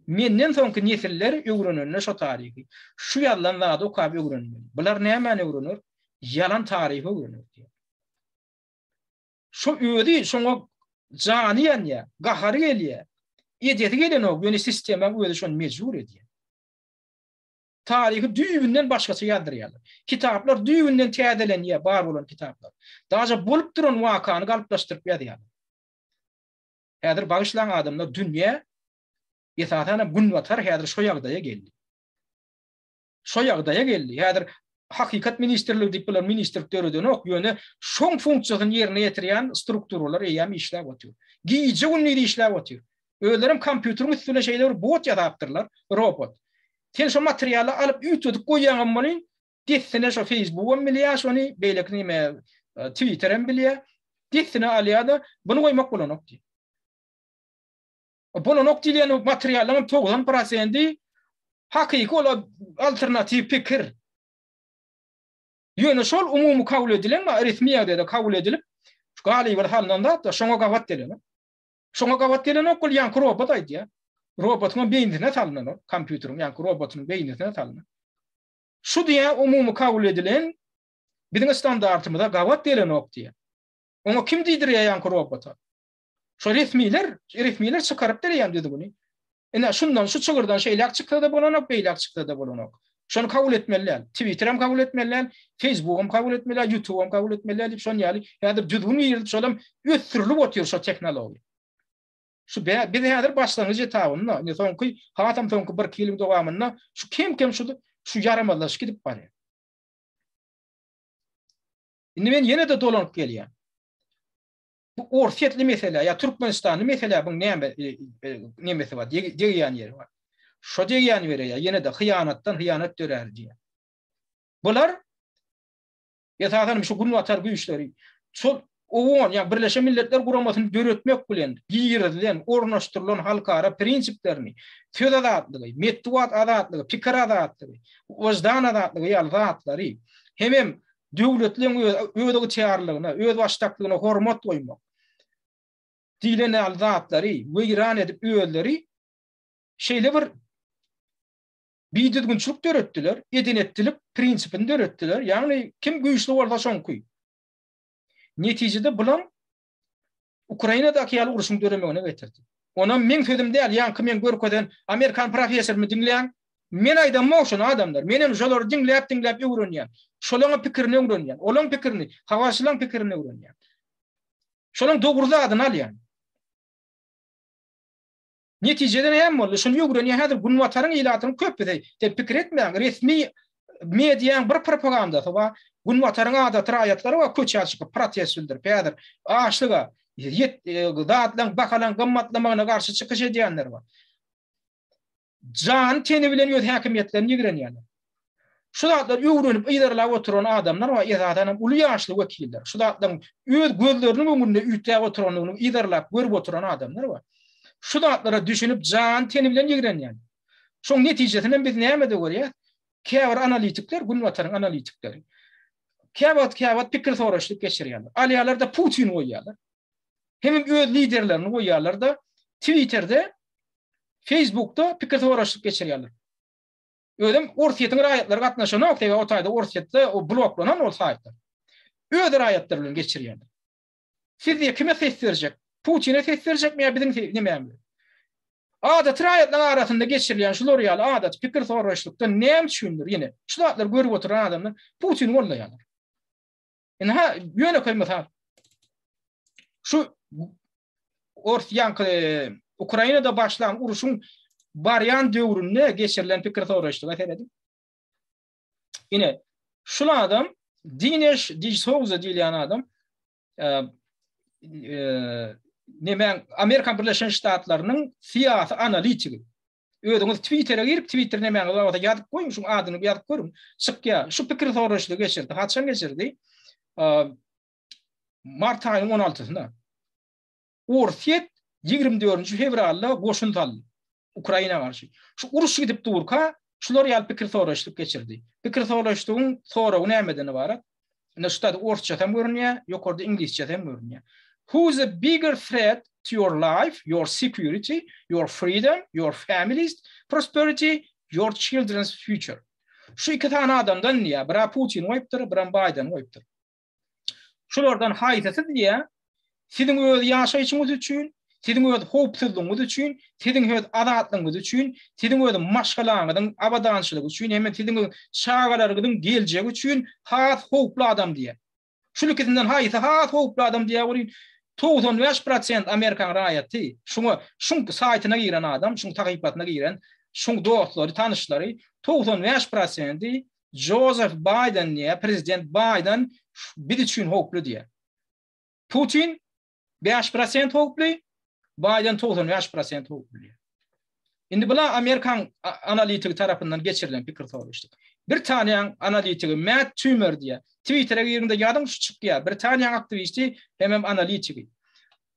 Menden soňky nesiller öwrenende şo taryhy, şu ýazylan zady okap öwrenmeli. Bular nämäni öwrener? Ýalan taryhy öwrener diýýär. Şo özi şoňa jany ýanýar, gahary gelýär. Edesi gelenok, ýöne sistemaň özi şony mejbur edýär. Taryhy düýbünden başgaça ýazdyrýarlar. Kitaplar düýbünden täzelenýär, bar bolan kitaplar. Daže bolup duran wakany galplaşdyryp ýazýarlar. Häzir bagyşlaň adamlar dünýä esasan hem günbatar häzir şo ýagdaýa geldi. Şo ýagdaýa geldi. Häzir Hakykat ministrligi diýip bular ministrlik döredenok, ýöne şoň funksiýasyny ýerine ýetirýän strukturalar eýýäm işläp otyr. Gije-gündiz işläp otyr. Özlerem kompýuteriň üstüne şeýle bir bot ýasapdyrlar, robot. Sen şo materialy alyp üýtgedip goýýaňam welin, dessine şo Facebookam bilýär şony, beýleki neme Twitterem bilýär. Dessine alýar-da, buny goýmak bolanok diýýär. Bolanok diýilýän materiallaryň 90 prosendi hakyky ol alternatiw pikir. Ýöne şol umumy kabul edilen we resmi ýagdaýda kabul edilip, galyber salnan zat da şoňa gabat gelenok. Şoňa gabat gelenok ol ýaňky robot aýdýar. Robotyň hem beýnisine salnan ol, kompýuteriň ýaňky robotynyň beýnisine salnan. Şu diýýär umumy kabul edilen biziň standartymyza gabat gelenok diýýär. Oňa kim diýdirýär ýaňky robota? Şo resmiler, resmiler çykaryp berýän düzgüni. Ine şundan, şu çygyrdan şeýläk çyksa-da bolanok, beýläk çyksa-da bolanok. Şony kabul etmeli däl. Twitterem kabul etmeli däl, Facebookam kabul etmeli däl, YouTubeam kabul etmeli däl diýip şon ýaly häzir düzgün girizip şolam ösdürilip otyr şo tehnologiýa. Şu biz häzir başlangyç etabynda, indi soňky, hasam soňky birki ýylyň dowamynda şu kem-kem şu şu ýaramazlaşyp gidip barýar. Indi men ýene-de dolanyp gelýän. Bu Orsýetli mesele ýa Türkmenistanly mesele buň näme e, e, nemesi bar, degýän ýeri bar. Şo degýän ýere ýa ýene-de hyýanatdan hyýanat dörär diýýär. Bular esasan şu günbatar güýçleri şol OON ýa Birleşen Milletler Guramasyny döretmek bilen girizilen, ornaşdyrylan halkara prinsiplerini, söz azatlygy, metbugat azatlygy, pikir azatlygy, wyždan azatlygy ýaly zatlary hemem döwletleň özygtyýarlygyna, özbaşdaklygyna hormat goýmak diýlen ýaly zatlary weýran edip özleri şeýle bir bidüzgünçilik döretdiler, eden-etdilik prinsipini döretdiler. Ýagny kim güýçli bolsa şoňky. Netijede bulam Ukrainadaky ýaly urşuň döremegine getirdi. Onam meň sözüm däl, ýaňky meň görkezen amerikan professorymy diňläň. Men aýdamok şony adamlar. Menem şolary diňläp-diňläp öwrenýän. Şolaň pikirini öwrenýän. Olaň pikirini, habarçylaň pikirini öwrenýän. Şolaň dogry zadyny alýan. Netijede näme boldy? Şuny öwrenýän häzir günbataryň ilatynyň köpüsi. Sen pikir etmäň, resmi mediaň bir propagandasy bar. Günbataryň adaty raýatlary bar köçä çykyp protest bildirip häzir açlyga, ýet e, zatlaryň bahalaryň gymmatlamagyna garşy çykyş edýänler bar. Jany teni bilen öz häkimiýetlerini ýigrenýärler. Şu zatlary öwrenip yzarlap oturan adamlar bar, esasan hem uly ýaşly wekiller. Şu zatlaryň öz gözleriniň öňünde üýtgäp oturandygyny yzarlap görüp oturan adamlar bar. Şu zatlara düşünip jany teni bilen ýigrenýän. Şoň netijesini hem biz nämede görýäs? Käbir analitikler, günbataryň analitikleri käwagt käwagt pikir soraşlyk geçirýärler. Alýarlar-da Putini goýýarlar. Hemem öz liderlerini goýýarlar-da Twitterde, Facebookda pikir soraşlyk geçirýärler. Özem Orsýetiň raýatlary gatnaşanok, sebäbi o taýda Orsýetde o bloklanan ol saýtlar. Öz raýatlary bilen geçirýärler. Siz diýe kime ses berjek? Putine ses berjekmi ýa biziň nemämize? Adaty raýatlaryň arasynda geçirilýän şular ýaly adaty pikir soraşlykda näme üçindir ýene şu zatlary görüp oturan adamlar Putini goldaýarlar. Ine ha ýönekeý mysal. Şu Ors ýaňky Ukrainada başlan uruşyň barýan döwründe geçirilen pikir soraşlyga serediň. Ine, şul adam Dineş D'Souza diýilýän adam e, e, Nemäň Amerikan Birleşen Ştatlarynyň syýasy analitigi. Özüňiz Twittere girip, Twitter nemäňiz bar bolsa ýazyp goýuň, şuň adyny ýazyp görüň. Çykýar. Şu pikir soraşlygy geçirdi. Haçan geçirdi? Mart aýynyň 16-syna. Orsýet 24-nji fewralda goşun saldy Ukraina garşy. Şu uruş gidip durka, şular ýaly pikir soraşlyk geçirdi. Pikir soraşlygyň soragy nämeden ybarat? Indi şu taýda orsçasy hem görünýär, ýokarda iňlisçesi hem görünýär. Who is a bigger threat to your life, your security, your freedom, your family's prosperity, your children's future? Şu iki sany adamdan diýýär, biri Putin goýupdyr, birem Baýden goýupdyr. Şulardan haýsysy diýýär, siziň öz ýaşaýşyňyz üçin, siziň öz howpsuzlygyňyz üçin, siziň öz azatlygyňyz üçin, siziň öz maşgalaňyzyň abadançylygy üçin hem-de siziň öz çagalaryňyzyň geljegi üçin has howply adam diýýär. Şul ikisinden haýsy has howply adam diýýär welin, 95 prosent Amerikan raýaty, şuňa, şuň saýtyna giren adam, şuň sahypasyna giren, şuň dostlary, tanyşlary 95 prosenti Jozef Baýden diýýär, prezident Baýden biz üçin howply diýýär. Putin 5 prosent howply, Baýden 95 prosent howply diýýär. Indi bula Amerikan analitigi tarapyndan geçirilen pikir soraşdyk. Britaniýanyň analitigi Matt Tümer diýýär. Twittere giriňde ýazyň şu çykýar. Britaniýanyň aktiwisti hemem analitigi.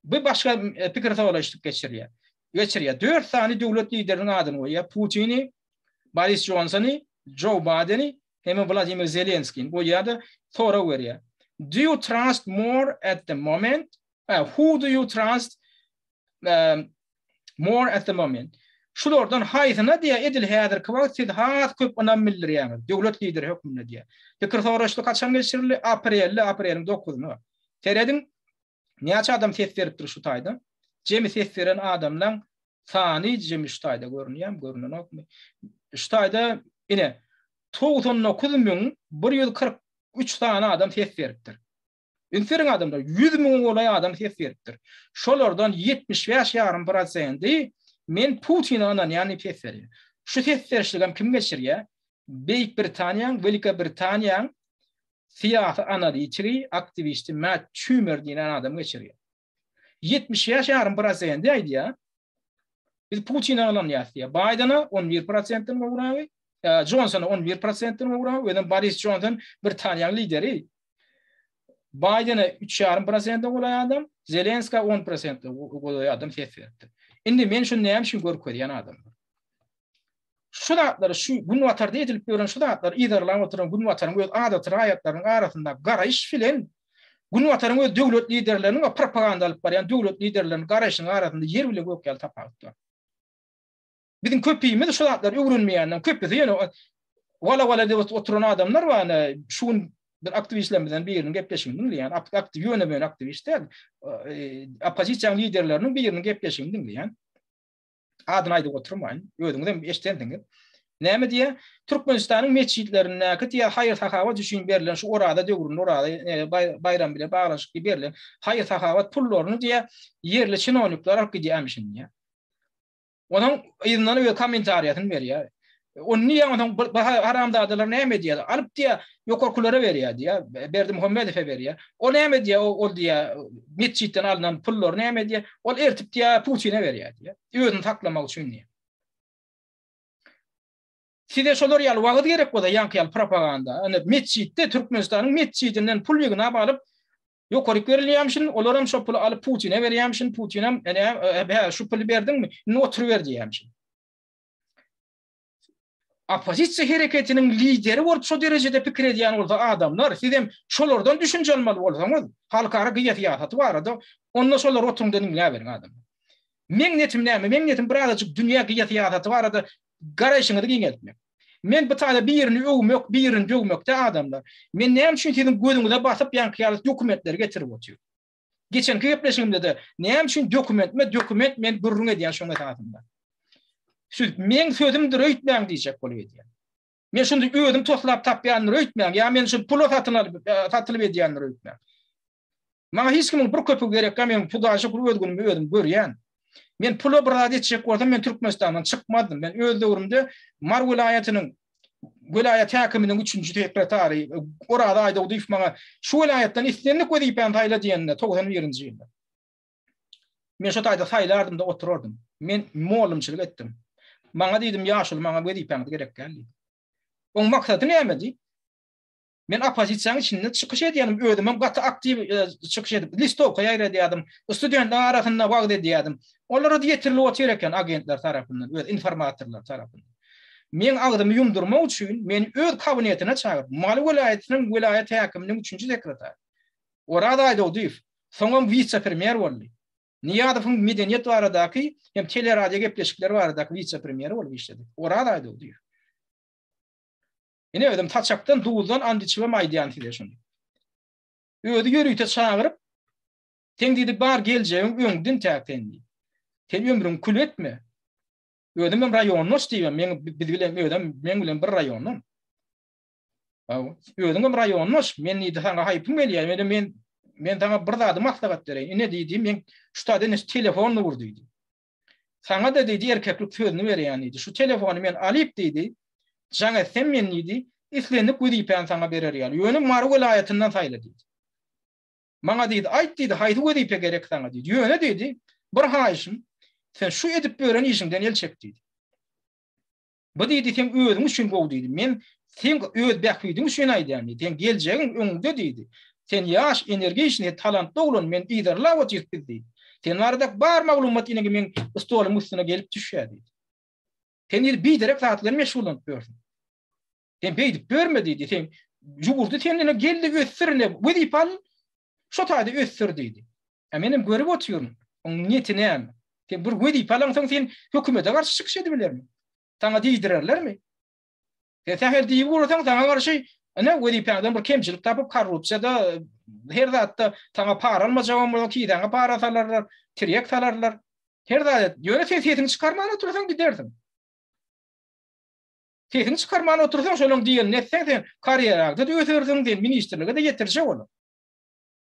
Bu başga e, pikir soraşdyk geçirýär. Geçirýär. 4 sany döwlet lideriniň adyny goýýar. Putini, Boris Jonsony, Joe Baýdeni hemem Wladimir Zelenskini goýýar-da sorag berýär. Do you trust more at the moment? Uh, who do you trust um, more at the moment? Şulardan haýsyna diýä edil häzirki wagt siz has köp ynam bildirýäňiz döwlet lideri hökmünde diýä. Pikir soraşlyk haçan geçirildi? Aprelde, apreliň 9-unda. Serediň, Näçe adam ses beripdir şu taýda? Jemi ses beren adamlaň sany jemi şu taýda görünýärmi, görünenokmy? Şu taýda ine 99143 sany adam ses beripdir. Üns beriň adamlar, 100 müňe golaý adam ses beripdir. Şolardan 75,5 prosenti men Putine ynanýan diýip ses berýär. Şu ses berişligem kim geçirýär? Beýik Britaniýaň, Welikobritaniýaň syýasy analitigi, aktiwisti Matt Çümer diýlen adam geçirýär. 75 ýarym prosendi aýdýar. Biz Putine ynanýarys diýýär. Baýdena 11 prosentden gowragy, e, Jonsona 11 prosentden gowragy, özem Boris Jonson Britaniýanyň lideri. Baýdene 3,5 prosente golaý adam, Zelenskä 10 prosente golaý adam ses beripdir. Indi men şuny näme üçin görkezýän adamlar? Şu zatlary şu günbatarda edilip ýören şu zatlary yzarlap oturan günbataryň öz adaty raýatlarynyň arasynda garaýyş bilen günbataryň öz döwlet liderleriniň we propaganda alyp barýan döwlet liderleriniň garaýşynyň arasynda ýer bile gök ýaly tapawut bar. Biziň köpimiz şu zatlary öwrenmeýänden köpüsi ýöne wala-wala diýip oturan adamlar bar ine şu gün bir aktiwistlerimizden biriniň gepleşigini diňleýän, aktiw ýöne-möne aktiwist däl, oppozisiýanyň liderleriniň biriniň gepleşigini diňleýän. Adyny aýdyp oturmaýyn. Özüňiz hem eşdensiňiz. Näme diýýär? Türkmenistanyň metjitlerindäki diýýär haýyr-sahawat üçin berlen şu oraza döwründe oraza e, baýram bilen baglanyşykly berlen haýyr-sahawat pullaryny diýýär ýerli çinownikler alyp gidýärmişin diýýär. Onuň yzyndan öz kommentariýasyny berýär. Ony diýýär, onsoň bu haramzadalar näme edýär? Alyp diýýär, ýokarkylara berýär diýýär, Berdimuhamedowa berýär. O näme edýär? Ol diýýär, metjitden alnan pullary näme edýär? Ol ertip diýýär, Putine berýär diýýär. Özüni saklamak üçin diýýär. Size şolar ýaly wagyz gerek bolsa, ýaňky ýaly propaganda. Ine, metjitde Türkmenistanyň metjidinden pul ýygnap alyp, ýokaryk berilýärmişin, olaram şo puly alyp Putine berýärmişin, Putinem, ene, hä, şu puly berdiňmi? Indi oturyber diýýärmişin. Oppozisiýa hereketiniň lideri bolup şo derejede pikir edýän bolsa adamlar, siz hem şolardan düşünje almaly bolsaňyz, halkara geosyýasaty barada, onda şolary oturyňda diňläberiň adamlar. Meň netim näme? Meň netim birazajyk dünýä geosyýasaty barada garaýşyňyzy giňeltmek. Men bu taýda birini öwmek, birini döwmekde adamlar. Men näme üçin siziň gözüňize basyp ýaňky ýaly dokumentleri getirip otyryn? Geçenki gepleşigimde-de näme üçin dokumentme dokument men gürrüň edýän şoň esasynda. Siz meň sözümdir öýtmäň diýjek bolup edýän. Men şuny özüm toslap tapýandyr öýtmäň, ýa men şuny pula satyn alyp e, satylyp edýändir öýtmäň. Maňa hiç kimiň bir köpügi gerek däl, men Hudaýa şükür öz günümi özüm görýän. Men pula bir zat etjek bolsam men Türkmenistandan çykmazdym. Men öz döwrümde Mary welaýatynyň welaýat häkiminiň üçünji sekretary Oraz Aýdogdyýew maňa şu welaýatdan islendik wezipäni saýla diýende 91-nji ýylda. Men şo taýda saýlardym-da oturardym. Men mollumçylyk etdim. Maňa diýdim, ýaşuly maňa wezipäňiz gerek däl diýdim. Oň maksady nämedi? Men oppozisiýanyň içinde çykyş edýärdim, özümem gaty aktiw çykyş edip, listowka ýaýradýardym, studentleriň arasynda wagyz edýärdim. Olara-da ýetirilip otyr eken agentler tarapyndan, öz informatorlar tarapyndan. Meň agzymy ýumdurmak üçin meni öz kabinetine çagyryp, Mary welaýatynyň welaýat häkiminiň üçünji sekretary Oraz Aýdogdyýew, soňam wise-premýer boldy. Nyýazowyň medeniýet baradaky hem teleradio gepleşikleri baradaky wise-premýeri bolup işledi. Oraz Aýdogdyýew. Ine özüm saçakdan, duzdan and içibem aýdýan size şuny. Özi ýörite çagyryp, Seň diýdi, bar geljegiň öňde intäk sen diýdi. Sen ömrüňi kül etme. Özümem raýondaş diýibem, meň biz bilen özem meň bilen bir raýondan. Özüňem raýondaş, men diýdi saňa haýpym gelýär, ýöne men men saňa bir zady maslahat bereýin. Ine diýdi, men şu taýda ine telefon dur diýdi. Saňa-da diýdi, erkeklik sözüni berýän diýdi. Şu telefony men alyp diýdi, jaň etsem men diýdi, islendik wezipäni saňa berer ýaly. Ýöne Mary welaýatyndan saýla diýdi. Maňa diýdi, aýt diýdi, haýsy wezipe gerek saňa diýdi. Ýöne diýdi, bir haýyşym, sen şu edip ýören işiňden el çek diýdi. Bu diýdi, seň özüň üçin gowy diýdi. Men seň öz bähbidiň üçin aýdýan diýdi. Seň geljegiň öňüňde diýdi. Sen ýaş, energiçnyý, talantly oglan, men yzarlap otyrys biz diýdi. Sen barada bar maglumat ine meň stolumyň üstüne gelip düşýär diýdi. Sen diýdi, biderek zat bilen meşgullanyp ýörsüň. Sen beýdip ýörme diýdi. Sen ýurdy sen ine geldi ösdür ine wezipe al, şo taýda ösdür diýdi. Ä menem görüp otyryn. Oň niýeti näme? Sen bir wezipe alaňsoň sen hökümete garşy çykyş edibilermi? Saňa diýdirerlermi? Sen sähel diýip ugrasaň saňa garşy ine wezipäňden bir kemçilik tapyp korrupsiýada her zatda saňa para almajagam bolsa kisäňe para salarlar, tirýek salarlar. Her zat et. Ýöne sen sesiňi çykarman otursaň gidersiň. Sesiňi çykarman otursaň şolaň diýenini etseň sen karýeraňda-da ösersiň, sen ministrlige-de ýetirjek olar.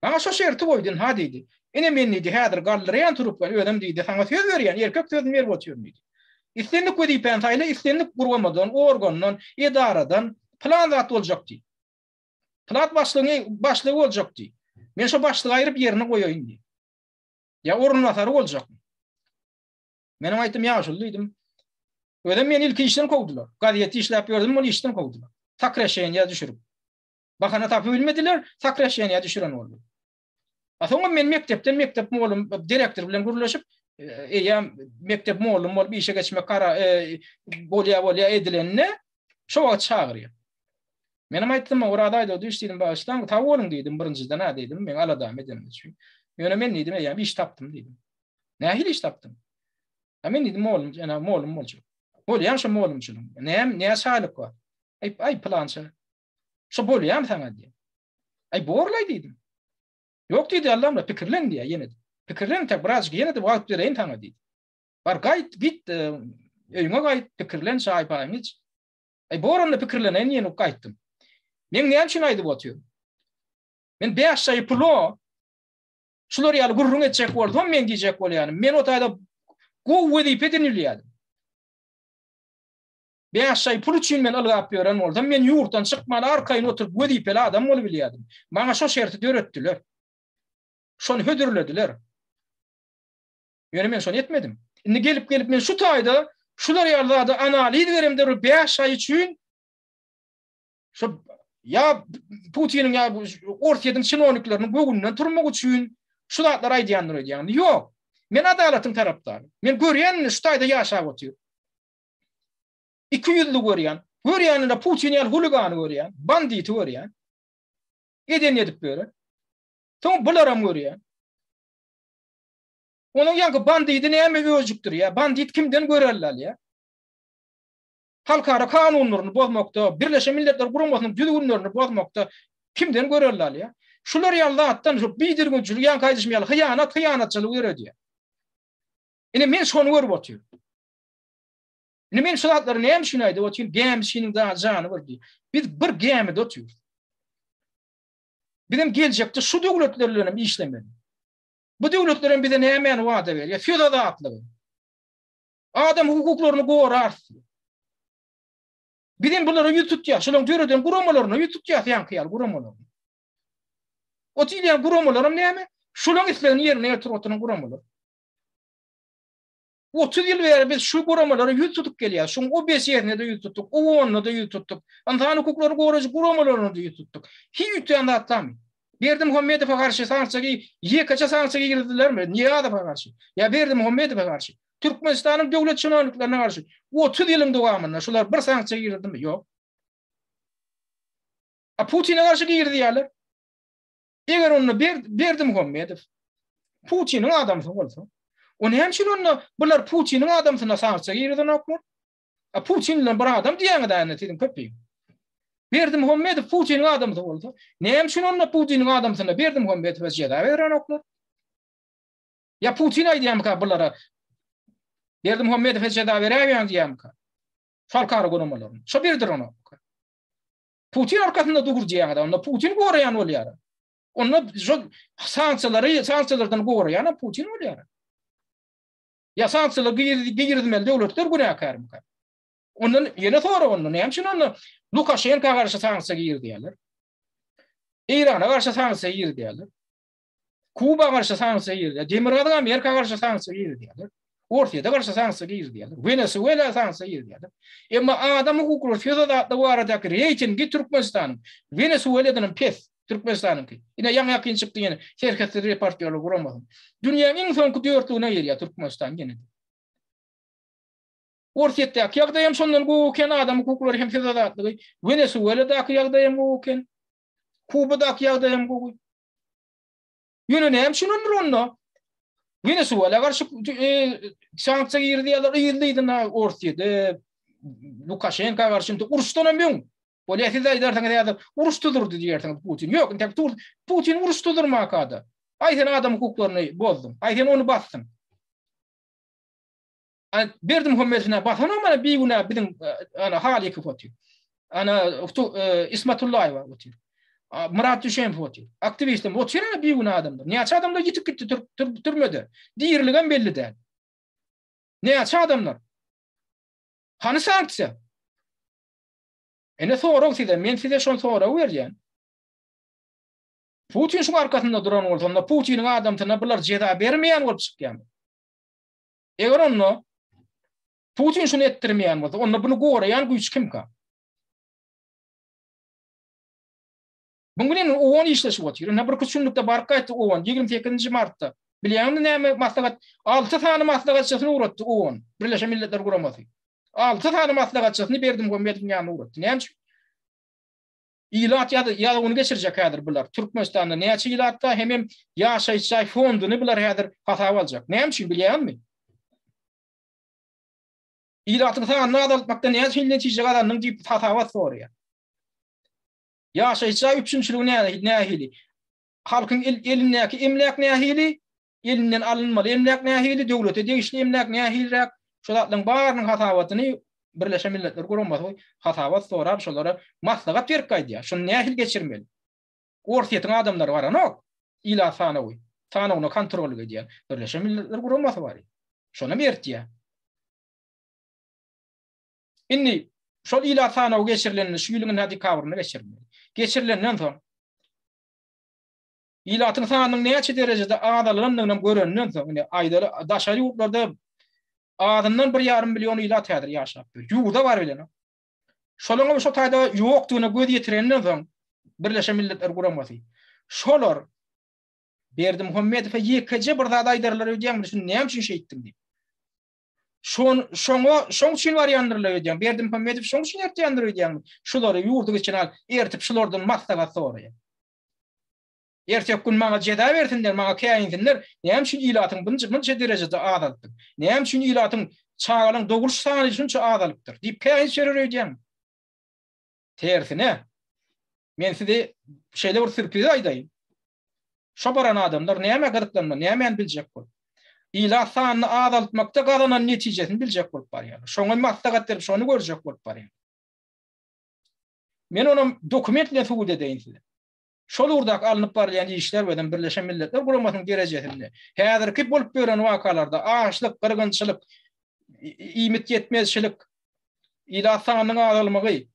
Maňa şo şerti goýdy, ynha diýdi. Ine men diýdi, häzir galdyrýan trubkany, özem diýdi, saňa söz berýän, erkek sözüni berip otyryn diýdi. Islendik wezipäni saýla, islendik guramadan, organdan, edaradan pylan zat boljak diý. Pylan başlygyň başlygy boljak diý. Men şo başlygy aýryp ýerine goýaýyn diý. Ýa orunbasary boljak. Menem aýtdym, ýaşuly diýdim. Özem meni ilki işden kowdular. Gazetde işläp ýördüm, ony işden kowdular. Sokraşeniýa düşürip. Bahana tapyp bilmediler, sokraşeniýa düşüren boldy. A soňam men mekdepden mekdep mugallym direktor bilen gürleşip, eýýäm mekdep mugallym bolup işe geçmek kara bolýa bolýa edilende şo wagt çagyrýar. Menem aýtdym, Oraz aýdogdy iş diýdim, bagyşlaň, sag boluň diýdim, birinjiden-ä diýdim, meň aladamy edeniňiz üçin. Ýöne men diýdim, eýýäm iş tapdym diýdim. Nähili iş tapdyň? A men diýdim, mugallym, ene mugallym boljak. Bolýaň şo mugallymçylygyň. Näme, näçe aýlyk bar? Aý, aý pylança. Şo bolýamy saňa diýýär. Aý borlaý diýdim. Ýok diýdi Allamla pikirlen diýýär ýene-de. Pikirlen tek birazjyk ýene-de wagt bereýin saňa diýdi. Bar gaýt git e, öýüňe gaýt pikirlen çaý paýyňy iç. Aý bor onda pikirleneýin diýen gaýtdym. Men näme üçin aýdyp otyryn? Men 5 çaý pula şular ýaly gürrüň etjek bolsam men diýjek bolýanym. Men o taýda gowy wezipe edinilýärdim. Bäş aý pul üçin men ylgap ýören bolsam, men ýurtdan çykman arkaýyn oturyp wezipeli adam bolubilýärdim. Maňa şo şerti döretdiler. Şony hödürlediler. Ýöne men şony etmedim. Indi gelip-gelip men şu taýda şular ýaly zada analiz beremde bir bäş aý üçin şu ýa Putiniň ýa Orsýetiň çinownikleriniň göwnünden turmak üçin şu zatlary aýdýandyr öýdýän. Ýok. Men adalatyň tarapdary. Men görýän indi şu taýda ýaşap otyr. Ikiýüzli görýän. Görýäninde Putin ýaly huligany görýän, banditi görýän. Edenini edip ýören. Soň bularam görýän. Onuň ýaňky bandidi näme öjükdirýär? Bandit kimden görelde alýar? Halkara kanunlaryny bozmakda, Birleşen Milletler Guramasynyň düzgünlerini bozmakda kimden görelde alýar? Şular ýaly zatdan şu bidirgünçilik, ýaňky aýdyşym ýaly hyýanat, hyýanatçylyk döredýär. Ine men şony görüp otyryn. Indi men şu zatlary näme üçin aýdyp otyryn? Gämiçiniň da jany bir diýip. Biz bir gämide otyrys. Bizem geljekde şu döwletler bilen hem işlemeli. Bu döwletler hem bize nämäni wada berýär? Söz azatlygy. Adam hukuklaryny gorarys diýip. Biz hem bulara ýüz tutýas. Şolaryň döreden guramalaryna ýüz tutýas, ýaňky ýaly guramalaryna. O diýilýän guramalaram näme? Şolaryň islegini ýerine ýetirip oturan guramalar. 30 ýyl bäri biz şu guramalara ýüz tutup gelýäris. Şuň OBSE-sine-de ýüz tutduk, OON-na-da ýüz tutduk, ynsan hukuklaryny goraýjy guramalaryna-da ýüz tutduk. Hiç üýtgän zat barmy? Berdimuhamedowa garşy sanksiýa ýekeje sanksiýa girizdilermi? Nyýazowa garşy ýa Berdimuhamedowa garşy? Türkmenistanyň döwlet çinowniklerine garşy 30 ýylyň dowamynda şular bir sanksiýa girizdimi? Ýok. A Putine garşy girizýärler. Eger onda Berdimuhamedow Putiniň adamsy bolsa, o näme üçin onda bular Putiniň adamsyna sanksiýa girizenoklar? A Putin bilen bir adam diýýäňiz indi siziň köpüň. Berdimuhamedow Putiniň adamsy bolsa, näme üçin onda Putiniň adamsyna Berdimuhamedowa jeza berenoklar? Ýa Putin aýdýarmyka bulara Berdimuhamedowa jeza beräýýän diýýärmika? Halkara guramalaryny. Şo birdir onu. Putin arkasynda dur diýýäňiz, onda Putin goraýan bolýar. Onda şol sanksiýalary, sanksiýalardan goraýan hem Putin bolýar. Ýa sanksiýalar girizmeli döwletler günäkärmika? Ondan ýene sorag onda, näme üçin onda Lukaşenka garşy sanksiýa girizýärler? Eýrana garşy sanksiýa girizýärler. Kuba garşy sanksiýa girizýär. Demirgazyk Amerika garşy sanksiýa girizýärler. Orsýete garşy sanksiýa girizýärler. Wenesuela sanksiýa girizýärler. Emma adam hukuklary, söz azatlygy baradaky reýtingi Türkmenistanyň Wenesueladan hem pes. Türkmenistanyňky. Ine ýaňy-ýakyn çykdy ýene Serhetsiz reportýorlar guramasynyň. Dünýäniň iň soňky dörtlügine girýär Türkmenistan ýene-de. Orsýetdäki ýagdaý hem şondan gowy eken, adam hukuklary hem söz azatlygy. Wenesueladaky ýagdaý hem gowy eken. Kubadaky ýagdaý hem gowy. Ýöne näme üçin ondur onda? Wenesuela garşy e, sanksiýa girizýärler, yzly-yzyna Orsýede, Lukaşenka garşy indi uruşdan hem öň. Bolýa siz aýdarsyňyz häzir uruş tuzurdy diýersiňiz Putin. Ýok, intek tur Putin uruş tuzurmakada. Aý sen adam hukuklaryny bozduň. Aý sen ony basdyň. Berdimuhamedowna basanok mana bigünä biziň ana Halykow otyr. Ana Ismatullaýewa otyr. Myrat Düşemow otyr. Aktiwistler otyr ana bigünä adamlar. Näçe adamlar ýitip gitdi türmede. Diriligem belli däl. Näçe adamlar. Hany sanksiýa? Ene sorag size, men size şol soragy berýän. Putin şuň arkasynda duran bolsa, onda Putiniň adamsyna bular jeza bermeýän bolup çykýarmy? Eger onda Putin şuny etdirmeýän bolsa, onda bunu goraýan güýç kimka? Buň bilen OON işleşip otyr. Indi bir küç günlükde baryp gaýtdy OON 28-nji martda. Bilýäňmi näme maslahat? 6 sany maslahatçysyny ugratdy OON, Birleşen Milletler Guramasy. 6 sany maslahatçysyny Berdimuhamedowyň ýanyna ugratdy. Näme üçin? Ilat ýazuwyny geçirjek häzir bular. Türkmenistanda näçe ilat bar, hemem ýaşaýyş jaý fonduny bular häzir hasaba aljak. Näme üçin bilýäňmi? Ilatyň sanyny azaltmakda näçe hili netije gazandyň diýip hasabat soraýar. Ýaşaýyş jaý üpjünçiligi nähili? Halkyň elindäki emläk nähili? Elinden alynmaly emläk nähili, döwlete degişli emläk nähiliräk, şo zatlaryň barynyň hasabatyny Birleşen Milletler Guramasy hasabat sorap, şolara maslahat berip gaýdýar. Şuny nähili geçirmeli? Orsýetiň adamlary baranok. Ilat sanawy, sanawyna kontrollyk edýän Birleşen Milletler Guramasy bar. Şonam ertýär. Indi şol ilat sanawy geçirilende şu ýylyň ynha dekabrynda geçirilmeli. Geçirilenden soň Ilatyň sanynyň näçe derejede azalandygyny hem görenden soň, indi aýdaly, daşary ýurtlarda azyndan bir ýarym million ilat häzir ýaşap ýör. Ýurda bar bilenok. Şolaryň hem şo taýda ýokdugyna göz ýetirenden soň, Birleşen Milletler Guramasy şolar Berdimuhamedowa ýekeje bir zat aýdarlar öýdýäňmi, şuny näme üçin şeýtdiň diýip. Şon şoňa şoň üçin barýandyrlar öýdýän. Berdimuhamedow şoň üçin ertýändir öýdýäňmi? Şulary ýurduň içine al, ertip şulardan maslahat soraýar. Erteki gün maňa jeza bersinler, maňa käýinsinler, näme üçin ilatyň bunça munça derejede azaltdyň? Näme üçin ilatyň çagalaň dogruş sany şunça azalypdyr? diýip käýinç berer öýdýäňmi? Tersine, men size şeýle bir sürpriz aýdaýyn. Şo baran adamlar nämä gyzyklanma, nämäni biljek bolup? Ilat sanyny azaltmakda gazanan netijesini biljek bolup barýarlar. Şoňa maslahat berip, şony görjek bolup barýarlar. Men onam dokument bilen subut edeýin size. Şol ugurdaky alnyp barylýan işler we Birleşen Milletler Guramasynyň derejesinde häzirki bolup ýören wakalarda açlyk, gyrgynçylyk, iýmit ýetmezçilik, ilat sanynyň azalmagy,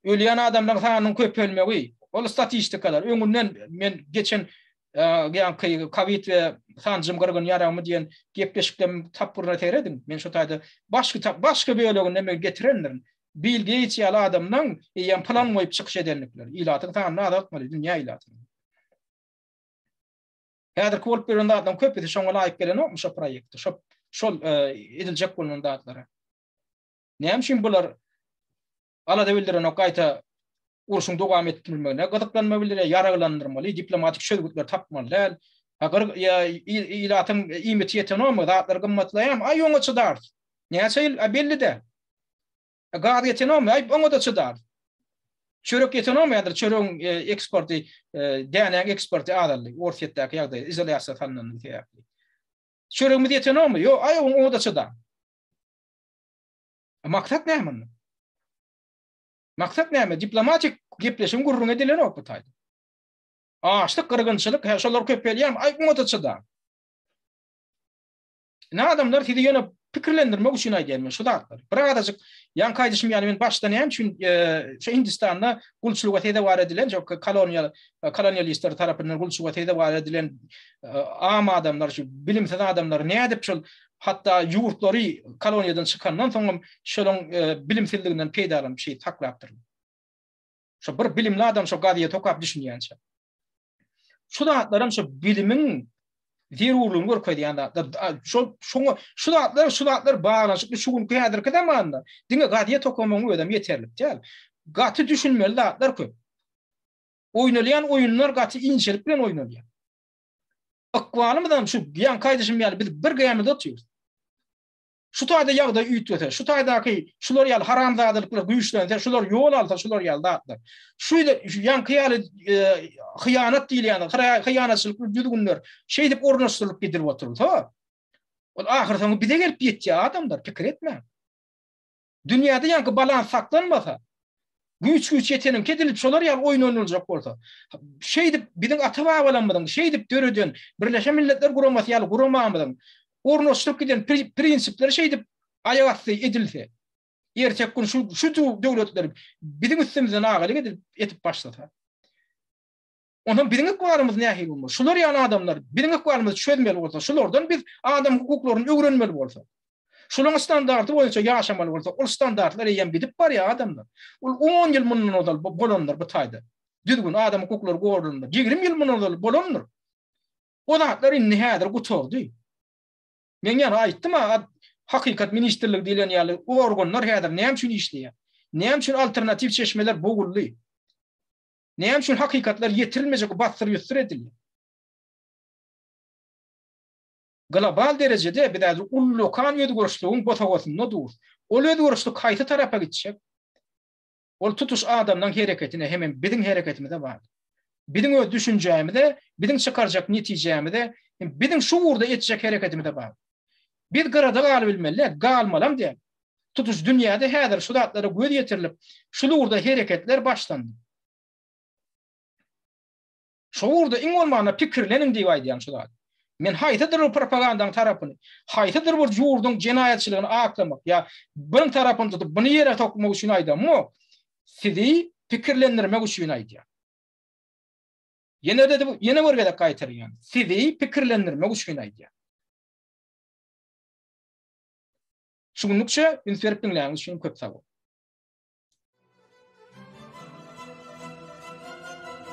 ölýän adamlaryň sanynyň köpelmegi, ol statistikalar öňünden men geçen ýaňky kowid we. Sanjym gyrgyn ýaragmy diýen gepleşikleriň tapgyryna serediň. Men şo taýda başky başga böleginde men getirendirin. Bill Geýts ýaly adamlaň eýýäm plan goýup çykyş edendikleri. Ilatyň sanyny azaltmaly, dünýä ilatynyň. Häzirki bolup ýören zatlaryň köpüsi şoňa laýyk gelenokmy şo proýekte, şo şol e, ediljek bolunan zatlara. Näme üçin bular alada bildirenok gaýta urşuň dowam etdirilmegine gyzyklanma bildirýär, ýaraglandyrmaly, diplomatik çözgütler tapmaly däl. Ha gyr ilatyň iýmiti ýetenokmy, zatlar gymmatlaýarmy? Aý oňa çydarys. Näçe ýyl? A belli däl. Gaz ýetenokmy? Aý oňa-da çydarys. Çörek ýetenokmy? Häzir çöregiň e, eksporty, e, dänäň eksporty azaldy. Orsýetdäki ýagdaý izolýasiýa salynandygy sebäpli. Çöregimiz ýetenokmy? Ýok, aý oňa-da çydar. Maksat näme munda? Maksat näme? Diplomatik gepleşigiň gürrüňi edilenok bu taýda. Açlyk, gyrgynçylyk, hä, şolar köpelýärmi? Aý, oňa-da çyda. Ine adamlar sizi ýöne pikirlendirmek üçin aýdýan men şu zatlary. Bir azajyk ýaňky aýdyşym ýaly men başda näme üçin e, şu Hindistanda gulçulyga sezewar edilen, şu koloniýa kolonialistler tarapyndan gulçulyga sezewar edilen e, am adamlar, şu bilimsiz adamlar nädip şol hatda ýurtlary koloniýadan çykandan soň hem şolaň e, bilimsizliginden peýdalanyp şey saklapdyr. Şo bir bilimli adam şo gazeti okap düşünýänçä. Şu zatlaram şu bilimiň zerurlygyny görkezýän zatlar. Şol şoňa şu zatlar şu zatlar baglanyşykly şu günki häzirki zamanda diňe gazet okamagyň özem ýeterlik däl. Gaty düşünmeli zatlar köp. Oýnalýan oýunlar gaty inçelik bilen oýnalýar. Ykbalymyzam şu ýaňky aýdyşym ýaly biz bir gämide otyrys. Şu taýda ýagdaý üýtgese, şu taýdaky şular ýaly haramzadalyklar güýçlense, şular ýol alsa şular ýaly zatlar. Şu ýaňky ýaly e, hyýanat diýilýän, hyýanatçylykly düzgünler şeýdip ornaşdyrylyp gidilip oturylsa, ol ahyrsoňy bize gelip ýetýär adamlar, pikir etmäň. Dünýäde ýaňky balans saklanmasa, güýç-güýç ýeteniňki edilip şolar ýaly oýun oýnaljak bolsa, şeýdip biziň ata-babalarymyzyň şeýdip döreden Birleşen Milletler Guramasy ýaly guramamyzyň ornaşdyryp giden prinsipleri şeýdip aýak asty edilse, erteki gün şu şu döwletler biziň üstümizden agalyk edilip edip başlasa, Onsoň biziň ykbalymyz nähili bolmaly? Şular ýaly adamlar biziň ykbalymyzy çözmeli bolsa, şulardan biz adam hukuklaryny öwrenmeli bolsa, şularyň standarty boýunça ýaşamaly bolsa, ol standartlar eýýäm gidip barýar adamlar. Ol on ýyl mundan ozal bolandyr bu taýda. Düzgün adam hukuklary goralandyr. 20 ýyl mundan ozal bolandyr. O zatlar indi häzir gutardy. Men ýaňy aýtdym-a, Hakykat ministrligi diýlen ýaly organlar häzir näme üçin işleýär? Näme üçin alternatiw çeşmeler boguldy? Näme üçin hakykatlar ýetirilmejek bassyr-ýussur edilýär? Global derejede biz häzir ullakan özgerişligiň bosagasynda durus. Ol özgerişlik haýsy tarapa gitjek? Ol tutuş adamlaryň hereketine hemem biziň hereketimize bagly. Biziň öz düşünjämize, biziň çykarjak netijämize, hem biziň şu ugurda etjek hereketimize bagly. Biz gyrada galybilmeli däl, galmalam däl. Tutuş dünýäde häzir şu zatlara göz ýetirilip, şul ugurda hereketler başlandy. Şo ugurda iň bolmanda pikirleniň diýip aýdýan şu zady. Men haýsydyr bir propagandaň tarapyny, haýsydyr bir ýurduň jenaýatçylygyny aklamak ýa biriň tarapyny tutup, buny ýere sokmak üçin aýdamok. Sizi pikirlendirmek üçin aýdýan. Ýene-de ýene bir gezek gaýtarýan. Sizi pikirlendirmek üçin aýdýan. Şu günlükçe üns berip diňläniňiz üçin köp sag boluň.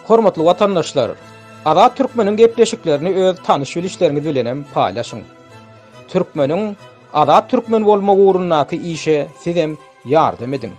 Hormatly watandaşlar! Azat Türkmeniň gepleşiklerini öz tanyş-bilişleriňiz bilenem paýlaşyň. Türkmeniň Azat Türkmen bolmagy ugrundaky işe sizem ýardam ediň.